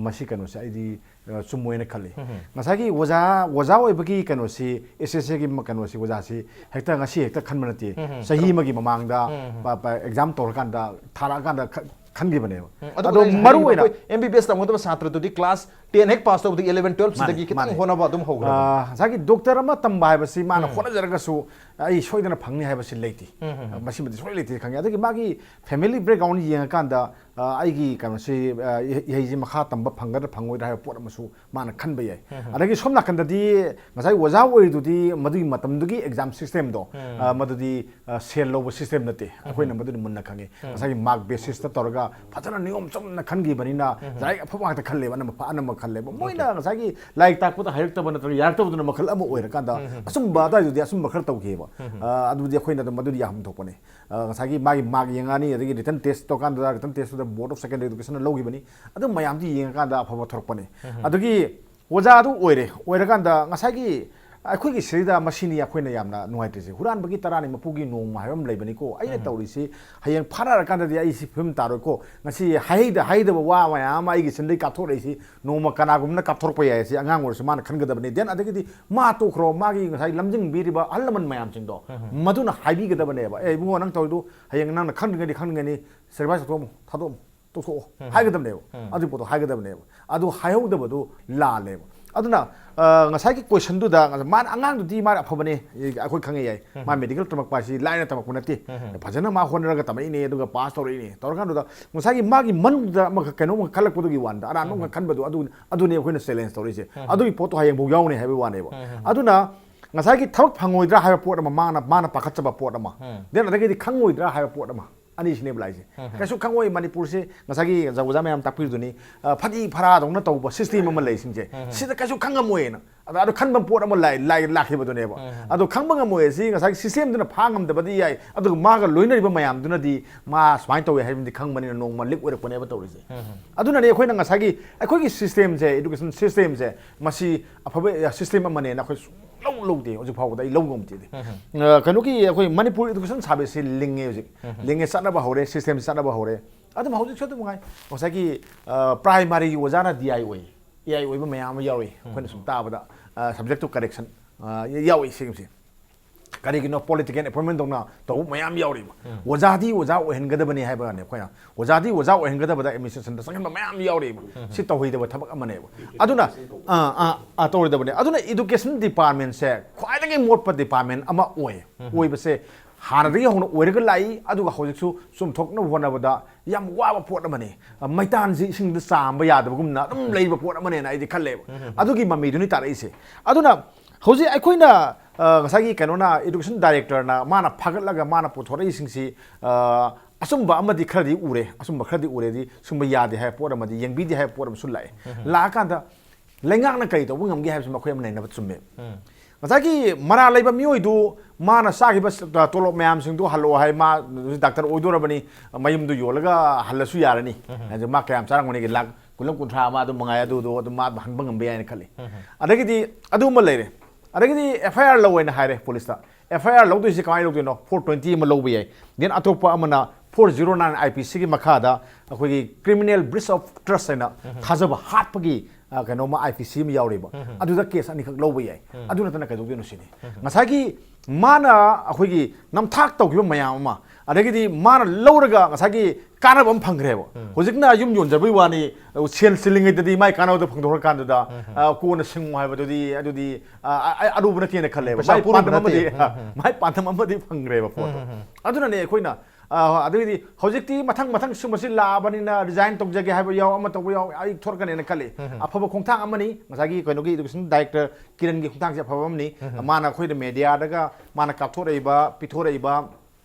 ꯃꯁꯤ ꯀꯩꯅꯣꯁꯦ ꯑꯩꯗꯤ, ꯑ, ꯆꯨꯝꯃꯣꯏꯅ ꯈꯜꯂꯤ꯫ ꯎꯝꯍꯨꯝ꯫ ꯉꯁꯥꯏꯒꯤ ꯑꯣꯖꯥ, ꯑꯣꯖꯥ ꯑꯣꯏꯕꯒꯤ ꯀꯩꯅꯣꯁꯤ, S S Lꯒꯤ ꯃ-, ꯀꯩꯅꯣꯁꯤ, ꯑꯣꯖꯥꯁꯤ ꯍꯦꯛꯇ ꯉꯁꯤ ꯍꯦꯛꯇ ꯈꯟꯕ ꯅꯠꯇꯦ꯫ ꯎꯝꯍꯨꯝ꯫ ꯆꯍꯤ ꯑꯃꯒꯤ ꯃꯃꯥꯡꯗ ꯎꯝꯍꯨꯝ꯫ ꯄ-, ꯄ-, exam ꯇꯧꯔꯀꯥꯟꯗ, ꯊꯥꯔꯛꯑꯀꯥꯟꯗ ꯈ-, ꯈꯟꯈꯤꯕꯅꯦꯕ꯫ ꯎꯝ, ꯑꯗꯣ ꯑꯗꯨꯒ ꯑꯩꯅ ꯃꯔꯨ ꯍꯥꯏꯅꯤꯡꯕ ꯑꯣꯏꯅ ꯑꯩꯈꯣꯏ M B B S ꯇꯝꯒꯗꯕ ꯁꯥꯇ꯭ꯔꯗꯨꯗꯤ class ten ꯍꯦꯛ pass ꯇꯧꯕꯗꯒꯤ eleven twelve ꯁꯤꯗꯒꯤ ꯃꯥꯅꯦ, ꯈꯤꯇꯪ ꯃꯥꯅꯦ꯫ ꯍꯣꯠꯅꯕ ꯑꯗꯨꯝ ꯍꯧꯈ꯭ꯔꯕꯅꯤ꯫ ꯑ, ꯉꯁꯥꯏꯒꯤ doctor ꯑꯃ ꯇꯝꯕ ꯍꯥꯏꯕꯁꯤ ꯃꯥꯅ ꯎꯝ꯫ ꯍꯣꯠꯅꯖꯔꯒꯁꯨ ꯑꯩ ꯁꯣꯏꯗꯅ ꯐꯪꯅꯤ ꯍꯥꯏꯕꯁꯤ ꯂꯩꯇꯦ꯫ ꯎꯝ, ꯎꯝ, ꯎꯝ꯫ ꯃꯁꯤꯃꯗꯤ ꯁꯣꯏ ꯂꯩꯇꯦ ꯈꯪꯉꯤ꯫ ꯑꯗꯒꯤ ꯃꯥꯒꯤ family background ꯌꯦꯡꯉꯀꯥꯟꯗ, ꯑ, ꯑꯩꯒꯤ ꯀꯩꯅꯣꯁꯤ, ꯑ, ꯏꯍꯩ-, ꯏꯍꯩꯁꯤ ꯃꯈꯥ ꯇꯝꯕ ꯐꯪꯒꯗ꯭ꯔꯥ ꯐꯪꯉꯣꯏꯗ꯭ꯔꯥ ꯍꯥꯏꯕ ꯄꯣꯠ ꯑꯃꯁꯨ ꯃꯥꯅ ꯈꯟꯕ ꯌꯥꯏ꯫ ꯎꯝ, ꯎꯝ꯫ ꯑꯗꯒꯤ ꯁꯣꯝ ꯅꯥꯀꯟꯗꯗꯤ ꯉꯁꯥꯏ ꯑꯣꯖꯥ ꯑꯣꯏꯔꯤꯗꯨꯗꯤ ꯃꯗꯨꯒꯤ ꯃꯇꯝꯗꯨꯒꯤ exam systemꯗꯣ, ꯎꯝ꯫ ꯑ, ꯃꯗꯨꯗꯤ, ꯑ, ꯁꯦꯜ ꯂꯧꯕ system ꯅꯠꯇꯦ꯫ ꯎꯝ꯫ ꯑꯩꯈꯣꯏꯅ ꯃꯗꯨꯗꯤ ꯃꯨꯟꯅ ꯈꯪꯉꯤ꯫ ꯎꯝ꯫ ꯉꯁꯥꯏꯒꯤ mark basisꯇ ꯇꯧꯔꯒ ꯐꯖꯅ ꯅꯤꯌꯣꯝ ꯆꯨꯝꯅ ꯈꯟꯈꯤꯕꯅꯤꯅ ꯎꯝ꯫ ꯂꯥꯏꯔꯤꯛ ꯑꯐꯕ ꯉꯥꯛꯇ ꯈꯜꯂꯦꯕ ꯑꯅꯝꯕ, ꯑꯅꯝꯕ ꯈꯜꯂꯦꯕ꯫ ꯃꯣꯏꯅ ꯉꯁꯥꯏꯒꯤ ꯂꯥꯏꯔꯤꯛ ꯇꯥꯛꯄꯗ ꯍꯩꯔꯛꯇꯕ ꯅꯠꯇ꯭ꯔꯒ ꯌꯥꯔꯛꯇꯕꯗꯨꯅ ꯃꯈꯜ ꯑꯃ ꯑꯣꯏꯔꯀꯥꯟꯗ, ꯑꯆꯨꯝꯕ ꯑꯗꯨꯋꯥꯏꯗꯨꯗꯤ ꯑꯆꯨꯝꯕ ꯈꯔ ꯇꯧꯈꯤꯑꯕ꯫ ꯑ, ꯑꯗꯨꯗꯤ ꯑꯩꯈꯣꯏꯅ ꯑꯗꯨꯝ ꯑꯗꯨꯗꯤ ꯌꯥꯐꯝ ꯊꯣꯛꯄꯅꯦ꯫ ꯑ, ꯉꯁꯥꯏꯒꯤ ꯃꯥꯒꯤ ꯃꯥꯔꯛ ꯌꯦꯡꯉꯛꯑꯅꯤ, ꯑꯗꯒꯤ written test ꯇꯧꯔꯀꯥꯟꯗ written test ꯇꯨꯗ Board of Secondary Education ꯅ ꯂꯧꯈꯤꯕꯅꯤ꯫ ꯑꯗꯨ ꯃꯌꯥꯝꯗꯨ ꯌꯦꯡꯉꯀꯥꯟꯗ ꯑꯐꯕ ꯊꯣꯔꯛꯄꯅꯦ꯫ ꯑꯗꯒꯤ ꯑꯣꯖꯥꯗꯨ ꯑꯣꯏꯔꯦ, ꯑꯣꯏꯔꯀꯥꯟꯗ ꯉꯁꯥꯏꯒꯤ ꯑꯩꯈꯣꯏꯒꯤ ꯁꯤꯗ ꯃꯁꯤꯅꯤ ꯑꯩꯈꯣꯏꯅ ꯌꯥꯝꯅ ꯅꯨꯡꯉꯥꯏꯇ꯭ꯔꯤꯁꯦ꯫ ꯍꯨꯔꯥꯟꯕꯒꯤ ꯇꯔꯥꯅꯤ ꯃꯄꯨꯒꯤ ꯅꯣꯡꯃ ꯍꯥꯏꯕ ꯑꯃ ꯂꯩꯕꯅꯤꯀꯣ꯫ ꯑꯩꯅ ꯇꯧꯔꯤꯁꯤ ꯍꯌꯦꯡ ꯐꯥꯅꯔꯀꯥꯟꯗꯗꯤ ꯑꯩ ꯁꯤ ꯐꯤꯕꯝ ꯇꯥꯔꯣꯏꯀꯣ꯫ ꯉꯁꯤ ꯍꯥꯏꯍꯩꯗ ꯍꯥꯏꯍꯩꯗꯕ ꯋꯥ ꯃꯌꯥꯝ ꯑꯃ ꯑꯩꯒꯤ ꯆꯤꯟꯗꯒꯤ ꯀꯥꯞꯊꯣꯔꯛꯏꯁꯤ ꯅꯣꯡꯃ ꯀꯅꯥꯒꯨꯝꯕꯅ ꯀꯥꯞꯊꯣꯔꯛꯄ ꯌꯥꯏ꯫ ꯁꯤ ꯑꯉꯥꯡ ꯑꯣꯏꯔꯁꯨ ꯃꯥꯅ ꯈꯟꯒꯗꯕꯅꯤ꯫ Then ꯑꯗꯒꯤꯗꯤ ꯃꯥ ꯇꯣꯛꯈ꯭ꯔꯣ, ꯃꯥꯒꯤ ꯉꯁꯥꯏ ꯂꯝꯖꯤꯡꯕꯤꯔꯤꯕ ꯑꯍꯜ ꯂꯃꯟ ꯃꯌꯥꯝꯁꯤꯡꯗꯣ, ꯃꯗꯨꯅ ꯍꯥꯏꯕꯤꯒꯗꯕꯅꯦꯕ, "ꯑꯦ ꯏꯕꯨꯡꯉꯣ, ꯅꯪ ꯇꯧꯔꯤꯗꯨ ꯍꯌꯦꯡ ꯅꯪꯅ ꯈꯪꯗ꯭ꯔꯤꯉꯩꯗꯤ ꯈꯪꯗ꯭ꯔꯤꯉꯩꯅꯤ, sacrifice ꯇꯧꯊꯣꯛꯑꯝꯃꯣ, ꯊꯥꯗꯣꯛꯑꯝꯃꯣ, ꯇꯣꯛꯊꯣꯛꯑꯣ", ꯍꯥꯏꯒꯗꯕꯅꯦꯕ꯫ ꯑꯗꯨꯒꯤ ꯄꯣꯠꯇꯣ ꯍꯥꯏꯒꯗꯕꯅꯦꯕ꯫ ꯑꯗꯨ ꯍꯥꯏꯍꯧꯗꯕꯗꯨ ꯂꯥꯜꯂꯦꯕ꯫ ꯑꯗꯨꯅ, ꯑ, ꯉꯁꯥꯏꯒꯤ question ꯗꯨꯗ ꯃꯥꯅ, ꯑꯉꯥꯡꯗꯨꯗꯤ ꯃꯥꯅ ꯑꯐꯕꯅꯦ, ꯑꯩꯈꯣꯏ ꯈꯪꯉꯦ ꯌꯥꯏ꯫ ꯃꯥ medical ꯇꯝꯃꯛꯄ ꯍꯥꯏꯁꯤ ꯂꯥꯏꯅ ꯇꯝꯃꯛꯄ ꯅꯠꯇꯦ꯫ ꯐꯖꯅ ꯃꯥ ꯍꯣꯠꯅꯔꯒ ꯇꯝꯃꯛꯏꯅꯦ, ꯑꯗꯨꯒ pass ꯇꯧꯔꯛꯏꯅꯦ꯫ ꯇꯧꯔꯀꯥꯟꯗꯨꯗ ꯉꯁꯥꯏꯒꯤ ꯃꯥꯒꯤ ꯃꯅꯨꯡꯗ ꯑꯃꯈꯛ ꯀꯩꯅꯣꯝ ꯈꯜꯂꯛꯄꯗꯨꯒꯤ ꯋꯥꯅꯤꯗ, ꯑꯔꯥꯟꯕ ꯑꯃ ꯈꯟꯕꯗꯣ, ꯑꯗꯨ, ꯑꯗꯨꯅꯦ ꯑꯩꯈꯣꯏꯅ challenge ꯇꯧꯔꯤꯁꯦ꯫ ꯑꯗꯨꯒꯤ ꯄꯣꯠꯇꯣ ꯍꯌꯦꯡꯐꯥꯎ ꯌꯥꯎꯅꯤ ꯍꯥꯏꯕꯒꯤ ꯋꯥꯅꯦꯕ꯫ ꯑꯗꯨꯅ ꯉꯁꯥꯏꯒꯤ ꯊꯕꯛ ꯐꯪꯉꯣꯏꯗ꯭ꯔꯥ ꯍꯥꯏꯕ ꯄꯣꯠ ꯑꯃ, ꯃꯥꯅ, ꯃꯥꯅ ꯄꯥꯈꯠꯆꯕ ꯄꯣꯠ ꯑꯃ, then ꯑꯗꯒꯤꯗꯤ ꯈꯪꯉꯣꯏꯗ꯭ꯔꯥ ꯍꯥꯏꯕ ꯄꯣꯠ ꯑꯃ, ꯑꯅꯤꯁꯤꯅꯦꯕ ꯂꯥꯛꯏꯁꯦ꯫ ꯀꯩꯁꯨ ꯈꯪꯉꯣꯏ꯫ ꯃꯅꯤꯄꯨꯔꯁꯦ ꯉꯁꯥꯏꯒꯤ ꯑꯣꯖꯥ ꯃꯌꯥꯝ ꯇꯥꯛꯄꯤꯗꯨꯅꯤ, ꯑ, ꯐꯗꯤ ꯐꯔꯥꯗꯧꯅ ꯇꯧꯕ system ꯑꯃ ꯂꯩꯁꯤꯡꯁꯦ, ꯁꯤꯗ ꯀꯩꯁꯨ ꯈꯪꯉꯝꯃꯣꯏꯅ꯫ ꯑꯗ, ꯑꯗꯣ ꯈꯟꯕ ꯄꯣꯠ ꯑꯃ ꯂꯥꯏ-, ꯂꯥꯏ-, ꯂꯥꯛꯈꯤꯕꯗꯨꯅꯦꯕ꯫ ꯑꯗꯣ ꯈꯪꯕ ꯉꯝꯃꯣꯏ ꯑꯁꯤ ꯉꯁꯥꯏꯒꯤ system ꯗꯨꯅ ꯐꯥ ꯉꯝꯗꯕꯗꯤ ꯌꯥꯏ, ꯑꯗꯨꯒ ꯃꯥꯒ ꯂꯣꯏꯅꯔꯤꯕ ꯃꯌꯥꯝꯗꯨꯅꯗꯤ ꯃꯥ ꯁꯨꯃꯥꯏꯅ ꯇꯧꯋꯦ ꯍꯥꯏꯕꯗꯤ ꯈꯪꯕꯅꯤꯅ ꯅꯣꯡꯃ leak ꯑꯣꯏꯔꯛꯄꯅꯦꯕ ꯇꯧꯔꯤꯁꯦ꯫ ꯑꯗꯨꯅꯅꯦ ꯑꯩꯈꯣꯏꯅ ꯉꯁꯥꯏꯒꯤ ꯑꯩꯈꯣꯏꯒꯤ system ꯁꯦ, education system ꯁꯦ, ꯃꯁꯤ ꯑꯐꯕ system ꯑꯃꯅꯦꯅ ꯑꯩꯈꯣꯏ ꯁꯨꯡꯂꯧ ꯂꯧꯗꯦ꯫ ꯍꯧꯖꯤꯛ ꯐꯥꯎꯕꯗ ꯑꯩ ꯂꯧꯕ ꯉꯝꯗꯦ꯫ ꯑ, ꯀꯩꯅꯣꯒꯤ ꯑꯩꯈꯣꯏ ꯃꯅꯤꯄꯨꯔ education service ꯁꯤ ꯂꯤꯡꯉꯦ ꯍꯧꯖꯤꯛ꯫ ꯂꯤꯡꯉꯦ, ꯆꯠꯅꯕ ꯍꯧꯔꯦ, system ꯁꯤ ꯆꯠꯅꯕ ꯍꯧꯔꯦ꯫ ꯑꯗꯨꯝ ꯍꯧꯖꯤꯛꯁꯨ ꯑꯗꯨꯝ ꯉꯥꯏ꯫ ꯉꯁꯥꯏꯒꯤ, ꯑ, primary ꯒꯤ ꯑꯣꯖꯥꯅ D I ꯑꯣꯏ, A I ꯑꯣꯏꯕ ꯃꯌꯥꯝ ꯑꯃ ꯌꯥꯎꯔꯤ꯫ ꯑꯩꯈꯣꯏꯅ ꯁꯨꯝ ꯇꯥꯕꯗ, ꯑ, subject to correction, ꯑ, ꯌꯥꯎꯏ ꯁꯤꯒꯨꯝꯕꯁꯦ꯫ ꯀꯔꯤꯒꯤꯅꯣ, political appointment ꯇꯧꯅ ꯇꯧꯕ ꯃꯌꯥꯝ ꯌꯥꯎꯔꯤꯕ꯫ ꯑꯣꯖꯥꯗꯤ ꯑꯣꯖꯥ ꯑꯣꯏꯍꯟꯒꯗꯕꯅꯤ ꯍꯥꯏꯕ ꯋꯥꯅꯤ꯫ ꯑꯩꯈꯣꯏꯅ ꯑꯣꯖꯥꯗꯤ ꯑꯣꯖꯥ ꯑꯣꯏꯍꯟꯒꯗꯕꯗ administration ꯗ ꯆꯪꯍꯟꯕ ꯃꯌꯥꯝ ꯌꯥꯎꯔꯤꯕ꯫ ꯁꯤ ꯇꯧꯍꯩꯗꯕ ꯊꯕꯛ ꯑꯃꯅꯦꯕ꯫ ꯑꯗꯨꯅ, ꯑ, ꯑ, ꯑ, ꯇꯧꯔꯣꯏꯗꯕꯅꯦ꯫ ꯑꯗꯨꯅ education department ꯁꯦ ꯈ꯭ꯋꯥꯏꯗꯒꯤ ꯃꯣꯠꯄ department ꯑꯃ ꯑꯣꯏ꯫ ꯑꯣꯏꯕꯁꯦ ꯍꯥꯟꯅꯗꯒꯤ ꯍꯧꯅ ꯑꯣꯏꯔꯒ ꯂꯥꯛꯏ, ꯑꯗꯨꯒ ꯍꯧꯖꯤꯛꯁꯨ ꯆꯨꯝꯊꯣꯛꯅꯕ ꯍꯣꯠꯅꯕꯗ ꯌꯥꯝ ꯋꯥꯕ ꯄꯣꯠ ꯑꯃꯅꯤ꯫ ꯑ, ꯃꯩꯇꯥꯟꯁꯤ ꯏꯁꯤꯡꯗ ꯆꯥꯝꯕ ꯌꯥꯗꯕꯒꯨꯝꯅ ꯑꯗꯨꯝ ꯂꯩꯕ ꯄꯣꯠ ꯑꯃꯅꯦꯅ ꯑꯩꯗꯤ ꯈꯜꯂꯦꯕ꯫ ꯑꯗꯨꯒꯤ ꯃꯃꯤꯗꯨꯅꯤ ꯇꯥꯔꯛꯏꯁꯦ꯫ ꯑꯗꯨꯅ ꯍꯧꯖꯤꯛ ꯑꯩꯈꯣꯏꯅ, ꯑ, ꯉꯁꯥꯏꯒꯤ ꯀꯩꯅꯣꯅ, education director ꯅ ꯃꯥꯅ ꯐꯥꯒꯠꯂꯒ ꯃꯥꯅ ꯄꯨꯊꯣꯔꯛꯏꯁꯤꯡꯁꯤ, ꯑ, ꯑꯆꯨꯝꯕ ꯑꯃꯗꯤ ꯈꯔꯗꯤ ꯎꯔꯦ, ꯑꯆꯨꯝꯕ ꯈꯔꯗꯤ ꯎꯔꯦꯗꯤ, ꯁꯨꯝꯕ ꯌꯥꯗꯦ ꯍꯥꯏꯕ ꯄꯣꯠ ꯑꯃꯗꯤ, ꯌꯦꯡꯕꯤꯗꯦ ꯍꯥꯏꯕ ꯄꯣꯠ ꯑꯃꯁꯨ ꯂꯥꯛꯑꯦ꯫ ꯂꯥꯛꯑꯀꯥꯟꯗ ꯂꯩꯉꯥꯛꯅ ꯀꯔꯤ ꯇꯧꯕ ꯉꯝꯒꯦ ꯍꯥꯏꯕꯁꯤ ꯃꯈꯣꯏ ꯑꯃ ꯅꯩꯅꯕ ꯆꯨꯝꯃꯦ꯫ ꯉꯁꯥꯏꯒꯤ ꯃꯔꯥ ꯂꯩꯕ ꯃꯤꯑꯣꯏꯗꯨ, ꯃꯥꯅ ꯆꯥꯈꯤꯕ ꯇꯣꯂꯣꯞ ꯃꯌꯥꯝꯁꯤꯡꯗꯨ ꯍꯜꯂꯛꯑꯣ ꯍꯥꯏ, ꯃꯥ ꯗꯥꯛꯇꯔ ꯑꯣꯏꯗꯣꯔꯕꯅꯤ, ꯃꯌꯨꯝꯗꯨ ꯌꯣꯜꯂꯒ ꯍꯜꯂꯁꯨ ꯌꯥꯔꯅꯤ꯫ ꯑꯗꯨ ꯃꯥ ꯀꯌꯥꯝ ꯆꯥꯔꯝꯒꯅꯤꯒꯦ? ꯂꯥꯛ ꯀꯨꯟ ꯀꯨꯟꯊ꯭ꯔꯥ ꯑꯃ ꯑꯗꯨꯝ ꯃꯉꯥꯏ, ꯑꯗꯨꯗꯣ ꯑꯗꯨꯝ ꯃꯥ ꯍꯟꯕ ꯉꯝꯕ ꯌꯥꯏꯅ ꯈꯜꯂꯤ꯫ ꯑꯗꯒꯤꯗꯤ ꯑꯗꯨꯃ ꯂꯩꯔꯦ꯫ ꯑꯗꯒꯤꯗꯤ F I R ꯂꯧ ꯍꯥꯏꯅ ꯍꯥꯏꯔꯦ ꯄꯨꯂꯤꯁꯇ꯫ F I R ꯂꯧꯗꯣꯏꯁꯦ ꯀꯃꯥꯏꯅ ꯂꯧꯗꯣꯏꯅꯣ? Four twenty ꯑꯃ ꯂꯧꯕ ꯌꯥꯏ꯫ Then ꯑꯇꯣꯞꯄ ꯑꯃꯅ four zero nine I P C ꯒꯤ ꯃꯈꯥꯗ ꯑꯩꯈꯣꯏꯒꯤ criminal breach of trust ꯍꯥꯏꯅ ꯊꯥꯖꯕ ꯍꯥꯠꯄꯒꯤ, ꯑ, ꯀꯩꯅꯣꯃ I P C ꯑꯃ ꯌꯥꯎꯔꯤꯕ꯫ ꯑꯗꯨꯗ case ꯑꯅꯤꯈꯛ ꯂꯧꯕ ꯌꯥꯏ꯫ ꯑꯗꯨ ꯅꯠꯇꯅ ꯀꯩꯗꯧꯗꯣꯏꯅꯣ ꯁꯤꯅꯤ꯫ ꯉꯁꯥꯏꯒꯤ ꯃꯥꯅ ꯑꯩꯈꯣꯏꯒꯤ ꯅꯝꯊꯥꯛ ꯇꯧꯈꯤꯕ ꯃꯌꯥꯝ ꯑꯃ, ꯑꯗꯒꯤꯗꯤ ꯃꯥꯅ ꯂꯧꯔꯒ ꯉꯁꯥꯏꯒꯤ ꯀꯥꯟꯅꯕ ꯑꯃ ꯐꯪꯈ꯭ꯔꯦꯕ꯫ ꯍꯧꯖꯤꯛꯅ ꯌꯨꯝ ꯌꯣꯟꯖꯕꯩ ꯋꯥꯅꯤ, ꯁꯦꯜ ꯆꯤꯜꯂꯤꯉꯩꯗꯗꯤ ꯃꯥꯏ ꯀꯥꯟꯅꯕꯗꯣ ꯐꯪꯗꯣꯔꯀꯥꯟꯗꯨꯗ, ꯑ, ꯀꯣꯟꯅ ꯁꯤꯡꯉꯨ ꯍꯥꯏꯕꯗꯨꯗꯤ, ꯑꯗꯨꯗꯤ, ꯑ, ꯑ, ꯑꯔꯨꯕ ꯅꯠꯇꯦꯅ ꯈꯜꯂꯦꯕ꯫ ꯄꯩꯁꯥ ꯃꯥꯏ ꯄꯨꯔꯨꯕ ꯄꯥꯟꯗꯝ ꯅꯠꯇꯦ꯫ ꯑꯃꯗꯤ, ꯃꯥꯏ ꯄꯥꯟꯗꯝ ꯑꯃꯗꯤ ꯐꯪꯈ꯭ꯔꯦꯕ ꯄꯣꯠꯇꯣ꯫ ꯑꯗꯨꯅꯅꯦ ꯑꯩꯈꯣꯏꯅ, ꯑ, ꯑꯗꯒꯤꯗꯤ ꯍꯧꯖꯤꯛꯇꯤ ꯃꯊꯪ ꯃꯊꯪ ꯁꯨꯝꯕꯁꯤ ꯂꯥꯛꯑꯕꯅꯤꯅ resign ꯇꯧꯖꯒꯦ ꯍꯥꯏꯕ ꯌꯥꯎ, ꯑꯃ ꯇꯧꯕ ꯌꯥꯎ, ꯑꯩ ꯊꯣꯔꯛꯀꯅꯦꯅ ꯈꯜꯂꯤ꯫ ꯑꯐꯕ ꯈꯣꯡꯊꯥꯡ ꯑꯃꯅꯤ꯫ ꯉꯁꯥꯏꯒꯤ ꯀꯩꯅꯣꯒꯤ education director ꯀꯤꯔꯟꯒꯤ ꯈꯣꯡꯊꯥꯡꯁꯦ ꯑꯐꯕ ꯑꯃꯅꯤ꯫ ꯃꯥꯅ ꯑꯩꯈꯣꯏꯗ mediaꯗꯒ ꯃꯥꯅ ꯀꯥꯞꯊꯣꯔꯛꯏꯕ, ꯄꯤꯊꯣꯔꯛꯏꯕ,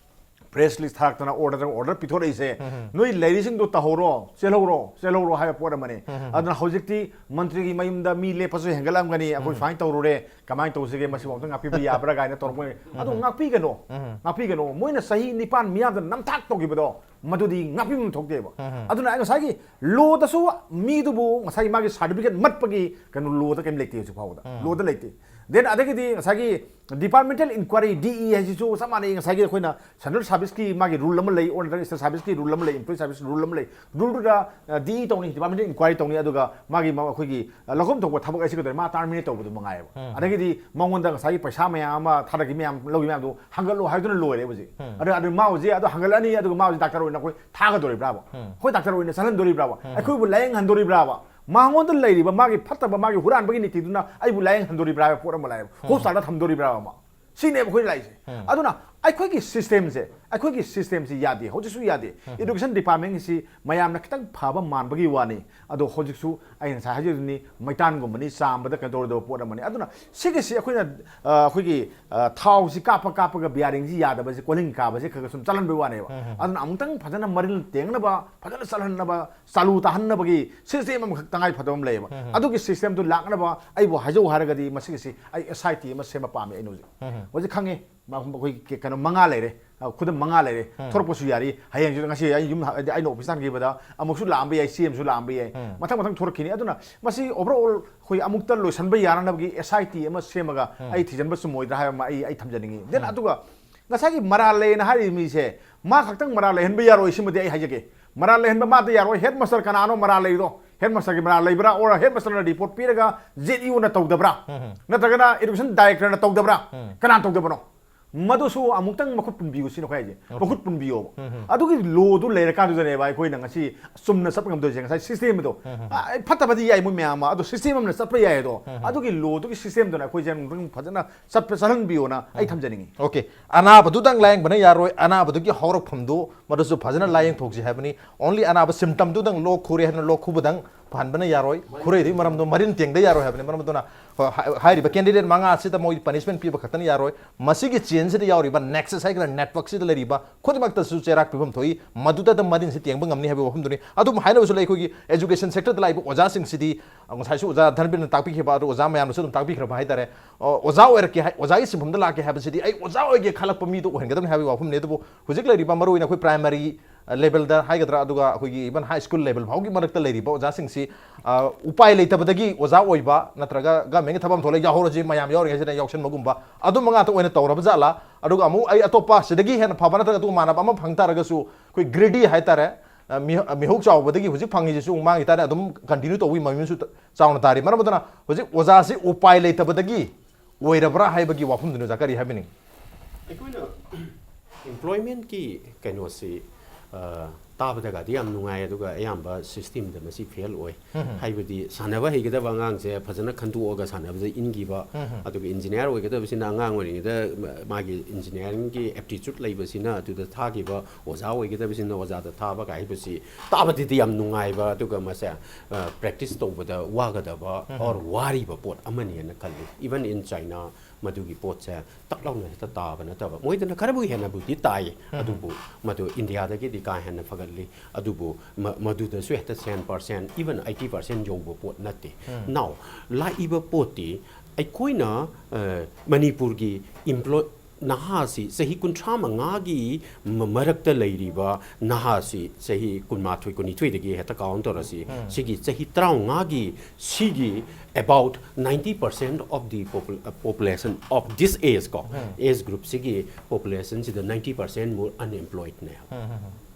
press release ꯊꯥꯔꯛꯇꯅ order, order ꯄꯤꯊꯣꯔꯛꯏꯁꯦ, ꯅꯣꯏ ꯂꯩꯔꯤꯁꯤꯡꯗꯣ ꯇꯧꯍꯧꯔꯣ, ꯆꯦꯜꯍꯧꯔꯣ, ꯆꯦꯜꯍꯧꯔꯣ ꯍꯥꯏꯕ ꯄꯣꯠ ꯑꯃꯅꯤ꯫ ꯑꯗꯨꯅ ꯍꯧꯖꯤꯛꯇꯤ ꯃꯟꯇ꯭ꯔꯤꯒꯤ ꯃꯌꯨꯝꯗ ꯃꯤ ꯂꯦꯞꯄꯁꯨ ꯍꯦꯟꯒꯠꯂꯝꯒꯅꯤ, ꯑꯩꯈꯣꯏ ꯁꯨꯃꯥꯏꯅ ꯇꯧꯔꯨꯔꯦ, ꯀꯃꯥꯏꯅ ꯇꯧꯁꯤꯒꯦ, ꯃꯁꯤꯐꯥꯎ ꯑꯝꯇ ꯉꯥꯛꯄꯤꯕ ꯌꯥꯕ꯭ꯔꯥ ꯀꯥꯏꯅ ꯇꯧꯔꯛꯄ꯫ ꯑꯗꯨ ꯉꯥꯛꯄꯤꯒꯅꯣ, ꯉꯥꯛꯄꯤꯒꯅꯣ꯫ ꯃꯣꯏꯅ ꯆꯍꯤ ꯅꯤꯄꯥꯟ ꯃꯤꯌꯥꯝꯗ ꯅꯝꯊꯥꯛ ꯇꯧꯈꯤꯕꯗꯣ, ꯃꯗꯨꯗꯤ ꯉꯥꯛꯄꯤꯐꯝ ꯊꯣꯛꯇꯦꯕ꯫ ꯑꯗꯨꯅ ꯑꯩ ꯉꯁꯥꯏꯒꯤ lawꯗꯁꯨ ꯃꯤꯗꯨꯕꯨ ꯉꯁꯥꯏꯒꯤ ꯃꯥꯒꯤ certificate ꯃꯠꯄꯒꯤ ꯀꯩꯅꯣ lawꯗ ꯀꯩꯝ ꯂꯩꯇꯦ ꯍꯧꯖꯤꯛ ꯐꯥꯎꯕꯗ꯫ Lawꯗ ꯂꯩꯇꯦ꯫ Then ꯑꯗꯒꯤꯗꯤ ꯉꯁꯥꯏꯒꯤ departmental inquiry, D E ꯍꯥꯏꯁꯤꯁꯨ ꯆꯞ ꯃꯥꯟꯅꯩ꯫ ꯉꯁꯥꯏꯒꯤ ꯑꯩꯈꯣꯏꯅ central serviceꯀꯤ ꯃꯥꯒꯤ rule ꯑꯃ ꯂꯩ, or ꯅꯠꯇ꯭ꯔꯒ state serviceꯀꯤ rule ꯑꯃ ꯂꯩ, employee service rule ꯑꯃ ꯂꯩ꯫ Ruleꯗꯨꯗ, ꯑ, D E ꯇꯧꯅꯤ, departmental inquiry ꯇꯧꯅꯤ, ꯑꯗꯨꯒ ꯃꯥꯒꯤ ꯃ-, ꯑꯩꯈꯣꯏꯒꯤ, ꯑ, ꯂꯧꯐꯝ ꯊꯣꯛꯄ ꯊꯕꯛ ꯑꯁꯤ ꯀꯩꯗꯧꯔꯦ, ꯃꯥ terminate ꯇꯧꯕꯗꯨ ꯃꯉꯥꯏꯌꯦꯕ꯫ ꯑꯗꯒꯤꯗꯤ ꯃꯉꯣꯟꯗ ꯉꯁꯥꯏꯒꯤ ꯄꯩꯁꯥ ꯃꯌꯥꯝ ꯑꯃ ꯊꯥꯗꯈꯤ ꯃꯌꯥꯝ, ꯂꯧꯈꯤ ꯃꯌꯥꯝꯗꯣ ꯍꯪꯒꯠꯂꯣ ꯍꯥꯏꯗꯨꯅ ꯂꯣꯏꯔꯦ ꯍꯧꯖꯤꯛ꯫ ꯑꯗ, ꯑꯗꯨ ꯃꯥ ꯍꯧꯖꯤꯛ ꯑꯗꯨ ꯍꯪꯒꯠꯂꯅꯤ, ꯑꯗꯨꯒ ꯃꯥ ꯍꯧꯖꯤꯛ ꯗꯥꯛꯇꯔ ꯑꯣꯏꯅ ꯑꯩꯈꯣꯏ ꯊꯥꯒꯗꯣꯔꯤꯕ꯭ꯔꯥꯕ? ꯑꯩꯈꯣꯏ ꯗꯥꯛꯇꯔ ꯑꯣꯏꯅ ꯆꯠꯍꯟꯗꯣꯔꯤꯕ꯭ꯔꯥꯕ? ꯑꯩꯈꯣꯏꯕꯨ ꯂꯥꯏꯌꯦꯡꯍꯟꯗꯣꯔꯤꯕ꯭ꯔꯥꯕ? ꯃꯉꯣꯟꯗ ꯂꯩꯔꯤꯕ ꯃꯥꯒꯤ ꯐꯠꯇꯕ, ꯃꯥꯒꯤ ꯍꯨꯔꯥꯟꯕꯒꯤ ꯅꯤꯇꯤꯗꯨꯅ ꯑꯩꯕꯨ ꯂꯥꯏꯌꯦꯡꯍꯟꯗꯣꯔꯤꯕ꯭ꯔꯥ ꯍꯥꯏꯕ ꯄꯣꯠ ꯑꯃ ꯂꯥꯛꯑꯦꯕ꯫ Hospitalꯗ ꯊꯝꯗꯣꯔꯤꯕ꯭ꯔꯥꯕ ꯑꯃ? ꯁꯤꯅꯦꯕ ꯑꯩꯈꯣꯏꯅ ꯂꯥꯛꯏꯁꯦ꯫ ꯑꯗꯨꯅ ꯑꯩꯈꯣꯏꯒꯤ systemꯁꯦ, ꯑꯩꯈꯣꯏꯒꯤ systemꯁꯤ ꯌꯥꯗꯦ, ꯍꯧꯖꯤꯛꯁꯨ ꯌꯥꯗꯦ꯫ Education departmentꯁꯤ ꯃꯌꯥꯝꯅ ꯈꯤꯇꯪ ꯐꯕ ꯃꯥꯟꯕꯒꯤ ꯋꯥꯅꯤ, ꯑꯗꯣ ꯍꯧꯖꯤꯛꯁꯨ ꯑꯩ ꯉꯁꯥꯏ ꯍꯥꯏꯖꯕꯗꯨꯅꯤ, ꯃꯩꯇꯥꯟꯒꯨꯝꯕꯅꯤ, ꯆꯥꯝꯕꯗ ꯀꯩꯅꯣ ꯇꯧꯔꯣꯏꯗꯕ ꯄꯣꯠ ꯑꯃꯅꯤ꯫ ꯑꯗꯨꯅ ꯁꯤꯒꯤꯁꯤ ꯑꯩꯈꯣꯏꯅ, ꯑ, ꯑꯩꯈꯣꯏꯒꯤ, ꯑ, ꯊꯥꯎꯁꯤ ꯀꯥꯞꯄ ꯀꯥꯞꯄꯒ bearingꯁꯤ ꯌꯥꯗꯕꯁꯤ, ꯀꯣꯂꯤꯡ ꯀꯥꯕꯁꯤ ꯈꯔ ꯈꯔ ꯁꯨꯝ ꯆꯠꯍꯟꯕꯒꯤ ꯋꯥꯅꯦꯕ꯫ ꯑꯗꯨꯅ ꯑꯃꯨꯛꯇꯪ ꯐꯖꯅ ꯃꯔꯤꯜ ꯇꯦꯡꯅꯕ, ꯐꯖꯅ ꯆꯠꯍꯟꯅꯕ, ꯆꯥꯂꯨ ꯇꯥꯍꯟꯅꯕꯒꯤ system ꯑꯃꯈꯛ ꯇꯉꯥꯏ ꯐꯗꯕ ꯑꯃ ꯂꯩꯌꯦꯕ꯫ ꯑꯗꯨꯒꯤ systemꯗꯨ ꯂꯥꯛꯅꯕ ꯑꯩꯕꯨ ꯍꯥꯏꯖꯧ ꯍꯥꯏꯔꯒꯗꯤ ꯃꯁꯤꯒꯤꯁꯤ ꯑꯩ SIT ꯑꯃ ꯁꯦꯝꯕ ꯄꯥꯝꯃꯤ꯫ ꯑꯩꯅ ꯍꯧꯖꯤꯛ, ꯍꯧꯖꯤꯛ ꯈꯪꯉꯤ, ꯃ-, ꯑꯩꯈꯣꯏ ꯀ-, ꯀꯩꯅꯣ ꯃꯉꯥ ꯂꯩꯔꯦ, ꯑ, ꯈꯨꯗꯝ ꯃꯉꯥ ꯂꯩꯔꯦ꯫ ꯊꯣꯔꯛꯄꯁꯨ ꯌꯥꯔꯤ꯫ ꯍꯌꯦꯡꯁꯨ, ꯉꯁꯤ ꯑꯩ ꯌꯨꯝ ꯍ-, ꯑꯩꯅ office ꯍꯟꯈꯤꯕꯗ ꯑꯃꯨꯛꯁꯨ ꯂꯥꯛꯑꯝꯕ ꯌꯥꯏ, ꯆꯦ ꯑꯃꯁꯨ ꯂꯥꯛꯑꯝꯕ ꯌꯥꯏ꯫ ꯃꯊꯪ ꯃꯊꯪ ꯊꯣꯔꯛꯈꯤꯅꯤ꯫ ꯑꯗꯨꯅ ꯃꯁꯤ overall ꯑꯩꯈꯣꯏ ꯑꯃꯨꯛꯇ ꯂꯣꯏꯁꯤꯟꯕ ꯌꯥꯅꯅꯕꯒꯤ SIT ꯑꯃ ꯁꯦꯝꯃꯒ ꯑꯩ ꯊꯤꯖꯤꯟꯕ ꯆꯨꯝꯃꯣꯏꯗ꯭ꯔꯥ ꯍꯥꯏꯕ ꯑꯃ ꯑꯩ, ꯑꯩ ꯊꯝꯖꯅꯤꯡꯉꯤ꯫ Then ꯑꯗꯨꯒ ꯉꯁꯥꯏꯒꯤ ꯃꯔꯥꯜ ꯂꯩꯅ ꯍꯥꯏꯔꯤꯕ ꯃꯤꯁꯦ ꯃꯥ ꯈꯛꯇꯪ ꯃꯔꯥꯜ ꯂꯩꯍꯟꯕ ꯌꯥꯔꯣꯏ, ꯁꯤꯃꯗꯤ ꯑꯩ ꯍꯥꯏꯖꯒꯦ꯫ ꯃꯔꯥꯜ ꯂꯩꯍꯟꯕ ꯃꯥꯗ ꯌꯥꯔꯣꯏ꯫ Headmaster ꯀꯅꯥꯅꯣ ꯃꯔꯥꯜ ꯂꯩꯔꯤꯗꯣ? Headmasterꯒꯤ ꯃꯔꯥꯜ ꯂꯩꯕ꯭ꯔꯥ? Or headmasterꯅ report ꯄꯤꯔꯒ ZUꯅ ꯇꯧꯗꯕ꯭ꯔꯥ? ꯅꯠꯇ꯭ꯔꯒꯅ education directorꯅ ꯇꯧꯗꯕ꯭ꯔꯥ? ꯀꯅꯥꯅ ꯇꯧꯗꯕꯅꯣ? ꯃꯗꯨꯁꯨ ꯑꯃꯨꯛꯇꯪ ꯃꯈꯨꯠ ꯄꯨꯟꯕꯤꯌꯨ ꯁꯤꯅ ꯑꯩꯈꯣꯏ ꯍꯥꯏꯁꯦ꯫ ꯃꯈꯨꯠ ꯄꯨꯟꯕꯤꯌꯣꯕ꯫ ꯑꯗꯨꯒꯤ lawꯗꯨ ꯂꯩꯔꯀꯥꯟꯗꯨꯗꯅꯦꯕ ꯑꯩꯈꯣꯏꯅ ꯉꯁꯤ ꯆꯨꯝꯅ ꯆꯠꯄ ꯉꯝꯗꯣꯏꯁꯦ꯫ ꯉꯁꯥꯏ systemꯗꯣ, ꯑ, ꯐꯠꯇꯕꯗꯤ ꯌꯥꯏ ꯃꯣꯏ ꯃꯌꯥꯝ ꯑꯃ, ꯑꯗꯣ system ꯑꯃꯅ ꯆꯠꯄ ꯌꯥꯏ꯫ ꯑꯗꯣ ꯑꯗꯨꯒꯤ lawꯗꯨꯒꯤ systemꯗꯨꯅ ꯑꯩꯈꯣꯏꯁꯦ ꯑꯃꯨꯛꯇꯪ ꯐꯖꯅ ꯆꯠꯄ, ꯆꯠꯍꯟꯕꯤꯌꯣꯅ ꯑꯩ ꯊꯝꯖꯅꯤꯡꯉꯤ꯫ Okay, ꯑꯅꯥꯕꯗꯨꯗꯪ ꯂꯥꯌꯦꯡꯕꯅ ꯌꯥꯔꯣꯏ, ꯑꯅꯥꯕꯗꯨꯒꯤ ꯍꯧꯔꯛꯐꯝꯗꯨ ꯃꯗꯨꯁꯨ ꯐꯖꯅ ꯂꯥꯌꯦꯡꯊꯣꯛꯁꯤ ꯍꯥꯏꯕꯅꯤ꯫ Only ꯑꯅꯥꯕ symptomꯗꯨꯗꯪ, ꯂꯣꯛ ꯈꯨꯔꯦ ꯍꯥꯏꯗꯅ ꯂꯣꯛ ꯈꯨꯕꯗꯪ ꯐꯍꯟꯕꯅ ꯌꯥꯔꯣꯏ, ꯈꯨꯔꯩꯗꯨꯒꯤ ꯃꯔꯝꯗꯣ ꯃꯔꯤꯟ ꯇꯦꯡꯗ ꯌꯥꯔꯣꯏ ꯍꯥꯏꯕꯅꯤ꯫ ꯃꯔꯝ ꯑꯗꯨꯅ ꯍ-, ꯍ-, ꯍꯥꯏꯔꯤꯕ candidate ꯃꯉꯥ ꯑꯁꯤꯗ ꯃꯣꯏ punishment ꯄꯤꯕ ꯈꯛꯇꯅ ꯌꯥꯔꯣꯏ꯫ ꯃꯁꯤꯒꯤ chainꯁꯤꯗ ꯌꯥꯎꯔꯤꯕ nexus ꯍꯥꯏꯒꯗ꯭ꯔꯥ, networkꯁꯤꯗ ꯂꯩꯔꯤꯕ ꯈꯨꯗꯤꯡꯃꯛꯇꯁꯨ ꯆꯩꯔꯥꯛ ꯄꯤꯐꯝ ꯊꯣꯛꯏ, ꯃꯗꯨꯗ ꯃꯔꯤꯟꯁꯤ ꯇꯦꯡꯕ ꯉꯝꯅꯤ ꯍꯥꯏꯕ ꯋꯥꯐꯝꯗꯨꯅꯤ꯫ ꯑꯗꯨꯝ ꯍꯥꯏꯅꯕꯁꯨ ꯂꯩ, ꯑꯩꯈꯣꯏꯒꯤ education sectorꯗ ꯂꯥꯛꯏꯕ ꯑꯣꯖꯥꯁꯤꯡꯁꯤꯗꯤ, ꯉꯁꯥꯏꯁꯨ ꯑꯣꯖꯥ ꯙꯔꯃꯦꯟꯗ꯭ꯔꯅ ꯇꯥꯛꯄꯤꯈꯤꯕ, ꯑꯗꯨ ꯑꯣꯖꯥ ꯃꯌꯥꯝꯅꯁꯨ ꯑꯗꯨꯝ ꯇꯥꯛꯄꯤꯈ꯭ꯔꯕ ꯍꯥꯏꯇꯥꯔꯦ꯫ ꯑ, ꯑꯣꯖꯥ ꯑꯣꯏꯔꯛꯀꯦ ꯍꯥꯏ, ꯑꯣꯖꯥꯒꯤ ꯁꯤꯟꯐꯝꯗ ꯂꯥꯛꯀꯦ ꯍꯥꯏꯕꯁꯤꯗꯤ ꯑꯩ ꯑꯣꯖꯥ ꯑꯣꯏꯒꯦ ꯈꯜꯂꯛꯄ ꯃꯤꯗꯣ ꯑꯣꯏꯍꯟꯒꯗꯕꯅꯤ ꯍꯥꯏꯕꯒꯤ ꯋꯥꯐꯝꯅꯤ꯫ ꯑꯗꯨꯕꯨ ꯍꯧꯖꯤꯛ ꯂꯩꯔꯤꯕ ꯃꯔꯨꯑꯣꯏꯅ ꯑꯩꯈꯣꯏ primary levelꯗ ꯍꯥꯏꯒꯗ꯭ꯔꯥ, ꯑꯗꯨꯒ ꯑꯩꯈꯣꯏꯒꯤ even high school level ꯐꯥꯎꯒꯤ ꯃꯔꯛꯇ ꯂꯩꯔꯤꯕ ꯑꯣꯖꯥꯁꯤꯡꯁꯤ, ꯑ, ꯎꯄꯥꯏ ꯂꯩꯇꯕꯗꯒꯤ ꯑꯣꯖꯥ ꯑꯣꯏꯕ, ꯅꯠꯇ꯭ꯔꯒ governmentꯀꯤ ꯊꯕꯛ ꯑꯃ ꯊꯣꯛꯂꯒ ꯌꯥꯎꯍꯧꯔꯁꯤ, ꯃꯌꯥꯝ ꯌꯥꯎꯔꯤꯉꯩꯁꯤꯗ ꯌꯥꯎꯁꯟꯕꯒꯨꯝꯕ, ꯑꯗꯨꯝꯕ ꯉꯥꯛꯇ ꯑꯣꯏꯅ ꯇꯧꯔꯕ ꯖꯥꯠꯂꯥ? ꯑꯗꯨꯒ ꯑꯃꯨꯛ ꯑꯩ ꯑꯇꯣꯞꯄ ꯁꯤꯗꯒꯤ ꯍꯦꯟꯅ ꯐꯕ ꯅꯠꯇ꯭ꯔꯒ ꯑꯇꯣꯞꯄ ꯃꯥꯟꯅꯕ ꯑꯃ ꯐꯪ ꯇꯥꯔꯒꯁꯨ, ꯑꯩꯈꯣꯏ greedy ꯍꯥꯏꯇꯥꯔꯦ, ꯑ, ꯃꯤ-, ꯃꯤꯍꯧ ꯆꯥꯎꯕꯗꯒꯤ ꯍꯧꯖꯤꯛ ꯐꯪꯉꯤꯁꯤꯁꯨ ꯃꯥꯡꯈꯤ ꯇꯥꯔꯦ, ꯑꯗꯨꯝ continue ꯇꯧꯕꯒꯤ ꯃꯃꯤꯁꯨ ꯆꯥꯎꯅ ꯇꯥꯔꯤ꯫ ꯃꯔꯝ ꯑꯗꯨꯅ ꯍꯧꯖꯤꯛ ꯑꯣꯖꯥꯁꯤ ꯎꯄꯥꯏ ꯂꯩꯇꯕꯗꯒꯤ ꯑꯣꯏꯔꯕ꯭ꯔꯥ ꯍꯥꯏꯕꯒꯤ ꯋꯥꯐꯝꯗꯨꯅꯤ ꯑꯣꯖꯥ ꯀꯔꯤ ꯍꯥꯏꯕꯤꯅꯤꯡꯉꯤ? ꯑꯩꯈꯣꯏꯅ employmentꯀꯤ ꯀꯩꯅꯣꯁꯤ ꯑ, ꯇꯥꯕꯗꯒꯗꯤ ꯌꯥꯝ ꯅꯨꯡꯉꯥꯏ, ꯑꯗꯨꯒ ꯑꯌꯥꯝꯕ system ꯗ ꯃꯁꯤ fail ꯑꯣꯏ꯫ ꯍꯥꯏꯕꯗꯤ ꯁꯥꯟꯅꯕ ꯍꯩꯒꯗꯕ ꯑꯉꯥꯡꯁꯦ ꯐꯖꯅ ꯈꯟꯗꯣꯛꯑꯒ ꯁꯥꯟꯅꯕꯗ ꯏꯟꯈꯤꯕ, ꯑꯗꯨꯒ engineer ꯑꯣꯏꯒꯗꯕꯁꯤꯅ ꯑꯉꯥꯡ ꯑꯣꯏꯔꯤꯉꯩꯗ ꯃ-, ꯃꯥꯒꯤ engineering ꯒꯤ aptitude ꯂꯩꯕꯁꯤꯅ ꯑꯗꯨꯗ ꯊꯥꯈꯤꯕ, ꯑꯣꯖꯥ ꯑꯣꯏꯒꯗꯕꯁꯤꯅ ꯑꯣꯖꯥꯗ ꯊꯥꯕ ꯀꯥꯏ ꯍꯥꯏꯕꯁꯤ ꯇꯥꯕꯗꯗꯤ ꯌꯥꯝ ꯅꯨꯡꯉꯥꯏꯕ, ꯑꯗꯨꯒ ꯃꯁꯦ, ꯑ, practice ꯇꯧꯕꯗ ꯋꯥꯒꯗꯕ or ꯋꯥꯔꯤꯕ ꯄꯣꯠ ꯑꯃꯅꯦꯅ ꯈꯜꯂꯤ꯫ Even in China, ꯃꯗꯨꯒꯤ ꯄꯣꯠꯁꯦ ꯇꯛ ꯂꯥꯎꯅ ꯍꯦꯛꯇ ꯇꯥꯕ ꯅꯠꯇꯕ, ꯃꯣꯏꯗꯅ ꯈꯔꯕꯨ ꯍꯦꯟꯅꯕꯨꯗꯤ ꯇꯥꯏ, ꯑꯗꯨꯕꯨ ꯃꯗꯨ ꯏꯟꯗꯤꯌꯥꯗꯒꯤꯗꯤ ꯀꯥ ꯍꯦꯟꯅ ꯐꯒꯠꯂꯤ꯫ ꯑꯗꯨꯕꯨ ꯃ-, ꯃꯗꯨꯗꯁꯨ ꯍꯦꯛꯇ ten percent, even eighty percent ꯌꯧꯕ ꯄꯣꯠ ꯅꯠꯇꯦ꯫ Now, ꯂꯥꯛꯏꯕ ꯄꯣꯠꯇꯤ ꯑꯩꯈꯣꯏꯅ, ꯑ, ꯃꯅꯤꯄꯨꯔꯒꯤ employ-, ꯅꯍꯥꯁꯤ, ꯆꯍꯤ ꯀꯨꯟꯊ꯭ꯔꯥ ꯃꯉꯥꯒꯤ ꯃ-, ꯃꯔꯛꯇ ꯂꯩꯔꯤꯕ ꯅꯍꯥꯁꯤ, ꯆꯍꯤ ꯀꯨꯟꯃꯥꯊꯣꯏ, ꯀꯨꯟꯅꯤꯊꯣꯏꯗꯒꯤ ꯍꯦꯛꯇ count ꯇꯧꯔꯁꯤ, ꯁꯤꯒꯤ ꯆꯍꯤ ꯇꯔꯥꯃꯉꯥꯒꯤ ꯁꯤꯒꯤ about ninety percent of the popul-, uh, population of this age ꯀꯣ, age group ꯁꯤꯒꯤ population ꯁꯤꯗ ninety percent ꯃꯨꯛ unemployed ꯅꯦ꯫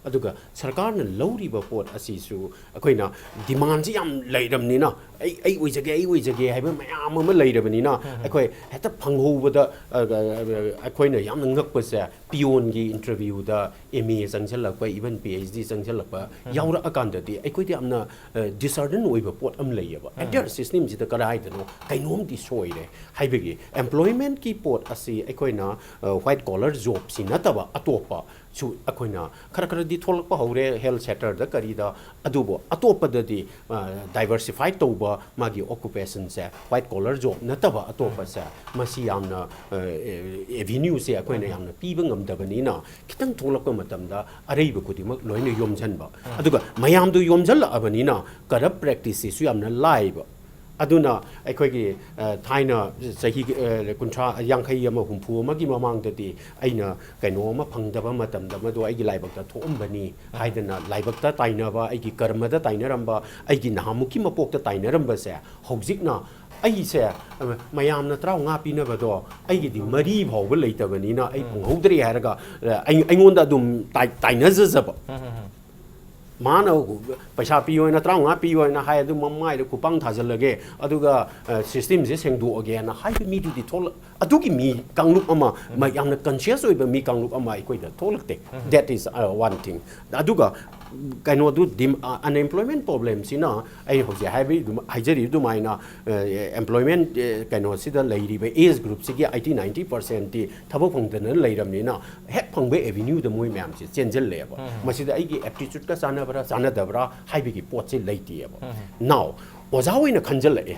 ꯑꯗꯨꯒ ꯁꯔꯀꯥꯔꯅ ꯂꯧꯔꯤꯕ ꯄꯣꯠ ꯑꯁꯤꯁꯨ ꯑꯩꯈꯣꯏꯅ demand ꯁꯤ ꯌꯥꯝ ꯂꯩꯔꯕꯅꯤꯅ, "ꯑꯩ, ꯑꯩ ꯑꯣꯏꯖꯒꯦ, ꯑꯩ ꯑꯣꯏꯖꯒꯦ" ꯍꯥꯏꯕ ꯃꯌꯥꯝ ꯑꯃ ꯂꯩꯔꯕꯅꯤꯅ, ꯑꯩꯈꯣꯏ ꯍꯦꯛꯇ ꯐꯪꯍꯧꯕꯗ, ꯑ, ꯑ, ꯑ, ꯑꯩꯈꯣꯏꯅ ꯌꯥꯝꯅ ꯉꯛꯄꯁꯦ, peon ꯒꯤ interview the M A ꯆꯪꯁꯤꯜꯂꯛꯄ, even P H D ꯆꯪꯁꯤꯜꯂꯛꯄ ꯌꯥꯎꯔꯛꯑꯀꯥꯟꯗꯗꯤ ꯑꯩꯈꯣꯏꯗ ꯌꯥꯝꯅ, ꯑ, dishearten ꯑꯣꯏꯕ ꯄꯣꯠ ꯑꯃ ꯂꯩꯌꯦꯕ꯫ Entire system ꯁꯤꯗ ꯀꯗꯥꯏꯗꯅꯣ ꯀꯩꯅꯣꯝꯗꯤ ꯁꯣꯏꯔꯦ ꯍꯥꯏꯕꯒꯤ꯫ Employment ꯀꯤ ꯄꯣꯠ ꯑꯁꯤ ꯑꯩꯈꯣꯏꯅ, ꯑ, white collar job ꯁꯤ ꯅꯠꯇꯕ ꯑꯇꯣꯞꯄ ꯁꯨ ꯑꯩꯈꯣꯏꯅ ꯈꯔ ꯈꯔꯗꯤ ꯊꯣꯛꯂꯛꯄ ꯍꯧꯔꯦ health sector ꯗ ꯀꯔꯤꯗ, ꯑꯗꯨꯕꯨ ꯑꯇꯣꯞꯄꯗꯗꯤ, ꯑ, diversify ꯇꯧꯕ ꯃꯥꯒꯤ occupation ꯁꯦ, white collar job ꯅꯠꯇꯕ ꯑꯇꯣꯞꯄꯁꯦ, ꯃꯁꯤ ꯌꯥꯝꯅ, ꯑ, avenue ꯁꯦ ꯑꯩꯈꯣꯏꯅ ꯌꯥꯝꯅ ꯄꯤꯕ ꯉꯝꯗꯕꯅꯤꯅ, ꯈꯤꯇꯪ ꯊꯣꯛꯂꯛꯄ ꯃꯇꯝꯗ ꯑꯔꯩꯕ ꯈꯨꯗꯤꯡꯃꯛ ꯂꯣꯏꯅ ꯌꯣꯝꯁꯤꯟꯕ꯫ ꯑꯗꯨꯒ ꯃꯌꯥꯝꯗꯨ ꯌꯣꯝꯁꯤꯜꯂꯛꯑꯕꯅꯤꯅ corrupt practice ꯁꯤꯁꯨ ꯌꯥꯝꯅ ꯂꯥꯏꯕ꯫ ꯑꯗꯨꯅ ꯑꯩꯈꯣꯏꯒꯤ, ꯑ, ꯊꯥꯏꯅ ꯆꯍꯤ, ꯑ, ꯀꯨꯟꯊ꯭ꯔꯥ, ꯌꯥꯡꯈꯩ ꯑꯃ, ꯍꯨꯝꯐꯨ ꯑꯃꯒꯤ ꯃꯃꯥꯡꯗꯗꯤ ꯑꯩꯅ ꯀꯩꯅꯣ ꯑꯃ ꯐꯪꯗꯕ ꯃꯇꯝꯗ ꯃꯗꯨ ꯑꯩꯒꯤ ꯂꯥꯏꯕꯛꯇ ꯊꯣꯛꯑꯝꯕꯅꯤ ꯍꯥꯏꯗꯅ ꯂꯥꯏꯕꯛꯇ ꯇꯥꯏꯅꯕ, ꯑꯩꯒꯤ ꯀꯔꯃꯗ ꯇꯥꯏꯅꯔꯝꯕ, ꯑꯩꯒꯤ ꯅꯍꯥꯟꯃꯨꯛꯀꯤ ꯃꯄꯣꯛꯇ ꯇꯥꯏꯅꯔꯝꯕꯁꯦ, ꯍꯧꯖꯤꯛꯅ ꯑꯩꯁꯦ, ꯑ, ꯃꯌꯥꯝꯅ ꯇꯔꯥꯃꯉꯥ ꯄꯤꯅꯕꯗꯣ ꯑꯩꯒꯤꯗꯤ ꯃꯔꯤ ꯐꯥꯎꯕ ꯂꯩꯇꯕꯅꯤꯅ ꯑꯩ ꯐꯪꯍꯧꯗ꯭ꯔꯦ ꯍꯥꯏꯔꯒ, ꯑ, ꯑꯩ-, ꯑꯩꯉꯣꯟꯗ ꯑꯗꯨꯝ ꯇꯥꯏ-, ꯇꯥꯏꯅꯖꯖꯕ꯫ ꯃꯥꯅ ꯄꯩꯁꯥ ꯄꯤꯌꯣ ꯍꯥꯏꯅ, ꯇꯔꯥꯃꯉꯥ ꯄꯤꯌꯣ ꯍꯥꯏꯅ ꯍꯥꯏ, ꯑꯗꯨ ꯃꯃꯥꯏꯗ ꯈꯨꯄꯥꯡ ꯊꯥꯖꯤꯜꯂꯒꯦ, ꯑꯗꯨꯒ ꯁꯤꯁꯇꯦꯝꯁꯦ ꯁꯦꯡꯗꯣꯛꯑꯒꯦꯅ ꯍꯥꯏꯕ ꯃꯤꯗꯨꯗꯤ ꯊꯣꯛꯂꯛ ꯑꯗꯨꯒꯤ ꯃꯤ ꯀꯥꯡꯂꯨꯞ ꯑꯃ, ꯃ- ꯌꯥꯝꯅ ꯀꯟꯁꯤꯌꯁ ꯑꯣꯏꯕ ꯃꯤ ꯀꯥꯡꯂꯨꯞ ꯑꯃ ꯑꯩꯈꯣꯏꯗ ꯊꯣꯛꯂꯛꯇꯦ꯫ That is one thing. ꯑꯗꯨꯒ ꯀꯩꯅꯣꯗꯨ, ꯑꯟꯑꯦꯝꯄ꯭ꯂꯣꯏꯃꯦꯟ ꯄ꯭ꯔꯣꯕ꯭ꯂꯦꯝꯁꯤꯅ ꯑꯩ ꯍꯧꯖꯤꯛ ꯍꯥꯏꯕ ꯍꯥꯏꯖꯔꯤ ꯑꯗꯨꯃꯥꯏꯅ, ꯑꯦꯝꯄ꯭ꯂꯣꯏꯃꯦꯟ ꯀꯩꯅꯣꯁꯤꯗ ꯂꯩꯔꯤꯕ ꯑꯦꯖ ꯒ꯭ꯔꯨꯞꯁꯤꯒꯤ ꯑꯩꯠꯇꯤ ꯅꯥꯏꯟꯇꯤ ꯄꯥꯔꯁꯦꯟꯇꯤ ꯊꯕꯛ ꯐꯪꯗꯅ ꯂꯩꯔꯕꯅꯤꯅ, ꯍꯦꯛ ꯐꯪꯕ ꯑꯦꯚꯤꯅ꯭ꯌꯨꯗ ꯃꯣꯏ ꯃꯌꯥꯝꯁꯦ ꯆꯦꯟꯁꯤꯜꯂꯛꯑꯦꯕ꯫ ꯃꯁꯤꯗ ꯑꯩꯒꯤ ꯑꯦꯞꯇꯤꯆꯨꯠꯀ ꯆꯥꯟꯅꯕ꯭ꯔꯥ ꯆꯥꯟꯅꯗꯕ꯭ꯔꯥ ꯍꯥꯏꯕꯒꯤ ꯄꯣꯠꯁꯦ ꯂꯩꯇꯦꯕ꯫ Now, ꯑꯣꯖꯥ ꯑꯣꯏꯅ ꯈꯟꯖꯜꯂꯛꯑꯦ꯫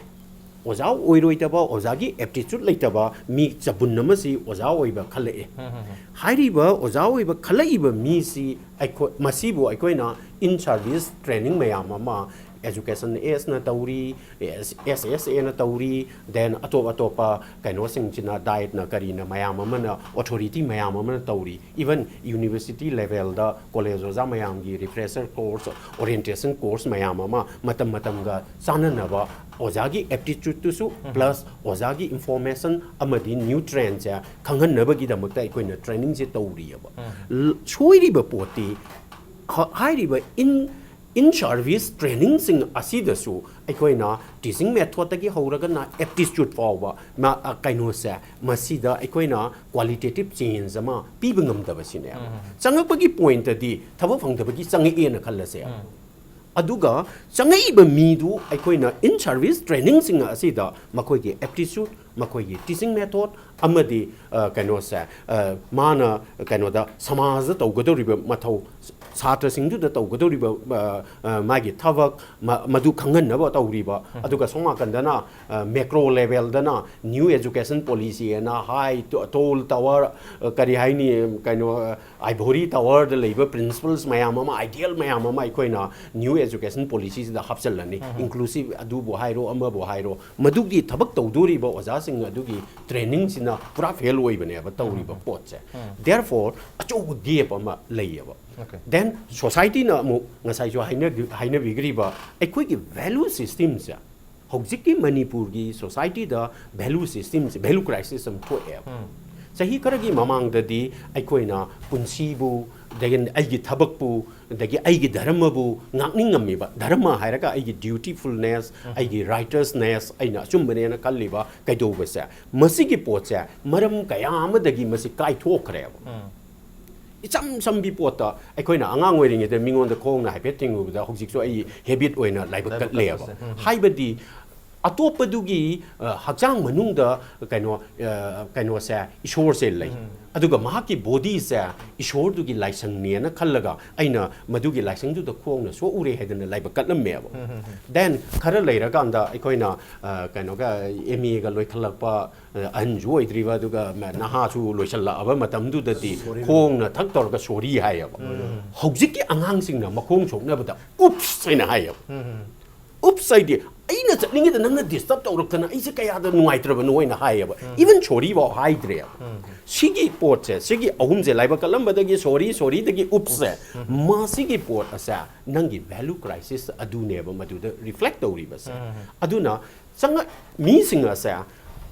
ꯑꯣꯖꯥ ꯑꯣꯏꯔꯣꯏꯗꯕ, ꯑꯣꯖꯥꯒꯤ ꯑꯦꯞꯇꯤꯆꯨꯠ ꯂꯩꯇꯕ ꯃꯤ ꯆꯕꯨꯟ ꯑꯃꯁꯤ ꯑꯣꯖꯥ ꯑꯣꯏꯕ ꯈꯜꯂꯛꯑꯦ꯫ ꯍꯥꯏꯔꯤꯕ ꯑꯣꯖꯥ ꯑꯣꯏꯕ ꯈꯜꯂꯛꯏꯕ ꯃꯤꯁꯤ ꯑꯩꯈꯣꯏ, ꯃꯁꯤꯕꯨ ꯑꯩꯈꯣꯏꯅ in service training ꯃꯌꯥꯝ ꯑꯃ, ꯑꯦꯖꯨꯀꯦꯁꯟ ꯑꯦꯁꯅ ꯇꯧꯔꯤ, ꯑꯦꯁ ꯑꯦꯁ ꯑꯦꯅ ꯇꯧꯔꯤ, then ꯑꯇꯣꯞ ꯑꯇꯣꯞꯄ ꯀꯩꯅꯣꯁꯤꯡꯁꯤꯅ, ꯗꯥꯏꯠꯅ ꯀꯔꯤꯅ ꯃꯌꯥꯝ ꯑꯃꯅ, ꯑꯣꯊꯣꯔꯤꯇꯤ ꯃꯌꯥꯝ ꯑꯃꯅ ꯇꯧꯔꯤ꯫ Even university levelꯗ ꯀꯣꯂꯦꯖ ꯑꯣꯖꯥ ꯃꯌꯥꯝꯒꯤ ꯔꯤꯐ꯭ꯔꯦꯁꯔ ꯀꯣꯔꯁ, ꯑꯣꯔꯤꯌꯦꯟꯇꯦꯁꯟ ꯀꯣꯔꯁ ꯃꯌꯥꯝ ꯑꯃ ꯃꯇꯝ ꯃꯇꯝꯒ ꯆꯥꯟꯅꯅꯕ ꯑꯣꯖꯥꯒꯤ ꯑꯦꯞꯇꯤꯆꯨꯠꯇꯨꯁꯨ, plus ꯑꯣꯖꯥꯒꯤ ꯏꯟꯐꯣꯔꯃꯦꯁꯟ ꯑꯃꯗꯤ ꯅ꯭ꯌꯨ ꯇ꯭ꯔꯦꯟꯁꯦ ꯈꯪꯍꯟꯅꯕꯒꯤꯗꯃꯛꯇ ꯑꯩꯈꯣꯏꯅ ꯇ꯭ꯔꯦꯅꯤꯡꯁꯦ ꯇꯧꯔꯤꯑꯕ꯫ ꯁꯣꯏꯔꯤꯕ ꯄꯣꯠꯇꯤ ꯍ- ꯍꯥꯏꯔꯤꯕ in in service trainingꯁꯤꯡ ꯑꯁꯤꯗꯁꯨ ꯑꯩꯈꯣꯏꯅ ꯇꯤꯆꯤꯡ ꯃꯦꯊꯣꯠꯇꯒꯤ ꯍꯧꯔꯒꯅ ꯑꯦꯞꯇꯤꯆꯨꯠ ꯐꯥꯎꯕ ꯃ- ꯑ, ꯀꯩꯅꯣꯁꯦ, ꯃꯁꯤꯗ ꯑꯩꯈꯣꯏꯅ ꯀ꯭ꯋꯥꯂꯤꯇꯦꯇꯤꯞ ꯆꯦꯟꯖ ꯑꯃ ꯄꯤꯕ ꯉꯝꯗꯕꯁꯤꯅꯦꯕ꯫ ꯆꯪꯉꯛꯄꯒꯤ ꯄꯣꯏꯟꯇꯗꯤ ꯊꯕꯛ ꯐꯪꯗꯕꯒꯤ ꯆꯪꯉꯛꯑꯦꯅ ꯈꯜꯂꯁꯦ꯫ ꯑꯗꯨꯒ ꯆꯪꯉꯛꯏꯕ ꯃꯤꯗꯨ ꯑꯩꯈꯣꯏꯅ in service trainingꯁꯤꯡ ꯑꯁꯤꯗ ꯃꯈꯣꯏꯒꯤ ꯑꯦꯞꯇꯤꯆꯨꯠ, ꯃꯈꯣꯏꯒꯤ ꯇꯤꯆꯤꯡ ꯃꯦꯊꯣꯠ ꯑꯃꯗꯤ, ꯑ, ꯀꯩꯅꯣꯁꯦ, ꯑ, ꯃꯥꯅ ꯀꯩꯅꯣꯗ ꯁꯃꯥꯖꯗ ꯇꯧꯒꯗꯧꯔꯤꯕ ꯃꯊꯧ, ꯁꯥꯇ꯭ꯔꯁꯤꯡꯗꯨꯗ ꯇꯧꯒꯗꯧꯔꯤꯕ, ꯑ, ꯑ, ꯃꯥꯒꯤ ꯊꯕꯛ, ꯃ- ꯃꯗꯨ ꯈꯪꯍꯟꯅꯕ ꯇꯧꯔꯤꯕ꯫ ꯑꯗꯨꯒ ꯁꯣꯝ ꯅꯥꯀꯟꯗꯅ, ꯑ, ꯃꯦꯀ꯭ꯔꯣ ꯂꯦꯚꯦꯜꯗꯅ ꯅ꯭ꯌꯨ ꯑꯦꯖꯨꯀꯦꯁꯟ ꯄꯣꯂꯤꯁꯤ ꯑꯅ ꯍꯥꯏ ꯇꯣ- ꯇꯣꯜ ꯇꯋꯔ, ꯑ, ꯀꯔꯤ ꯍꯥꯏꯅꯤ, ꯀꯩꯅꯣ, ꯑ, ꯑꯥꯏꯚꯣꯔꯤ ꯇꯋꯔꯗ ꯂꯩꯕ ꯄ꯭ꯔꯤꯟꯁꯤꯄꯜꯁ ꯃꯌꯥꯝ ꯑꯃ, ꯑꯥꯏꯗꯤꯌꯦꯜ ꯃꯌꯥꯝ ꯑꯃ ꯑꯩꯈꯣꯏꯅ ꯅ꯭ꯌꯨ ꯑꯦꯖꯨꯀꯦꯁꯟ ꯄꯣꯂꯤꯁꯤꯁꯤꯗ ꯍꯥꯞꯆꯤꯜꯂꯅꯤ꯫ ꯏꯟꯀ꯭ꯂꯨꯁꯤꯞ ꯑꯗꯨꯕꯨ ꯍꯥꯏꯔꯣ, ꯑꯃꯕꯨ ꯍꯥꯏꯔꯣ, ꯃꯗꯨꯒꯤ ꯊꯕꯛ ꯇꯧꯗꯣꯔꯤꯕ ꯑꯣꯖꯥꯁꯤꯡ ꯑꯗꯨꯒꯤ ꯇ꯭ꯔꯦꯅꯤꯡꯁꯤꯅ ꯄꯨꯔꯥ ꯐꯦꯜ ꯑꯣꯏꯕꯅꯦꯕ ꯇꯧꯔꯤꯕ ꯄꯣꯠꯁꯦ꯫ Therefore, ꯑꯆꯧꯕ ꯒꯦꯞ ꯑꯃ ꯂꯩꯌꯦꯕ꯫ Okay. Then societyꯅ ꯑꯃꯨꯛ ꯉꯁꯥꯏꯁꯨ ꯍꯥꯏꯅ- ꯍꯥꯏꯅꯕꯤꯈ꯭ꯔꯤꯕ ꯑꯩꯈꯣꯏꯒꯤ ꯚꯦꯂꯨ ꯁꯤꯁꯇꯦꯝꯁꯦ, ꯍꯧꯖꯤꯛꯀꯤ ꯃꯅꯤꯄꯨꯔꯒꯤ ꯁꯣꯁꯥꯏꯇꯤꯗ ꯚꯦꯂꯨ ꯁꯤꯁꯇꯦꯝꯁꯦ, ꯚꯦꯂꯨ ꯀ꯭ꯔꯥꯏꯁꯤꯁ ꯑꯃ ꯊꯣꯛꯑꯦꯕ꯫ ꯆꯍꯤ ꯈꯔꯒꯤ ꯃꯃꯥꯡꯗꯗꯤ ꯑꯩꯈꯣꯏꯅ ꯄꯨꯟꯁꯤꯕꯨ, ꯑꯗꯒꯤ ꯑꯩꯒꯤ ꯊꯕꯛꯄꯨ, ꯑꯗꯒꯤ ꯑꯩꯒꯤ ꯙꯔꯃꯕꯨ ꯉꯥꯛꯅꯤꯡꯉꯝꯃꯤꯕ, ꯙꯔꯃ ꯍꯥꯏꯔꯒ ꯑꯩꯒꯤ dutifulness, ꯑꯩꯒꯤ righteousness, ꯑꯩꯅ ꯑꯆꯨꯝꯕꯅꯦꯅ ꯈꯜꯂꯤꯕ ꯀꯩꯗꯧꯕꯁꯦ, ꯃꯁꯤꯒꯤ ꯄꯣꯠꯁꯦ ꯃꯔꯝ ꯀꯌꯥ ꯑꯃꯗꯒꯤ ꯃꯁꯤ ꯀꯥꯏꯊꯣꯛꯈ꯭ꯔꯦꯕ꯫ ꯏꯆꯝ ꯆꯝꯕꯤ ꯄꯣꯠꯇ ꯑꯩꯈꯣꯏꯅ ꯑꯉꯥꯡ ꯑꯣꯏꯔꯤꯉꯩꯗ ꯃꯤꯉꯣꯟꯗ ꯈꯣꯡꯅ ꯍꯥꯏꯐꯦꯠ ꯊꯤꯡꯉꯨꯕꯗ ꯍꯧꯖꯤꯛꯁꯨ ꯑꯩ habit ꯑꯣꯏꯅ ꯂꯥꯏꯕꯛ ꯂꯥꯏꯕꯛ ꯀꯠꯂꯦꯕ꯫ ꯀꯠꯄꯁꯦ꯫ ꯎꯝ꯫ ꯍꯥꯏꯕꯗꯤ ꯑꯇꯣꯞꯄꯗꯨꯒꯤ, ꯑ, ꯍꯛꯆꯥꯡ ꯃꯅꯨꯡꯗ ꯀꯩꯅꯣ, ꯑ, ꯀꯩꯅꯣꯁꯦ, ꯏꯁꯣꯔꯁꯦ ꯂꯩ꯫ ꯎꯝ꯫ ꯑꯗꯨꯒ ꯃꯍꯥꯛꯀꯤ bodyꯁꯦ ꯏꯁꯣꯔꯗꯨꯒꯤ ꯂꯥꯏꯁꯪꯅꯦꯅ ꯈꯜꯂꯒ ꯑꯩꯅ ꯃꯗꯨꯒꯤ ꯂꯥꯏꯁꯪꯗꯨꯗ ꯈꯣꯡꯅ ꯁꯣꯛꯎꯔꯦ ꯍꯥꯏꯗꯅ ꯂꯥꯏꯕꯛ ꯀꯠꯂꯝꯃꯦꯕ꯫ ꯎꯝ, ꯎꯝ, ꯎꯝ꯫ Then ꯈꯔ ꯂꯩꯔꯀꯥꯟꯗ ꯑꯩꯈꯣꯏꯅ, ꯑ, ꯀꯩꯅꯣꯒ, M A ꯒ ꯂꯣꯏꯈꯠꯂꯛꯄ, ꯑ, ꯑꯍꯟꯁꯨ ꯑꯣꯏꯗ꯭ꯔꯤꯕ, ꯑꯗꯨꯒ ꯃ-, ꯅꯍꯥꯁꯨ ꯂꯣꯏꯁꯤꯜꯂꯛꯑꯕ ꯃꯇꯝꯗꯨꯗꯗꯤ ꯁꯣꯔꯤ꯫ ꯈꯣꯡꯅ ꯊꯛ ꯇꯧꯔꯒ ꯁꯣꯔꯤ ꯍꯥꯏꯌꯦꯕ꯫ ꯎꯝ꯫ ꯍꯧꯖꯤꯛꯀꯤ ꯑꯉꯥꯡꯁꯤꯡꯅ ꯃꯈꯣꯡ ꯁꯣꯛꯅꯕꯗ "Oops" ꯍꯥꯏꯅ ꯍꯥꯏꯌꯦꯕ꯫ ꯎꯝ, ꯎꯝ꯫ "Oops" ꯍꯥꯏꯗꯤ ꯑꯩꯅ ꯆꯠꯂꯤꯉꯩꯗ ꯅꯪꯅ disturb ꯇꯧꯔꯛꯇꯅ ꯑꯩꯁꯦ ꯀꯌꯥꯗ ꯅꯨꯡꯉꯥꯏꯇ꯭ꯔꯕꯅꯣ ꯍꯥꯏꯅ ꯍꯥꯏꯌꯦꯕ꯫ ꯎꯝ꯫ Even ꯁꯣꯔꯤ ꯐꯥꯎ ꯍꯥꯏꯗ꯭ꯔꯦꯕ꯫ ꯎꯝ꯫ ꯁꯤꯒꯤ ꯄꯣꯠꯁꯦ, ꯁꯤꯒꯤ ꯑꯍꯨꯝꯁꯦ, ꯂꯥꯏꯕꯛ ꯀꯠꯂꯝꯕꯗꯒꯤ ꯁꯣꯔꯤ, ꯁꯣꯔꯤꯗꯒꯤ "Oops" ꯁꯦ, ꯎꯝ꯫ ꯃꯁꯤꯒꯤ ꯄꯣꯠ ꯑꯁꯦ ꯅꯪꯒꯤ value crisis ꯑꯗꯨꯅꯦꯕ ꯃꯗꯨꯗ reflect ꯇꯧꯔꯤꯕꯁꯦ꯫ ꯎꯝ, ꯎꯝ, ꯎꯝ꯫ ꯑꯗꯨꯅ ꯆꯪꯉ-, ꯃꯤꯁꯤꯡ ꯑꯁꯦ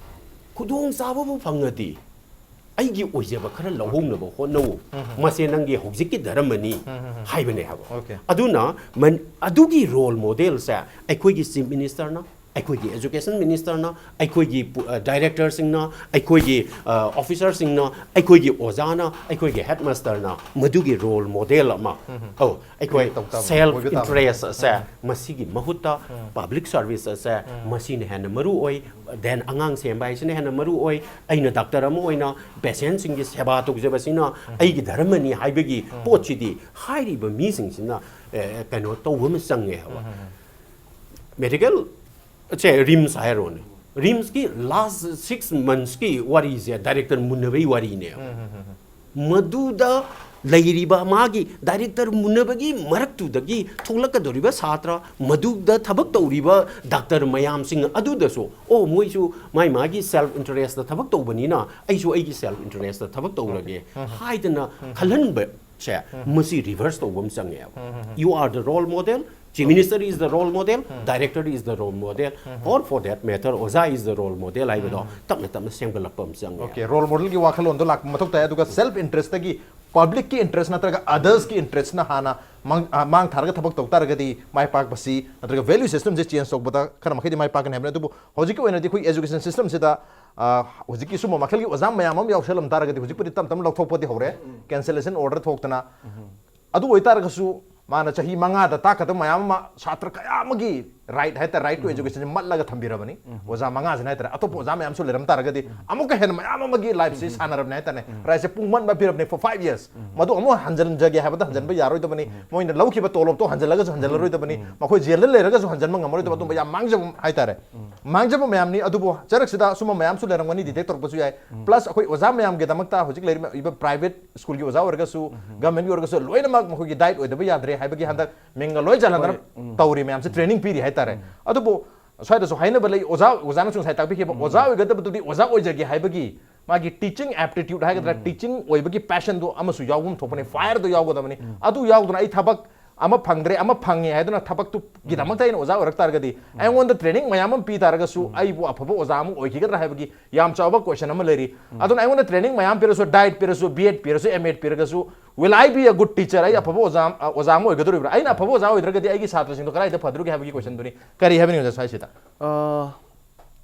ꯈꯨꯗꯣꯡꯆꯥꯕꯕꯨ ꯐꯪꯉꯗꯤ ꯑꯩꯒꯤ ꯑꯣꯏꯖꯕ ꯈꯔ ꯂꯧꯍꯧꯅꯕ ꯍꯣꯠꯅꯧ꯫ ꯎꯝ, ꯎꯝ꯫ ꯃꯁꯦ ꯅꯪꯒꯤ ꯍꯧꯖꯤꯛꯀꯤ ꯙꯔꯃꯅꯤ ꯎꯝ, ꯎꯝ, ꯎꯝ꯫ ꯍꯥꯏꯕꯅꯦ ꯍꯥꯏꯕ꯫ Okay꯫ ꯑꯗꯨꯅ ꯃꯟ-, ꯑꯗꯨꯒꯤ role model ꯁꯦ ꯑꯩꯈꯣꯏꯒꯤ chief minister ꯅ, ꯑꯩꯈꯣꯏꯒꯤ education minister ꯅ, ꯑꯩꯈꯣꯏꯒꯤ ꯄꯨ-, ꯑ, director ꯁꯤꯡꯅ, ꯑꯩꯈꯣꯏꯒꯤ, ꯑ, officer ꯁꯤꯡꯅ, ꯑꯩꯈꯣꯏꯒꯤ ꯑꯣꯖꯥꯅ, ꯑꯩꯈꯣꯏꯒꯤ headmaster ꯅ ꯃꯗꯨꯒꯤ role model ꯑꯃ, ꯎꯝ, ꯎꯝ꯫ ꯑꯧ, ꯑꯩꯈꯣꯏ create ꯇꯧ ꯇꯥꯕꯅꯤ, self ꯑꯣꯏꯕ ꯇꯥꯕꯅꯤ꯫ Interest ꯑꯁꯦ ꯎꯝ꯫ ꯃꯁꯤꯒꯤ ꯃꯍꯨꯠꯇ ꯎꯝ꯫ Public service ꯑꯁꯦ ꯎꯝ꯫ ꯃꯁꯤꯅ ꯍꯦꯟꯅ ꯃꯔꯨ ꯑꯣꯏ, then ꯑꯉꯥꯡ ꯁꯦꯝꯕ ꯍꯥꯏꯁꯤꯅ ꯍꯦꯟꯅ ꯃꯔꯨ ꯑꯣꯏ, ꯑꯩꯅ doctor ꯑꯃ ꯑꯣꯏꯅ patient ꯁꯤꯡꯒꯤ ꯁꯦꯕꯥ ꯇꯧꯖꯕꯁꯤꯅ ꯎꯝ꯫ ꯑꯩꯒꯤ ꯙꯔꯃꯅꯤ ꯍꯥꯏꯕꯒꯤ ꯎꯝ꯫ ꯄꯣꯠꯁꯤꯗꯤ ꯍꯥꯏꯔꯤꯕ ꯃꯤꯁꯤꯡꯁꯤꯅ, ꯑꯦ, ꯀꯩꯅꯣ ꯇꯧꯕ ꯑꯃ ꯆꯪꯉꯦ ꯍꯥꯏꯕ꯫ ꯎꯝ, ꯎꯝ, ꯎꯝ꯫ Medical ꯁꯦ, RIMS ꯍꯥꯏꯔꯣꯅꯦ, RIMS ꯀꯤ last six months ꯀꯤ ꯋꯥꯔꯤꯁꯦ director ꯃꯨꯟꯅꯕꯒꯤ ꯋꯥꯔꯤꯅꯦꯕ꯫ ꯎꯝ, ꯎꯝ, ꯎꯝ, ꯎꯝ꯫ ꯃꯗꯨꯗ ꯂꯩꯔꯤꯕ ꯃꯥꯒꯤ director ꯃꯨꯟꯅꯕꯒꯤ ꯃꯔꯛꯇꯨꯗꯒꯤ ꯊꯣꯛꯂꯛꯀꯗꯧꯔꯤꯕ ꯁꯥꯇ꯭ꯔ, ꯃꯗꯨꯗ ꯊꯕꯛ ꯇꯧꯔꯤꯕ doctor ꯃꯌꯥꯝꯁꯤꯡ ꯑꯗꯨꯗꯁꯨ, "ꯑꯣ, ꯃꯣꯏꯁꯨ ꯃꯥꯏ ꯃꯥꯒꯤ self interest ꯇ ꯊꯕꯛ ꯇꯧꯕꯅꯤꯅ ꯑꯩꯁꯨ ꯑꯩꯒꯤ self interest ꯇ ꯊꯕꯛ ꯇꯧꯔꯒꯦ" ꯎꯝ, ꯎꯝ꯫ ꯍꯥꯏꯗꯅ ꯎꯝ꯫ ꯈꯜꯍꯟꯕ ꯁꯦ, ꯎꯝ꯫ ꯃꯁꯤ reverse ꯇꯧꯕ ꯑꯃ ꯆꯪꯉꯦꯕ꯫ ꯎꯝ, ꯎꯝ, ꯎꯝ꯫ You are the role model, chief minister is the role model, um. Director is the role model, um, um. Or for that matter, ꯑꯣꯖꯥ is the role model ꯍꯥꯏꯕꯗꯣ ꯎꯝ꯫ ꯇꯞꯅ ꯇꯞꯅ ꯁꯦꯝꯒꯠꯂꯛꯄ ꯑꯃ ꯆꯪꯉꯦ꯫ Okay, role model ꯒꯤ ꯋꯥꯈꯜꯂꯣꯟꯗꯣ ꯂꯥꯛꯄ ꯃꯊꯧ ꯇꯥꯏ, ꯑꯗꯨꯒ self interest ꯇꯒꯤ ꯄꯕ꯭ꯂꯤꯛꯀꯤ ꯏꯟꯇꯔꯦꯁ ꯅꯠꯇ꯭ꯔꯒ ꯑꯗꯔꯁꯀꯤ ꯏꯟꯇꯔꯦꯁꯅ ꯍꯥꯟꯅ ꯃꯥꯡ-, ꯑ, ꯃꯥꯡ ꯊꯥꯔꯒ ꯊꯕꯛ ꯇꯧ ꯇꯥꯔꯒꯗꯤ ꯃꯥꯏ ꯄꯥꯛꯄꯁꯤ ꯅꯠꯇ꯭ꯔꯒ ꯚꯦꯂ꯭ꯌꯨ ꯁꯤꯁꯇꯦꯝꯁꯦ ꯆꯦꯟꯖ ꯇꯧꯕꯗ ꯈꯔ ꯃꯈꯩꯗꯤ ꯃꯥꯏ ꯄꯥꯛꯀꯅꯤ ꯍꯥꯏꯕꯅꯤ꯫ ꯑꯗꯨꯕꯨ ꯍꯧꯖꯤꯛꯀꯤ ꯑꯣꯏꯅꯗꯤ ꯑꯩꯈꯣꯏ ꯑꯦꯖꯨꯀꯦꯁꯟ ꯁꯤꯁꯇꯦꯝꯁꯤꯗ, ꯑ, ꯍꯧꯖꯤꯛꯀꯤ ꯁꯨꯝꯕ ꯃꯈꯜꯒꯤ ꯑꯣꯖꯥ ꯃꯌꯥꯝ ꯑꯃ ꯌꯥꯎꯁꯜꯂꯝ ꯇꯥꯔꯒꯗꯤ ꯍꯧꯖꯤꯛꯄꯨꯗꯤ ꯇꯞ ꯇꯞꯅ ꯂꯧꯊꯣꯛꯄꯗꯤ ꯍꯧꯔꯦ, ꯀꯦꯟꯁꯦꯂꯦꯁꯟ ꯑꯣꯔꯗꯔ ꯊꯣꯛꯇꯅ꯫ ꯑꯗꯨ ꯑꯣꯏꯇꯥꯔꯒꯁꯨ ꯃꯥꯅ ꯆꯍꯤ ꯃꯉꯥꯗ ꯇꯥꯛꯀꯗꯕ ꯃꯌꯥꯝ ꯑꯃ, ꯁꯥꯇ꯭ꯔ ꯀꯌꯥ ꯑꯃꯒꯤ ꯔꯥꯏꯠ ꯍꯥꯏꯇꯥꯔꯦ, ꯔꯥꯏꯠ ꯇꯨ ꯑꯦꯖꯨꯀꯦꯁꯟꯁꯦ ꯃꯠꯂꯒ ꯊꯝꯕꯤꯔꯕꯅꯤ꯫ ꯑꯣꯖꯥ ꯃꯉꯥꯁꯤꯅ ꯍꯥꯏꯇꯥꯔꯦ, ꯑꯇꯣꯞꯄ ꯑꯣꯖꯥ ꯃꯌꯥꯝꯁꯨ ꯂꯩꯔꯝ ꯇꯥꯔꯒꯗꯤ ꯑꯃꯨꯛꯀ ꯍꯦꯟꯅ ꯃꯌꯥꯝ ꯑꯃꯒꯤ ꯂꯥꯏꯐꯁꯤ ꯁꯥꯟꯅꯔꯕꯅꯤ ꯍꯥꯏꯇꯥꯔꯦ꯫ ꯔꯥꯏꯠꯁꯦ ꯄꯨꯡꯃꯠ ꯃꯠꯄꯤꯔꯕꯅꯤ for five years꯫ ꯃꯗꯨ ꯑꯃꯨꯛ ꯍꯟꯖꯤꯟꯖꯒꯦ ꯍꯥꯏꯕꯗ ꯍꯟꯖꯤꯟꯕ ꯌꯥꯔꯣꯏꯗꯕꯅꯤ꯫ ꯃꯣꯏꯅ ꯂꯧꯈꯤꯕ ꯇꯣꯂꯣꯞꯇꯣ ꯍꯟꯖꯤꯜꯂꯒꯁꯨ ꯍꯟꯖꯤꯜꯂꯔꯣꯏꯗꯕꯅꯤ꯫ ꯃꯈꯣꯏ ꯖꯦꯜꯗ ꯂꯩꯔꯒꯁꯨ ꯍꯟꯖꯤꯟꯕ ꯉꯝꯃꯔꯣꯏꯗꯕ ꯑꯗꯨꯝꯕ ꯌꯥꯝ ꯃꯥꯡꯖꯕ ꯍꯥꯏꯇꯥꯔꯦ꯫ ꯃꯥꯡꯖꯕ ꯃꯌꯥꯝꯅꯤ꯫ ꯑꯗꯨꯕꯨ ꯆꯔꯛꯁꯤꯗ ꯑꯁꯨꯝꯕ ꯃꯌꯥꯝꯁꯨ ꯂꯩꯔꯝꯒꯅꯤ, ꯗꯤꯇꯦꯛ ꯇꯧꯔꯛꯄꯁꯨ ꯌꯥꯏ꯫ ꯄ꯭ꯂꯁ ꯑꯩꯈꯣꯏ ꯑꯣꯖꯥ ꯃꯌꯥꯝꯒꯤꯗꯃꯛꯇ ꯍꯧꯖꯤꯛ ꯂꯩꯔꯤꯕ ꯄ꯭ꯔꯥꯏꯚꯦꯠ ꯁ꯭ꯀꯨꯜꯒꯤ ꯑꯣꯖꯥ ꯑꯣꯏꯔꯒꯁꯨ, ꯒꯚꯔꯟꯃꯦꯟꯠꯀꯤ ꯑꯣꯏꯔꯒꯁꯨ ꯂꯣꯏꯅꯃꯛ ꯃꯈꯣꯏꯒꯤ ꯗꯥꯏꯠ ꯑꯣꯏꯗꯕ ꯌꯥꯗ꯭ꯔꯦ ꯍꯥꯏꯕꯒꯤ ꯍꯟꯗꯛ ꯃꯤꯡꯒ ꯂꯣꯏ ꯆꯜꯍꯟꯗꯅ ꯇꯧꯔꯤ ꯃꯌꯥꯝꯁꯦ, ꯇ꯭ꯔꯦꯅꯤꯡ ꯄꯤꯔꯤ ꯍꯥꯏꯇꯥꯔꯦ꯫ ꯑꯗꯨꯕꯨ ꯁ꯭ꯋꯥꯏꯗꯁꯨ ꯍꯥꯏꯅꯕ ꯂꯩ, ꯑꯣꯖꯥ, ꯑꯣꯖꯥꯅꯁꯨ ꯉꯁꯥꯏ ꯇꯥꯛꯄꯤꯈꯤꯕ, ꯑꯣꯖꯥ ꯑꯣꯏꯒꯗꯕꯗꯨꯗꯤ ꯑꯣꯖꯥ ꯑꯣꯏꯖꯒꯦ ꯍꯥꯏꯕꯒꯤ ꯃꯥꯒꯤ ꯇꯤꯆꯤꯡ ꯑꯦꯞꯇꯤꯇ꯭ꯌꯨꯠ ꯍꯥꯏꯒꯗ꯭ꯔꯥ, ꯇꯤꯆꯤꯡ ꯑꯣꯏꯕꯒꯤ ꯄꯦꯁꯟꯗꯣ ꯑꯃꯁꯨ ꯌꯥꯎꯐꯝ ꯊꯣꯛꯄꯅꯤ, ꯐꯥꯏꯌꯔꯗꯣ ꯌꯥꯎꯒꯗꯕꯅꯤ꯫ ꯑꯗꯨ ꯌꯥꯎꯗꯅ ꯑꯩ ꯊꯕꯛ ꯑꯃ ꯐꯪꯗ꯭ꯔꯦ, ꯑꯃ ꯐꯪꯉꯦ ꯍꯥꯏꯗꯨꯅ ꯊꯕꯛꯇꯨꯒꯤꯗꯃꯛꯇ ꯑꯩꯅ ꯑꯣꯖꯥ ꯑꯣꯏꯔꯛ ꯇꯥꯔꯒꯗꯤ ꯑꯩꯉꯣꯟꯗ ꯇ꯭ꯔꯦꯅꯤꯡ ꯃꯌꯥꯝ ꯑꯃ ꯄꯤ ꯇꯥꯔꯒꯁꯨ ꯑꯩꯕꯨ ꯑꯐꯕ ꯑꯣꯖꯥ ꯑꯃ ꯑꯣꯏꯈꯤꯒꯗ꯭ꯔꯥ ꯍꯥꯏꯕꯒꯤ ꯌꯥꯝ ꯆꯥꯎꯕ ꯀꯣꯏꯁꯟ ꯑꯃ ꯂꯩꯔꯤ꯫ ꯑꯗꯨꯅ ꯑꯩꯉꯣꯟꯗ ꯇ꯭ꯔꯦꯅꯤꯡ ꯃꯌꯥꯝ ꯄꯤꯔꯁꯨ, ꯗꯥꯏꯠ ꯄꯤꯔꯁꯨ, ꯕꯤ ꯑꯦꯗ ꯄꯤꯔꯁꯨ, ꯑꯦꯝ ꯑꯦꯗ ꯄꯤꯔꯒꯁꯨ, will I be a good teacher? ꯑꯩ ꯑꯐꯕ ꯑꯣꯖꯥ, ꯑ, ꯑꯣꯖꯥ ꯑꯃ ꯑꯣꯏꯒꯗꯧꯔꯤꯕ꯭ꯔꯥ? ꯑꯩꯅ ꯑꯐꯕ ꯑꯣꯖꯥ ꯑꯣꯏꯗ꯭ꯔꯒꯗꯤ ꯑꯩꯒꯤ ꯁꯥꯇ꯭ꯔꯁꯤꯡꯗꯣ ꯀꯗꯥꯏꯗ ꯐꯗꯧꯔꯤꯒꯦ ꯍꯥꯏꯕꯒꯤ ꯀꯣꯏꯁꯟꯗꯨꯅꯤ꯫ ꯀꯔꯤ ꯍꯥꯏꯕꯅꯤ ꯑꯣꯖꯥ ꯁ꯭ꯋꯥꯏꯁꯤꯗ? ꯑ,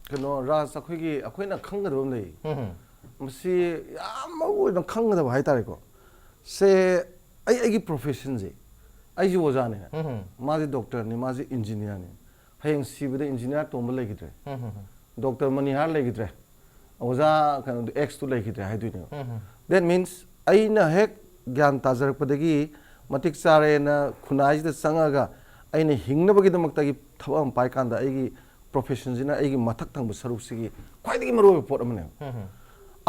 ꯀꯩꯅꯣ, ꯔꯥꯖ, ꯑꯩꯈꯣꯏꯒꯤ, ꯑꯩꯈꯣꯏꯅ ꯈꯪꯒꯗꯕ ꯑꯃ ꯂꯩ꯫ ꯎꯝ, ꯎꯝ꯫ ꯃꯁꯤ ꯌꯥꯝ ꯃꯔꯨ ꯑꯣꯏꯅ ꯈꯪꯒꯗꯕ ꯍꯥꯏꯇꯥꯔꯦꯀꯣ꯫ ꯁꯦ, ꯑꯩ, ꯑꯩꯒꯤ ꯄ꯭ꯔꯣꯐꯦꯁꯟꯁꯦ, ꯑꯩꯁꯨ ꯑꯣꯖꯥꯅꯦ꯫ ꯎꯝ, ꯎꯝ꯫ ꯃꯥꯁꯦ ꯗꯣꯛꯇꯔꯅꯤ, ꯃꯥꯁꯦ ꯏꯟꯖꯤꯅꯤꯌꯥꯔꯅꯤ꯫ ꯍꯌꯦꯡ ꯁꯤꯕꯗ ꯏꯟꯖꯤꯅꯤꯌꯥꯔ ꯇꯣꯝꯕ ꯂꯩꯈꯤꯗ꯭ꯔꯦ꯫ ꯎꯝ, ꯎꯝ, ꯎꯝ꯫ ꯗꯣꯛꯇꯔ ꯃꯅꯤꯍꯥꯔ ꯂꯩꯈꯤꯗ꯭ꯔꯦ꯫ ꯑꯣꯖꯥ ꯀꯩꯅꯣꯗꯣ, ꯑꯦꯛꯁꯇꯨ ꯂꯩꯈꯤꯗ꯭ꯔꯦ ꯍꯥꯏꯗꯣꯏꯅꯦꯕ꯫ ꯎꯝ, ꯎꯝ꯫ That means, ꯑꯩꯅ ꯍꯦꯛ ꯒ꯭ꯌꯥꯟ ꯇꯥꯖꯔꯛꯄꯗꯒꯤ ꯃꯇꯤꯛ ꯆꯥꯔꯦꯅ ꯈꯨꯟꯅꯥꯏꯁꯤꯗ ꯆꯪꯉꯒ ꯑꯩꯅ ꯍꯤꯡꯅꯕꯒꯤꯗꯃꯛꯇꯒꯤ ꯊꯕꯛ ꯑꯃ ꯄꯥꯏꯀꯥꯟꯗ ꯑꯩꯒꯤ ꯄ꯭ꯔꯣꯐꯦꯁꯟꯁꯤꯅ ꯑꯩꯒꯤ ꯃꯊꯛ ꯊꯪꯕ ꯁꯔꯨꯛꯁꯤꯒꯤ ꯈ꯭ꯋꯥꯏꯗꯒꯤ ꯃꯔꯨꯑꯣꯏꯕ ꯄꯣꯠ ꯑꯃꯅꯦꯕ꯫ ꯎꯝ, ꯎꯝ꯫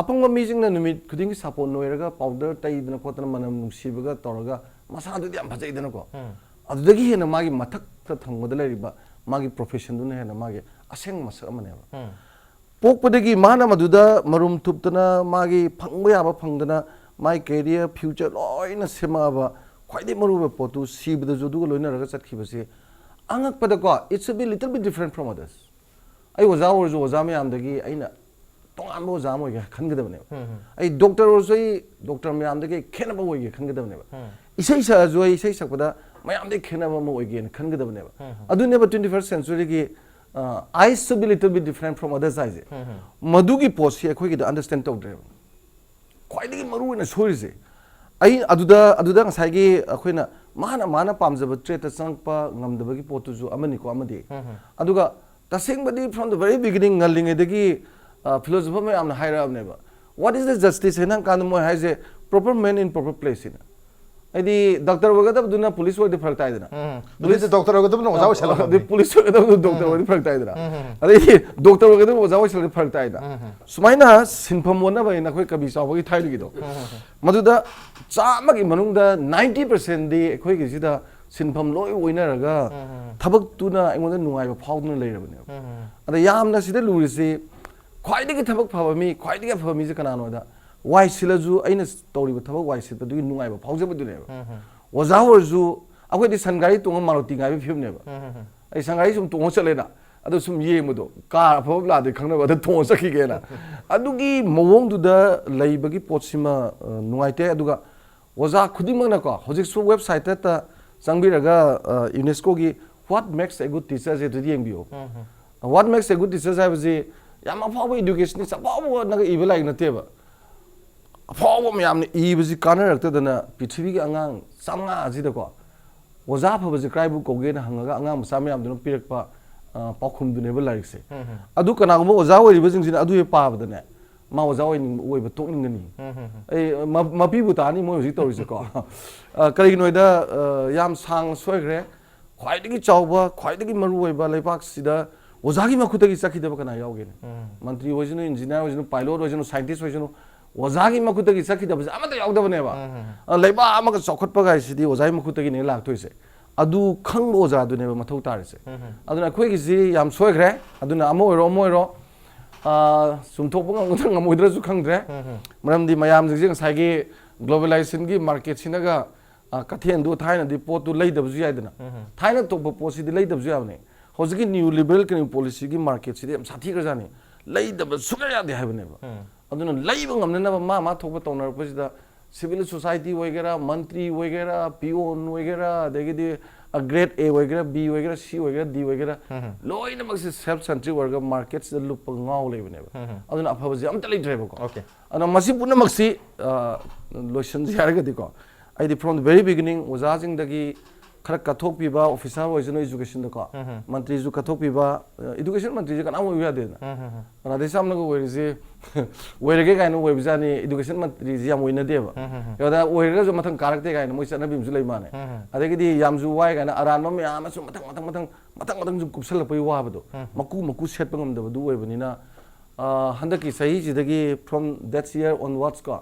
ꯑꯄꯪꯕ ꯃꯤꯁꯤꯡꯅ ꯅꯨꯃꯤꯠ ꯈꯨꯗꯤꯡꯒꯤ ꯁꯥꯄꯣꯟ ꯅꯣꯏꯔꯒ, ꯄꯥꯎꯗꯔ ꯇꯩꯗꯅ ꯈꯣꯠꯇꯅ, ꯃꯅꯝ ꯅꯨꯡꯁꯤꯕꯒ ꯇꯧꯔꯒ ꯃꯁꯥꯗꯨꯗꯤ ꯌꯥꯝ ꯐꯖꯩꯗꯅꯀꯣ꯫ ꯎꯝ꯫ ꯑꯗꯨꯗꯒꯤ ꯍꯦꯟꯅ ꯃꯥꯒꯤ ꯃꯊꯛꯇ ꯊꯪꯕꯗ ꯂꯩꯔꯤꯕ ꯃꯥꯒꯤ ꯄ꯭ꯔꯣꯐꯦꯁꯟꯗꯨꯅ ꯍꯦꯟꯅ ꯃꯥꯒꯤ ꯑꯁꯦꯡꯕ ꯃꯁꯛ ꯑꯃꯅꯦꯕ꯫ ꯎꯝ꯫ ꯄꯣꯛꯄꯗꯒꯤ ꯃꯥꯅ ꯃꯗꯨꯗ ꯃꯔꯨꯝ ꯊꯨꯞꯇꯅ, ꯃꯥꯒꯤ ꯐꯪꯕ ꯌꯥꯕ ꯐꯪꯗꯅ, ꯃꯥꯒꯤ ꯀꯦꯔꯤꯌꯔ, ꯐ꯭ꯌꯨꯆꯔ ꯂꯣꯏꯅ ꯁꯦꯝꯃꯛꯑꯕ ꯈ꯭ꯋꯥꯏꯗꯒꯤ ꯃꯔꯨꯑꯣꯏꯕ ꯄꯣꯠꯇꯨ ꯁꯤꯕꯗꯁꯨ ꯑꯗꯨꯒ ꯂꯣꯏꯅꯔꯒ ꯆꯠꯈꯤꯕꯁꯦ ꯑꯉꯛꯄꯗꯀꯣ, it should be little bit different from others꯫ ꯑꯩ ꯑꯣꯖꯥ ꯑꯣꯏꯔꯁꯨ ꯑꯣꯖꯥ ꯃꯌꯥꯝꯗꯒꯤ ꯑꯩꯅ ꯇꯣꯉꯥꯟꯕ ꯑꯣꯖꯥ ꯑꯃ ꯑꯣꯏꯒꯦ ꯈꯟꯒꯗꯕꯅꯦꯕ꯫ ꯑꯩ ꯗꯣꯛꯇꯔ ꯑꯣꯏꯔꯁꯨ ꯑꯩ ꯗꯣꯛꯇꯔ ꯃꯌꯥꯝꯗꯒꯤ ꯈꯦꯠꯅꯕ ꯑꯣꯏꯒꯦ ꯈꯟꯒꯗꯕꯅꯦꯕ꯫ ꯏꯁꯩ ꯁꯛꯑꯁꯨ ꯑꯩ ꯏꯁꯩ ꯁꯛꯄꯗ ꯃꯌꯥꯝꯗꯒꯤ ꯈꯦꯠꯅꯕ ꯑꯃ ꯑꯣꯏꯒꯦꯅ ꯈꯟꯒꯗꯕꯅꯦꯕ꯫ ꯑꯗꯨꯅꯦꯕ twenty first centuryꯒꯤ "I should be little bit different from others" ꯍꯥꯏꯁꯦ꯫ ꯃꯗꯨꯒꯤ ꯄꯣꯠꯁꯤ ꯑꯩꯈꯣꯏꯒꯤꯗ understand ꯇꯧꯗ꯭ꯔꯦꯕ꯫ ꯈ꯭ꯋꯥꯏꯗꯒꯤ ꯃꯔꯨ ꯑꯣꯏꯅ ꯁꯣꯏꯔꯤꯁꯦ ꯑꯩ ꯑꯗꯨꯗ, ꯑꯗꯨꯗ ꯉꯁꯥꯏꯒꯤ ꯑꯩꯈꯣꯏꯅ ꯃꯥꯅ, ꯃꯥꯅ ꯄꯥꯝꯖꯕ tradeꯇ ꯆꯪꯉꯛꯄ ꯉꯝꯗꯕꯒꯤ ꯄꯣꯠꯇꯨꯁꯨ ꯑꯃꯅꯤꯀꯣ, ꯑꯃꯗꯤ꯫ ꯑꯗꯨꯒ ꯇꯁꯦꯡꯕꯗꯤ from the very beginning, ꯉꯜꯂꯤꯉꯩꯗꯒꯤ, ꯑ, philosopher ꯃꯌꯥꯝꯅ ꯍꯥꯏꯔꯛꯑꯕꯅꯦꯕ, "What is the justice?" ꯍꯥꯏꯅ ꯍꯪꯀꯥꯟꯗ ꯃꯣꯏ ꯍꯥꯏꯁꯦ, "Proper man in proper place" ꯍꯥꯏꯅ꯫ ꯍꯥꯏꯗꯤ ꯗꯥꯛꯇꯔ ꯑꯣꯏꯒꯗꯕꯗꯨꯅ ꯄꯨꯂꯤꯁ ꯑꯣꯏꯔꯗꯤ ꯐꯔꯛ ꯇꯥꯏꯗꯅ꯫ ꯎꯝ꯫ ꯄꯨꯂꯤꯁ ꯑꯗꯨꯗꯤ ꯗꯣꯛꯇꯔ ꯑꯣꯏꯒꯗꯕꯅ ꯑꯣꯖꯥ ꯑꯣꯏꯁꯜꯂꯛꯀꯗꯕꯅꯤ꯫ ꯑꯗꯩ ꯄꯨꯂꯤꯁ ꯑꯣꯏꯒꯗꯕꯗꯨ ꯗꯣꯛꯇꯔ ꯑꯣꯏꯔꯗꯤ ꯐꯔꯛ ꯇꯥꯏꯗꯅ꯫ ꯎꯝ꯫ ꯑꯗꯩꯗꯤ ꯗꯣꯛꯇꯔ ꯑꯣꯏꯒꯗꯕ ꯑꯣꯖꯥ ꯑꯣꯏꯁꯜꯂꯛꯑꯗꯤ ꯐꯔꯛ ꯇꯥꯏꯗꯅ꯫ ꯎꯝ꯫ ꯁꯨꯃꯥꯏꯅ ꯁꯤꯟꯐꯝ ꯑꯣꯟꯅꯕ ꯍꯥꯏꯅ ꯑꯩꯈꯣꯏ ꯀꯕꯤ ꯆꯥꯎꯕꯒꯤ ꯊꯥꯏꯅꯒꯤꯗꯣ꯫ ꯎꯝ꯫ ꯃꯗꯨꯗ ꯆꯥꯝꯃꯒꯤ ꯃꯅꯨꯡꯗ ninety percentꯗꯤ ꯑꯩꯈꯣꯏꯒꯤꯁꯤꯗ ꯁꯤꯟꯐꯝ ꯂꯣꯏ ꯑꯣꯏꯅꯔꯒ ꯎꯝ꯫ ꯊꯕꯛꯇꯨꯅ ꯑꯩꯉꯣꯟꯗ ꯅꯨꯡꯉꯥꯏꯕ ꯐꯥꯎꯗꯨꯅ ꯂꯩꯔꯕꯅꯦꯕ꯫ ꯎꯝ꯫ ꯑꯗ ꯌꯥꯝꯅ ꯁꯤꯗ ꯂꯨꯔꯤꯁꯤ ꯈ꯭ꯋꯥꯏꯗꯒꯤ ꯊꯕꯛ ꯐꯕ ꯃꯤ, ꯈ꯭ꯋꯥꯏꯗꯒꯤ ꯑꯐꯕ ꯃꯤꯁꯦ ꯀꯅꯥꯅꯣꯗ, ꯋꯥꯏ ꯁꯤꯜꯂꯁꯨ ꯑꯩꯅ ꯇꯧꯔꯤꯕ ꯊꯕꯛ ꯋꯥꯏ ꯁꯤꯠꯄꯗꯨꯒꯤ ꯅꯨꯡꯉꯥꯏꯕ ꯐꯥꯎꯖꯕꯗꯨꯅꯦꯕ꯫ ꯎꯝ꯫ ꯑꯣꯖꯥ ꯑꯣꯏꯔꯁꯨ ꯑꯩꯈꯣꯏꯗꯤ ꯁꯟ ꯒꯥꯔꯤ ꯇꯣꯡꯉ ꯃꯥꯔꯨꯇꯤ ꯉꯥꯏꯕꯒꯤ ꯐꯤꯕꯝꯅꯦꯕ꯫ ꯎꯝ꯫ ꯑꯩ ꯁꯟ ꯒꯥꯔꯤ ꯁꯨꯝ ꯇꯣꯡꯉ ꯆꯠꯂꯦꯅ, ꯑꯗꯣ ꯁꯨꯝ ꯌꯦꯡꯕꯗꯣ, ꯀꯥꯔ ꯑꯐꯕ ꯂꯥꯛꯑꯗꯤ ꯈꯪꯅꯕ ꯑꯗ ꯇꯣꯡꯉ ꯆꯠꯈꯤꯒꯦꯅ꯫ ꯑꯗꯨꯒꯤ ꯃꯑꯣꯡꯗꯨꯗ ꯂꯩꯕꯒꯤ ꯄꯣꯠꯁꯤꯃ, ꯑ, ꯅꯨꯡꯉꯥꯏꯇꯦ꯫ ꯑꯗꯨꯒ ꯑꯣꯖꯥ ꯈꯨꯗꯤꯡꯃꯛꯅꯀꯣ, ꯍꯧꯖꯤꯛꯁꯨ websiteꯇ ꯆꯪꯕꯤꯔꯒ, ꯑ, UNESCOꯒꯤ "What makes a good teacher?" ꯁꯦ ꯑꯗꯨꯗ ꯌꯦꯡꯕꯤꯌꯨ꯫ ꯎꯝ꯫ "What makes a good teacher?" ꯍꯥꯏꯕꯁꯤ ꯌꯥꯝ ꯑꯐꯥꯎꯕ educationist, ꯑꯐꯥꯎꯕ ꯅꯒ ꯏꯕ ꯂꯥꯏꯔꯤꯛ ꯅꯠꯇꯦꯕ꯫ ꯑꯐꯥꯎꯕ ꯃꯌꯥꯝꯅ ꯏꯕꯁꯤ ꯀꯥꯟꯅꯔꯛꯇꯗꯅ ꯄ꯭ꯔꯤꯊꯤꯕꯤꯒꯤ ꯑꯉꯥꯡ ꯆꯥꯝꯃꯉꯥ ꯑꯁꯤꯗꯀꯣ, "ꯑꯣꯖꯥ ꯑꯐꯕꯁꯤ ꯀꯔꯥꯏꯕꯨ ꯀꯧꯒꯦꯅ?" ꯍꯪꯉꯒ ꯑꯉꯥꯡ ꯃꯆꯥ ꯃꯌꯥꯝꯗꯨꯅ ꯄꯤꯔꯛꯄ, ꯑ, ꯄꯥꯎꯈꯨꯝꯗꯨꯅꯦꯕ ꯂꯥꯏꯔꯤꯛꯁꯦ꯫ ꯎꯝ꯫ ꯑꯗꯨ ꯀꯅꯥꯒꯨꯝꯕ ꯑꯣꯖꯥ ꯑꯣꯏꯔꯤꯕꯁꯤꯡꯁꯤꯅ ꯑꯗꯨ ꯍꯦꯛ ꯄꯥꯕꯗꯅꯦ, ꯃꯥ ꯑꯣꯖꯥ ꯑꯣꯏꯅꯤꯡꯕ, ꯑꯣꯏꯕ ꯇꯣꯛꯅꯤꯡꯒꯅꯤ꯫ ꯎꯝ꯫ ꯑꯩ ꯃ-, ꯃꯄꯤꯕꯨ ꯇꯥꯅꯤ ꯃꯣꯏ ꯍꯧꯖꯤꯛ ꯇꯧꯔꯤꯁꯦꯀꯣ꯫ ꯑ, ꯀꯔꯤꯒꯤꯅꯣ ꯍꯥꯏꯗ, ꯑ, ꯌꯥꯝ ꯁꯥꯡꯅ ꯁꯣꯏꯈ꯭ꯔꯦ꯫ ꯈ꯭ꯋꯥꯏꯗꯒꯤ ꯆꯥꯎꯕ, ꯈ꯭ꯋꯥꯏꯗꯒꯤ ꯃꯔꯨꯑꯣꯏꯕ ꯂꯩꯕꯥꯛꯁꯤꯗ ꯑꯣꯖꯥꯒꯤ ꯃꯈꯨꯠꯇꯒꯤ ꯆꯠꯈꯤꯗꯕ ꯀꯅꯥ ꯌꯥꯎꯒꯦꯅꯦ? ꯎꯝ꯫ ꯃꯟꯇ꯭ꯔꯤ ꯑꯣꯏꯁꯅꯨ, engineer ꯑꯣꯏꯁꯅꯨ, pilot ꯑꯣꯏꯁꯅꯨ, scientist ꯑꯣꯏꯁꯅꯨ, ꯑꯣꯖꯥꯒꯤ ꯃꯈꯨꯠꯇꯒꯤ ꯆꯠꯈꯤꯗꯕꯁꯦ ꯑꯃꯠꯇ ꯌꯥꯎꯗꯕꯅꯦꯕ꯫ ꯎꯝ꯫ ꯑ, ꯂꯩꯕꯥꯛ ꯑꯃꯒ ꯆꯥꯎꯈꯠꯄ ꯀꯥꯏꯁꯤꯗꯤ ꯑꯣꯖꯥꯒꯤ ꯃꯈꯨꯠꯇꯒꯤꯅꯦ ꯂꯥꯛꯇꯣꯏꯁꯦ꯫ ꯑꯗꯨ ꯈꯪꯕ ꯑꯣꯖꯥꯗꯨꯅꯦꯕ ꯃꯊꯧ ꯇꯥꯔꯤꯁꯦ꯫ ꯎꯝ꯫ ꯑꯗꯨꯅ ꯑꯩꯈꯣꯏꯒꯤꯁꯤ ꯌꯥꯝ ꯁꯣꯏꯈ꯭ꯔꯦ꯫ ꯑꯗꯨꯅ ꯑꯃ ꯑꯣꯏꯔꯣ, ꯑꯃ ꯑꯣꯏꯔꯣ, ꯑ, ꯆꯨꯝꯊꯣꯛꯄ ꯉꯝꯒꯗ꯭ꯔꯥ ꯉꯝꯃꯣꯏꯗ꯭ꯔꯥꯁꯨ ꯈꯪꯗ꯭ꯔꯦ꯫ ꯎꯝ꯫ ꯃꯔꯝꯗꯤ ꯃꯌꯥꯝꯁꯤꯡꯁꯦ ꯉꯁꯥꯏꯒꯤ globalizationꯒꯤ marketꯁꯤꯅꯒ, ꯑ, ꯀꯩꯊꯦꯜꯗꯨ ꯊꯥꯏꯅꯗꯤ ꯄꯣꯠꯇꯨ ꯂꯩꯗꯕꯁꯨ ꯌꯥꯏꯗꯅ꯫ ꯎꯝ꯫ ꯊꯥꯏꯅ ꯇꯧꯕ ꯄꯣꯠꯁꯤꯗꯤ ꯂꯩꯗꯕꯁꯨ ꯌꯥꯕꯅꯤ꯫ ꯍꯧꯖꯤꯛꯀꯤ new liberal economic policyꯒꯤ marketꯁꯤꯗꯤ ꯌꯥꯝ ꯁꯥꯊꯤꯈ꯭ꯔꯖꯥꯠꯅꯤ꯫ ꯂꯩꯗꯕ ꯁꯨꯡꯌꯥ ꯌꯥꯗꯦ ꯍꯥꯏꯕꯅꯦꯕ꯫ ꯑꯗꯨꯅ ꯂꯩꯕ ꯉꯝꯅꯅꯕ ꯃꯥ ꯃꯥ ꯊꯣꯛꯄ ꯇꯧꯅꯔꯛꯄꯁꯤꯗ civil society ꯑꯣꯏꯒꯦꯔꯥ, ꯃꯟꯇ꯭ꯔꯤ ꯑꯣꯏꯒꯦꯔꯥ, P O N ꯑꯣꯏꯒꯦꯔꯥ, ꯑꯗꯒꯤꯗꯤ grade A ꯑꯣꯏꯒꯦꯔꯥ, B ꯑꯣꯏꯒꯦꯔꯥ, C ꯑꯣꯏꯒꯦꯔꯥ, D ꯑꯣꯏꯒꯦꯔꯥ, ꯂꯣꯏꯅꯃꯛꯁꯦ self centric ꯑꯣꯏꯔꯒ marketꯁꯤꯗ ꯂꯨꯞꯄ ꯉꯥꯎ ꯂꯩꯕꯅꯦꯕ꯫ ꯑꯗꯨꯅ ꯑꯐꯕꯁꯦ ꯑꯝꯇ ꯂꯩꯇ꯭ꯔꯦꯕꯀꯣ꯫ Okay. ꯑꯗꯨꯅ ꯃꯁꯤ ꯄꯨꯝꯅꯃꯛꯁꯤ ꯑ, ꯂꯣꯏꯁꯤꯟꯁꯤ ꯍꯥꯏꯔꯒꯗꯤꯀꯣ, ꯑꯩꯗꯤ from the very beginning ꯑꯣꯖꯥꯁꯤꯡꯗꯒꯤ ꯈꯔ ꯀꯠꯊꯣꯛꯄꯤꯕ, officer ꯑꯣꯏꯁꯅꯨ educationꯗꯀꯣ, ꯃꯟꯇ꯭ꯔꯤꯁꯨ ꯀꯠꯊꯣꯛꯄꯤꯕ, education ꯃꯟꯇ꯭ꯔꯤꯁꯦ ꯀꯅꯥꯝ ꯑꯣꯏꯕ ꯌꯥꯗꯦꯗꯅ꯫ ꯔꯥꯙꯦꯁ꯭ꯌꯥꯝꯅꯒ ꯑꯣꯏꯔꯤꯁꯦ ꯑꯣꯏꯔꯒꯦ ꯀꯥꯏꯅ ꯑꯣꯏꯕꯖꯥꯠꯅꯤ, education ꯃꯟꯇ꯭ꯔꯤꯁꯦ ꯌꯥꯝ ꯑꯣꯏꯅꯗꯦꯕ꯫ ꯑꯗ ꯑꯣꯏꯔꯒꯁꯨ ꯃꯊꯪ ꯀꯥꯔꯛꯇꯦ ꯀꯥꯏꯅ ꯃꯣꯏ ꯆꯠꯅꯕꯤ ꯑꯃꯁꯨ ꯂꯩ ꯃꯥꯅꯦ꯫ ꯑꯗꯒꯤꯗꯤ ꯌꯥꯝꯁꯨ ꯋꯥꯏ ꯀꯥꯏꯅ ꯑꯔꯥꯟꯕ ꯃꯌꯥꯝ ꯑꯃꯁꯨ ꯃꯊꯪ ꯃꯊꯪ ꯃꯊꯪ ꯃꯊꯪ ꯃꯊꯪ ꯁꯨꯝ ꯀꯨꯞꯁꯜꯂꯛꯄꯒꯤ ꯋꯥꯕꯗꯣ, ꯃꯀꯨ ꯃꯀꯨ ꯁꯦꯠꯄ ꯉꯝꯗꯕꯗꯨ ꯑꯣꯏꯕꯅꯤꯅ, ꯑ, ꯍꯟꯗꯛꯀꯤ ꯆꯍꯤꯁꯤꯗꯒꯤ from that year onwards ꯀꯣ,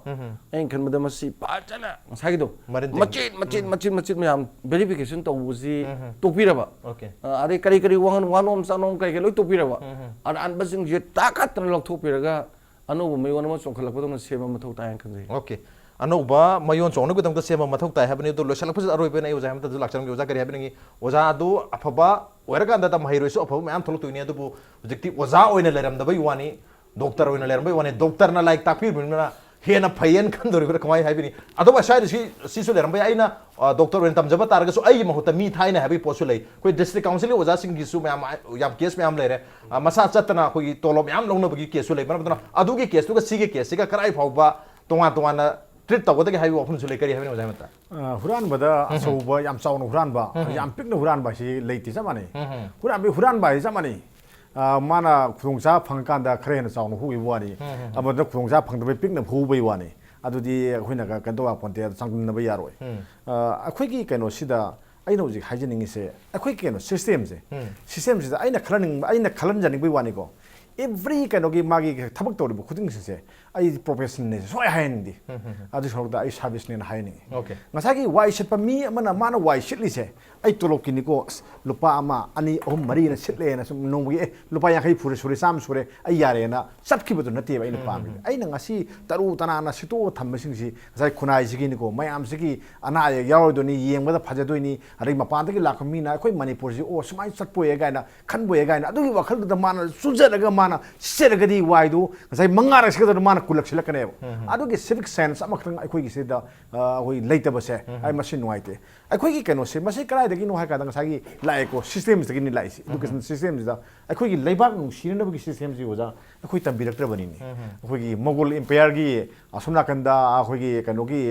ꯑꯩꯅ ꯈꯟꯕꯗ ꯃꯁꯤ ꯐꯖꯅ ꯉꯁꯥꯏꯒꯤꯗꯣ ꯃꯔꯤꯟ ꯇꯤꯡ- ꯃꯆꯦꯠ ꯃꯆꯦꯠ ꯃꯆꯦꯠ ꯃꯆꯦꯠ ꯃꯌꯥꯝ verification ꯇꯧꯕꯁꯤ ꯇꯣꯛꯄꯤꯔꯕ꯫ Okay. ꯑ, ꯑꯗꯩ ꯀꯔꯤ ꯀꯔꯤ ꯋꯥꯍꯟ ꯋꯥꯅꯣꯝ ꯆꯥꯅꯣꯝ ꯀꯔꯤ ꯀꯔꯤ ꯂꯣꯏ ꯇꯣꯛꯄꯤꯔꯕ꯫ ꯑꯔꯥꯟꯕꯁꯤꯡꯁꯦ ꯇꯥꯈꯠꯇꯅ ꯂꯧꯊꯣꯛꯄꯤꯔꯒ ꯑꯅꯧꯕ ꯃꯌꯣꯟ ꯑꯃ ꯆꯣꯡꯈꯠꯂꯛꯄꯗꯧꯅ ꯁꯦꯝꯕ ꯃꯊꯧ ꯇꯥꯏ ꯍꯥꯏꯅ ꯈꯟꯖꯩ꯫ Okay. ꯑꯅꯧꯕ ꯃꯌꯣꯟ ꯆꯣꯡꯅꯕꯒꯤꯗꯃꯛꯇ ꯁꯦꯝꯕ ꯃꯊꯧ ꯇꯥꯏ ꯍꯥꯏꯕꯅꯤ꯫ ꯑꯗꯣ ꯂꯣꯏꯁꯤꯜꯂꯛꯄꯁꯤꯗ ꯑꯔꯣꯏꯕ ꯑꯣꯏꯅ ꯑꯩ ꯑꯣꯖꯥ ꯑꯃꯇꯁꯨ ꯂꯥꯛꯆꯔꯝꯒꯦ꯫ ꯑꯣꯖꯥ ꯀꯔꯤ ꯍꯥꯏꯕꯤꯅꯤꯡꯉꯤ? ꯑꯣꯖꯥ ꯑꯗꯨ ꯑꯐꯕ ꯑꯣꯏꯔꯀꯥꯟꯗ ꯃꯍꯩꯔꯣꯏꯁꯨ ꯑꯐꯕ ꯃꯌꯥꯝ ꯊꯣꯛꯂꯛꯇꯣꯏꯅꯤ꯫ ꯑꯗꯨꯕꯨ ꯍꯧꯖꯤꯛꯇꯤ ꯑꯣꯖꯥ ꯑꯣꯏꯅ ꯂꯩꯔꯝꯗꯕꯩ ꯋꯥꯅꯤ, doctor ꯑꯣꯏꯅ ꯂꯩꯔꯝꯕꯩ ꯋꯥꯅꯤ, doctorꯅ ꯂꯥꯏꯔꯤꯛ ꯇꯥꯛꯄꯤꯕꯅꯤꯅ ꯍꯦꯟꯅ ꯐꯩꯌꯦꯅ ꯈꯟꯗꯣꯔꯤꯕ꯭ꯔꯥ ꯀꯃꯥꯏꯅ ꯍꯥꯏꯕꯤꯅꯤ? ꯑꯗꯨꯕꯨ ꯑꯁ꯭ꯋꯥꯏꯗ ꯁꯤ, ꯁꯤꯁꯨ ꯂꯩꯔꯝꯕ ꯌꯥꯏ꯫ ꯑꯩꯅ ꯑ, doctor ꯑꯣꯏꯅ ꯇꯝꯖꯕ ꯇꯥꯔꯒꯁꯨ ꯑꯩꯒꯤ ꯃꯍꯨꯠꯇ ꯃꯤ ꯊꯥꯏꯅ ꯍꯥꯏꯕꯒꯤ ꯄꯣꯠꯁꯨ ꯂꯩ꯫ ꯑꯩꯈꯣꯏ district councilꯒꯤ ꯑꯣꯖꯥꯁꯤꯡꯒꯤꯁꯨ ꯃꯌꯥꯝ, ꯌꯥꯝ case ꯃꯌꯥꯝ ꯂꯩꯔꯦ꯫ ꯑ, ꯃꯁꯥ ꯆꯠꯇꯅ ꯑꯩꯈꯣꯏꯒꯤ ꯇꯣꯂꯣꯞ ꯃꯌꯥꯝ ꯂꯧꯅꯕꯒꯤ caseꯁꯨ ꯂꯩ꯫ ꯃꯔꯝ ꯑꯗꯨꯅ ꯑꯗꯨꯒꯤ caseꯇꯨꯒ ꯁꯤꯒꯤ caseꯁꯤꯒ ꯀꯗꯥꯏ ꯐꯥꯎꯕ ꯇꯣꯉꯥꯟ ꯇꯣꯉꯥꯟꯅ treat ꯇꯧꯒꯗꯒꯦ ꯍꯥꯏꯕꯒꯤ ꯋꯥꯐꯝꯁꯨ ꯂꯩ꯫ ꯀꯔꯤ ꯍꯥꯏꯕꯅꯤ ꯑꯣꯖꯥ ꯍꯦꯃꯟꯇ? ꯑ, ꯍꯨꯔꯥꯟꯕꯗ ꯑꯆꯧꯕ, ꯌꯥꯝ ꯆꯥꯎꯅ ꯍꯨꯔꯥꯟꯕ, ꯌꯥꯝ ꯄꯤꯛꯅ ꯍꯨꯔꯥꯟꯕ ꯍꯥꯏꯁꯤ ꯂꯩꯇꯦ, ꯆꯞ ꯃꯥꯟꯅꯩ꯫ ꯍꯨꯔꯥꯟꯕ, ꯍꯨꯔꯥꯟꯕ ꯍꯥꯏꯁꯤ ꯆꯞ ꯃꯥꯟꯅꯩ꯫ ꯑ, ꯃꯥꯅ ꯈꯨꯗꯣꯡꯆꯥꯕ ꯐꯪꯉꯀꯥꯟꯗ ꯈꯔ ꯍꯦꯟꯅ ꯆꯥꯎꯅ ꯍꯨꯈꯤꯕ ꯋꯥꯅꯤ, ꯑꯃꯗꯨꯅ ꯈꯨꯗꯣꯡꯆꯥꯕ ꯐꯪꯗꯕꯩ ꯄꯤꯛꯅ ꯍꯨꯕꯩ ꯋꯥꯅꯤ꯫ ꯑꯗꯨꯗꯤ ꯑꯩꯈꯣꯏꯅ ꯀ-, ꯀꯩꯅꯣ ꯇꯧ ꯌꯥꯄꯣꯟꯇꯦ, ꯑꯗꯨ ꯆꯥꯡꯗꯝꯅꯕ ꯌꯥꯔꯣꯏ꯫ ꯑ, ꯑꯩꯈꯣꯏꯒꯤ ꯀꯩꯅꯣꯁꯤꯗ ꯑꯩꯅ ꯍꯧꯖꯤꯛ ꯍꯥꯏꯖꯅꯤꯡꯉꯤꯁꯦ, ꯑꯩꯈꯣꯏ ꯀꯩꯅꯣ systemꯁꯦ, systemꯁꯤꯗ ꯑꯩꯅ ꯈꯜꯍꯟꯅꯤꯡꯕ, ꯑꯩꯅ ꯈꯜꯍꯟꯖꯅꯤꯡꯕꯒꯤ ꯋꯥꯅꯤꯀꯣ, every ꯀꯩꯅꯣꯒꯤ ꯃꯥꯒꯤ ꯊꯕꯛ ꯇꯧꯔꯤꯕ ꯈꯨꯗꯤꯡꯁꯤꯡꯁꯦ ꯑꯩ professionalꯅꯦ ꯁꯨꯡꯍꯥꯏ ꯍꯥꯏꯍꯟꯅꯤꯡꯗꯦ꯫ ꯑꯗꯨ ꯁꯔꯨꯛꯇ ꯑꯩ serviceꯅꯦꯅ ꯍꯥꯏꯍꯟꯅꯤꯡꯉꯤ꯫ Okay. ꯉꯁꯥꯏꯒꯤ ꯋꯥꯏ ꯁꯤꯠꯄ ꯃꯤ ꯑꯃꯅ ꯃꯥꯅ ꯋꯥꯏ ꯁꯤꯠꯂꯤꯁꯦ, "ꯑꯩ ꯇꯣꯂꯣꯞꯀꯤꯅꯤꯀꯣ, ꯑꯁ, ꯂꯨꯄꯥ ꯑꯃ, ꯑꯅꯤ, ꯑꯍꯨꯝ, ꯃꯔꯤꯅ ꯁꯤꯠꯂꯦꯅ ꯁꯨꯝ ꯅꯣꯡꯃꯒꯤ, ꯑꯦ, ꯂꯨꯄꯥ ꯌꯥꯡꯈꯩ ꯁꯨꯔꯦ, ꯁꯨꯔꯦ, ꯆꯥꯝꯃ ꯁꯨꯔꯦ, ꯑꯩ ꯌꯥꯔꯦꯅ" ꯆꯠꯈꯤꯕꯗꯨ ꯅꯠꯇꯦꯕ ꯑꯩꯅ ꯄꯥꯝꯃꯤꯁꯦ꯫ ꯑꯩꯅ ꯉꯁꯤ ꯇꯔꯨ ꯇꯅꯥꯟꯅ ꯁꯤꯠꯇꯣꯛꯑ ꯊꯝꯕꯁꯤꯡꯁꯤ, ꯉꯁꯥꯏ ꯈꯨꯟꯅꯥꯏꯁꯤꯒꯤꯅꯤꯀꯣ, ꯃꯌꯥꯝꯁꯤꯒꯤ ꯑꯅꯥ ꯑꯌꯦꯛ ꯌꯥꯎꯔꯣꯏꯗꯣꯏꯅꯤ, ꯌꯦꯡꯕꯗ ꯐꯖꯗꯣꯏꯅꯤ, ꯑꯗꯩ ꯃꯄꯥꯟꯗꯒꯤ ꯂꯥꯛꯄ ꯃꯤꯅ ꯑꯩꯈꯣꯏ ꯃꯅꯤꯄꯨꯔꯁꯤ, "ꯑꯣ, ꯁꯨꯃꯥꯏꯅ ꯆꯠꯄ ꯑꯣꯏꯌꯦ" ꯀꯥꯏꯅ ꯈꯟꯕ ꯑꯣꯏꯌꯦ ꯀꯥꯏꯅ, ꯑꯗꯨꯒꯤ ꯋꯥꯈꯜꯗꯨꯗ ꯃꯥꯅ ꯆꯨꯖꯔꯒ ꯃꯥꯅ ꯁꯤꯠꯂꯒꯗꯤ ꯋꯥꯏꯗꯨ ꯉꯁꯥꯏ ꯃꯉꯥꯔꯛ ꯁꯤꯠꯀꯗꯕꯗꯣ ꯃꯥꯅ ꯀꯨꯟꯂꯛ ꯁꯤꯠꯂꯛꯀꯅꯦꯕ꯫ ꯑꯗꯨꯒꯤ civic sense ꯑꯃꯈꯛꯇꯪ ꯑꯩꯈꯣꯏꯒꯤ ꯁꯤꯗ, ꯑ, ꯑꯩꯈꯣꯏ ꯂꯩꯇꯕꯁꯦ ꯑꯩ ꯃꯁꯤ ꯅꯨꯡꯉꯥꯏꯇꯦ꯫ ꯑꯩꯈꯣꯏꯒꯤ ꯀꯩꯅꯣꯁꯦ ꯃꯁꯤ ꯀꯗꯥꯏꯗꯒꯤꯅꯣ ꯍꯥꯏ ꯀꯥꯟꯗ ꯉꯁꯥꯏꯒꯤ ꯂꯥꯛꯑꯦꯀꯣ, systemꯁꯤꯗꯒꯤꯅꯤ ꯂꯥꯛꯏꯁꯦ꯫ Education systemꯁꯤꯗ ꯑꯩꯈꯣꯏꯒꯤ ꯂꯩꯕꯥꯛ ꯅꯨꯡꯁꯤꯅꯅꯕꯒꯤ systemꯁꯤ ꯑꯣꯖꯥ ꯑꯩꯈꯣꯏ ꯇꯝꯕꯤꯔꯛꯇ꯭ꯔꯕꯅꯤꯅꯦ꯫ ꯑꯩꯈꯣꯏꯒꯤ ꯃꯣꯒꯣꯜ empireꯒꯤ ꯑꯁꯣꯝ ꯅꯥꯀꯟꯗ ꯑꯩꯈꯣꯏꯒꯤ ꯀꯩꯅꯣꯒꯤ,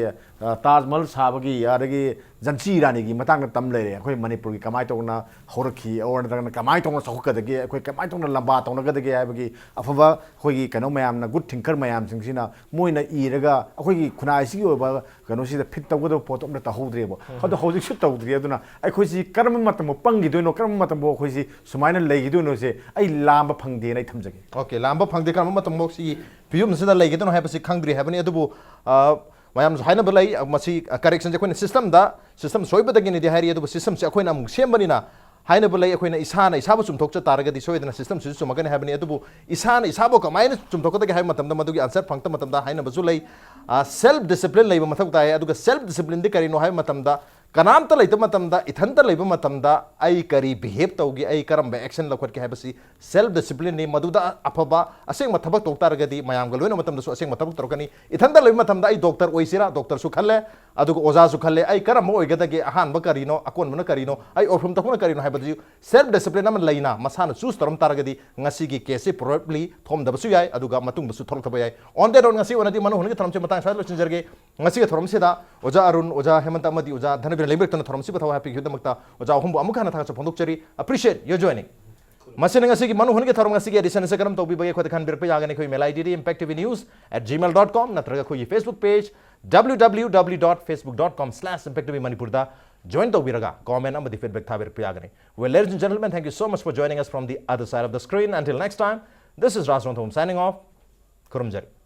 ꯑ, ꯇꯥꯖ ꯃꯍꯜ ꯁꯥꯕꯒꯤ, ꯑꯗꯒꯤ ꯖꯟꯁꯤ ꯔꯥꯅꯤꯒꯤ ꯃꯇꯥꯡꯗ ꯇꯝ ꯂꯩꯔꯦ꯫ ꯑꯩꯈꯣꯏ ꯃꯅꯤꯄꯨꯔꯒꯤ ꯀꯃꯥꯏꯅ ꯇꯧꯅ ꯍꯧꯔꯛꯈꯤ, ꯑꯣꯔ ꯅꯠꯇ꯭ꯔꯒꯅ ꯀꯃꯥꯏꯅ ꯇꯧꯅ ꯆꯥꯎꯈꯠꯀꯗꯒꯦ, ꯑꯩꯈꯣꯏ ꯀꯃꯥꯏꯅ ꯇꯧꯅ ꯂꯝꯕꯥ ꯇꯧꯅꯒꯗꯒꯦ ꯍꯥꯏꯕꯒꯤ ꯑꯐꯕ ꯑꯩꯈꯣꯏꯒꯤ ꯀꯩꯅꯣ ꯃꯌꯥꯝꯅ, good thinker ꯃꯌꯥꯝꯁꯤꯡꯁꯤꯅ ꯃꯣꯏꯅ ꯏꯔꯒ ꯑꯩꯈꯣꯏꯒꯤ ꯈꯨꯟꯅꯥꯏꯁꯤꯒꯤ ꯑꯣꯏꯕ ꯀꯩꯅꯣꯁꯤꯗ fit ꯇꯧꯒꯗꯕ ꯄꯣꯠꯇꯣ ꯑꯝꯇ ꯇꯧꯍꯧꯗ꯭ꯔꯦꯕ꯫ ꯑꯗꯣ ꯍꯧꯖꯤꯛꯁꯨ ꯇꯧꯗ꯭ꯔꯤ꯫ ꯑꯗꯨꯅ ꯑꯩꯈꯣꯏꯁꯤ ꯀꯔꯝꯕ ꯃꯇꯝꯗ ꯄꯪꯈꯤꯗꯣꯏꯅꯣ, ꯀꯔꯝꯕ ꯃꯇꯝꯗ ꯑꯩꯈꯣꯏꯁꯤ ꯁꯨꯃꯥꯏꯅ ꯂꯩꯈꯤꯗꯣꯏꯅꯣꯁꯦ ꯑꯩ ꯂꯥꯝꯕ ꯐꯪꯗꯦꯅ ꯑꯩ ꯊꯝꯖꯒꯦ꯫ Okay, ꯂꯥꯝꯕ ꯐꯪꯗꯦ꯫ ꯀꯔꯝꯕ ꯃꯇꯝꯐꯥꯎ ꯁꯤꯒꯤ ꯐꯤꯕꯝꯁꯤꯗ ꯂꯩꯒꯗꯣꯏꯅꯣ ꯍꯥꯏꯕꯁꯤ ꯈꯪꯗ꯭ꯔꯤ ꯍꯥꯏꯕꯅꯤ꯫ ꯑꯗꯨꯕꯨ, ꯑ, ꯃꯌꯥꯝꯁꯨ ꯍꯥꯏꯅꯕ ꯂꯩ, ꯑ, ꯃꯁꯤ, ꯑ, correctionꯁꯦ ꯑꯩꯈꯣꯏꯅ systemꯗ, system ꯁꯣꯏꯕꯗꯒꯤꯅꯤꯗꯤ ꯍꯥꯏꯔꯤ, ꯑꯗꯨꯕꯨ systemꯁꯦ ꯑꯩꯈꯣꯏꯅ ꯑꯃꯨꯛ ꯁꯦꯝꯕꯅꯤꯅ ꯍꯥꯏꯅꯕ ꯂꯩ꯫ ꯑꯩꯈꯣꯏꯅ ꯏꯁꯥꯅ ꯏꯁꯥꯕꯨ ꯆꯨꯝꯊꯣꯛꯆ ꯇꯥꯔꯒꯗꯤ ꯁꯣꯏꯗꯅ systemꯁꯤꯁꯨ ꯆꯨꯝꯃꯛꯀꯅꯤ ꯍꯥꯏꯕꯅꯤ꯫ ꯑꯗꯨꯕꯨ ꯏꯁꯥꯅ ꯏꯁꯥꯕꯨ ꯀꯃꯥꯏꯅ ꯆꯨꯝꯊꯣꯛꯀꯗꯒꯦ ꯍꯥꯏꯕ ꯃꯇꯝꯗ ꯃꯗꯨꯒꯤ answer ꯐꯪꯉꯛꯇꯕ ꯃꯇꯝꯗ ꯍꯥꯏꯅꯕꯁꯨ ꯂꯩ꯫ ꯑ, self discipline ꯂꯩꯕ ꯃꯊꯧ ꯇꯥꯏ꯫ ꯑꯗꯨꯒ self disciplineꯗꯤ ꯀꯔꯤꯅꯣ ꯍꯥꯏꯕ ꯃꯇꯝꯗ ꯀꯅꯥꯝꯇ ꯂꯩꯇꯕ ꯃꯇꯝꯗ, ꯏꯊꯟꯇ ꯂꯩꯕ ꯃꯇꯝꯗ ꯑꯩ ꯀꯔꯤ behave ꯇꯧꯒꯦ, ꯑꯩ ꯀꯔꯝꯕ action ꯂꯧꯈꯠꯀꯦ ꯍꯥꯏꯕꯁꯤ self disciplineꯅꯤ꯫ ꯃꯗꯨꯗ ꯑꯐꯕ ꯑꯁꯦꯡꯕ ꯊꯕꯛ ꯇꯧ ꯇꯥꯔꯒꯗꯤ ꯃꯌꯥꯝꯒ ꯂꯣꯏꯅ ꯃꯇꯝꯗꯁꯨ ꯑꯁꯦꯡꯕ ꯊꯕꯛ ꯇꯧꯔꯛꯀꯅꯤ꯫ ꯏꯊꯟꯇ ꯂꯩꯕ ꯃꯇꯝꯗ ꯑꯩ doctor ꯑꯣꯏꯁꯤꯔꯥ, doctorꯁꯨ ꯈꯜꯂꯦ, ꯑꯗꯨꯒ ꯑꯣꯖꯥꯁꯨ ꯈꯜꯂꯦ, ꯑꯩ ꯀꯔꯝꯕ ꯑꯣꯏꯒꯗꯒꯦ, ꯑꯍꯥꯟꯕ ꯀꯔꯤꯅꯣ, ꯑꯀꯣꯟꯕꯅ ꯀꯔꯤꯅꯣ, ꯑꯩ ꯑꯣꯏꯐꯝ ꯊꯣꯛꯄꯅ ꯀꯔꯤꯅꯣ ꯍꯥꯏꯕꯗꯨ self discipline ꯑꯃ ꯂꯩꯅ ꯃꯁꯥꯅ choose ꯇꯧꯔꯝ ꯇꯥꯔꯒꯗꯤ ꯉꯁꯤꯒꯤ caseꯁꯤ probably ꯊꯣꯝꯗꯕꯁꯨ ꯌꯥꯏ, ꯑꯗꯨꯒ ꯃꯇꯨꯡꯗꯁꯨ ꯊꯣꯛꯂꯛꯇꯕ ꯌꯥꯏ꯫ On that note, ꯉꯁꯤ ꯑꯣꯏꯅꯗꯤ ꯃꯅꯨ ꯍꯨꯟꯒꯤ ꯊꯧꯔꯝꯁꯤ ꯃꯇꯥꯡ ꯁ꯭ꯋꯥꯏꯗ ꯂꯣꯏꯁꯤꯟꯖꯔꯒꯦ꯫ ꯉꯁꯤꯒꯤ ꯊꯧꯔꯝꯁꯤꯗ ꯑꯣꯖꯥ ꯑꯔꯨꯟ, ꯑꯣꯖꯥ ꯍꯦꯃꯟꯇ ꯑꯃꯗꯤ ꯑꯣꯖꯥ ꯙꯅꯕꯤꯔ ꯂꯩꯃꯔꯦꯛꯇꯨꯅ ꯊꯧꯔꯝꯁꯤꯕꯨ ꯊꯋꯥꯏ ꯍꯥꯞꯄꯤꯈꯤꯕꯒꯤꯗꯃꯛꯇ ꯑꯣꯖꯥ ꯑꯍꯨꯝꯕꯨ ꯑꯃꯨꯛ ꯍꯟꯅ ꯊꯥꯒꯠꯆꯕ ꯐꯣꯡꯗꯣꯛꯆꯔꯤ꯫ Appreciate your joining. ꯃꯁꯤꯅ ꯉꯁꯤꯒꯤ ꯃꯅꯨ ꯍꯨꯟꯒꯤ ꯊꯧꯔꯝ ꯉꯁꯤꯒꯤ editionꯁꯦ ꯀꯔꯝ ꯇꯧꯕꯤꯕꯒꯦ ꯑꯩꯈꯣꯏꯗ ꯈꯟꯕꯤꯔꯛꯄ ꯌꯥꯒꯅꯤ꯫ ꯑꯩꯈꯣꯏ email IDꯗꯤ impact T V news at gmail dot com ꯅꯠꯇ꯭ꯔꯒ ꯑꯩꯈꯣꯏꯒꯤ Facebook page W W W dot facebook dot com slash impact T V Manipurꯗ join ꯇꯧꯕꯤꯔꯒ comment ꯑꯃꯗꯤ feedback ꯊꯥꯕꯤꯔꯛꯄ ꯌꯥꯒꯅꯤ꯫ Well, ladies and gentlemen, thank you so much for joining us from the other side of the screen. Until next time, this is Raj Rongthom signing off. ꯈꯨꯔꯨꯝꯖꯔꯤ꯫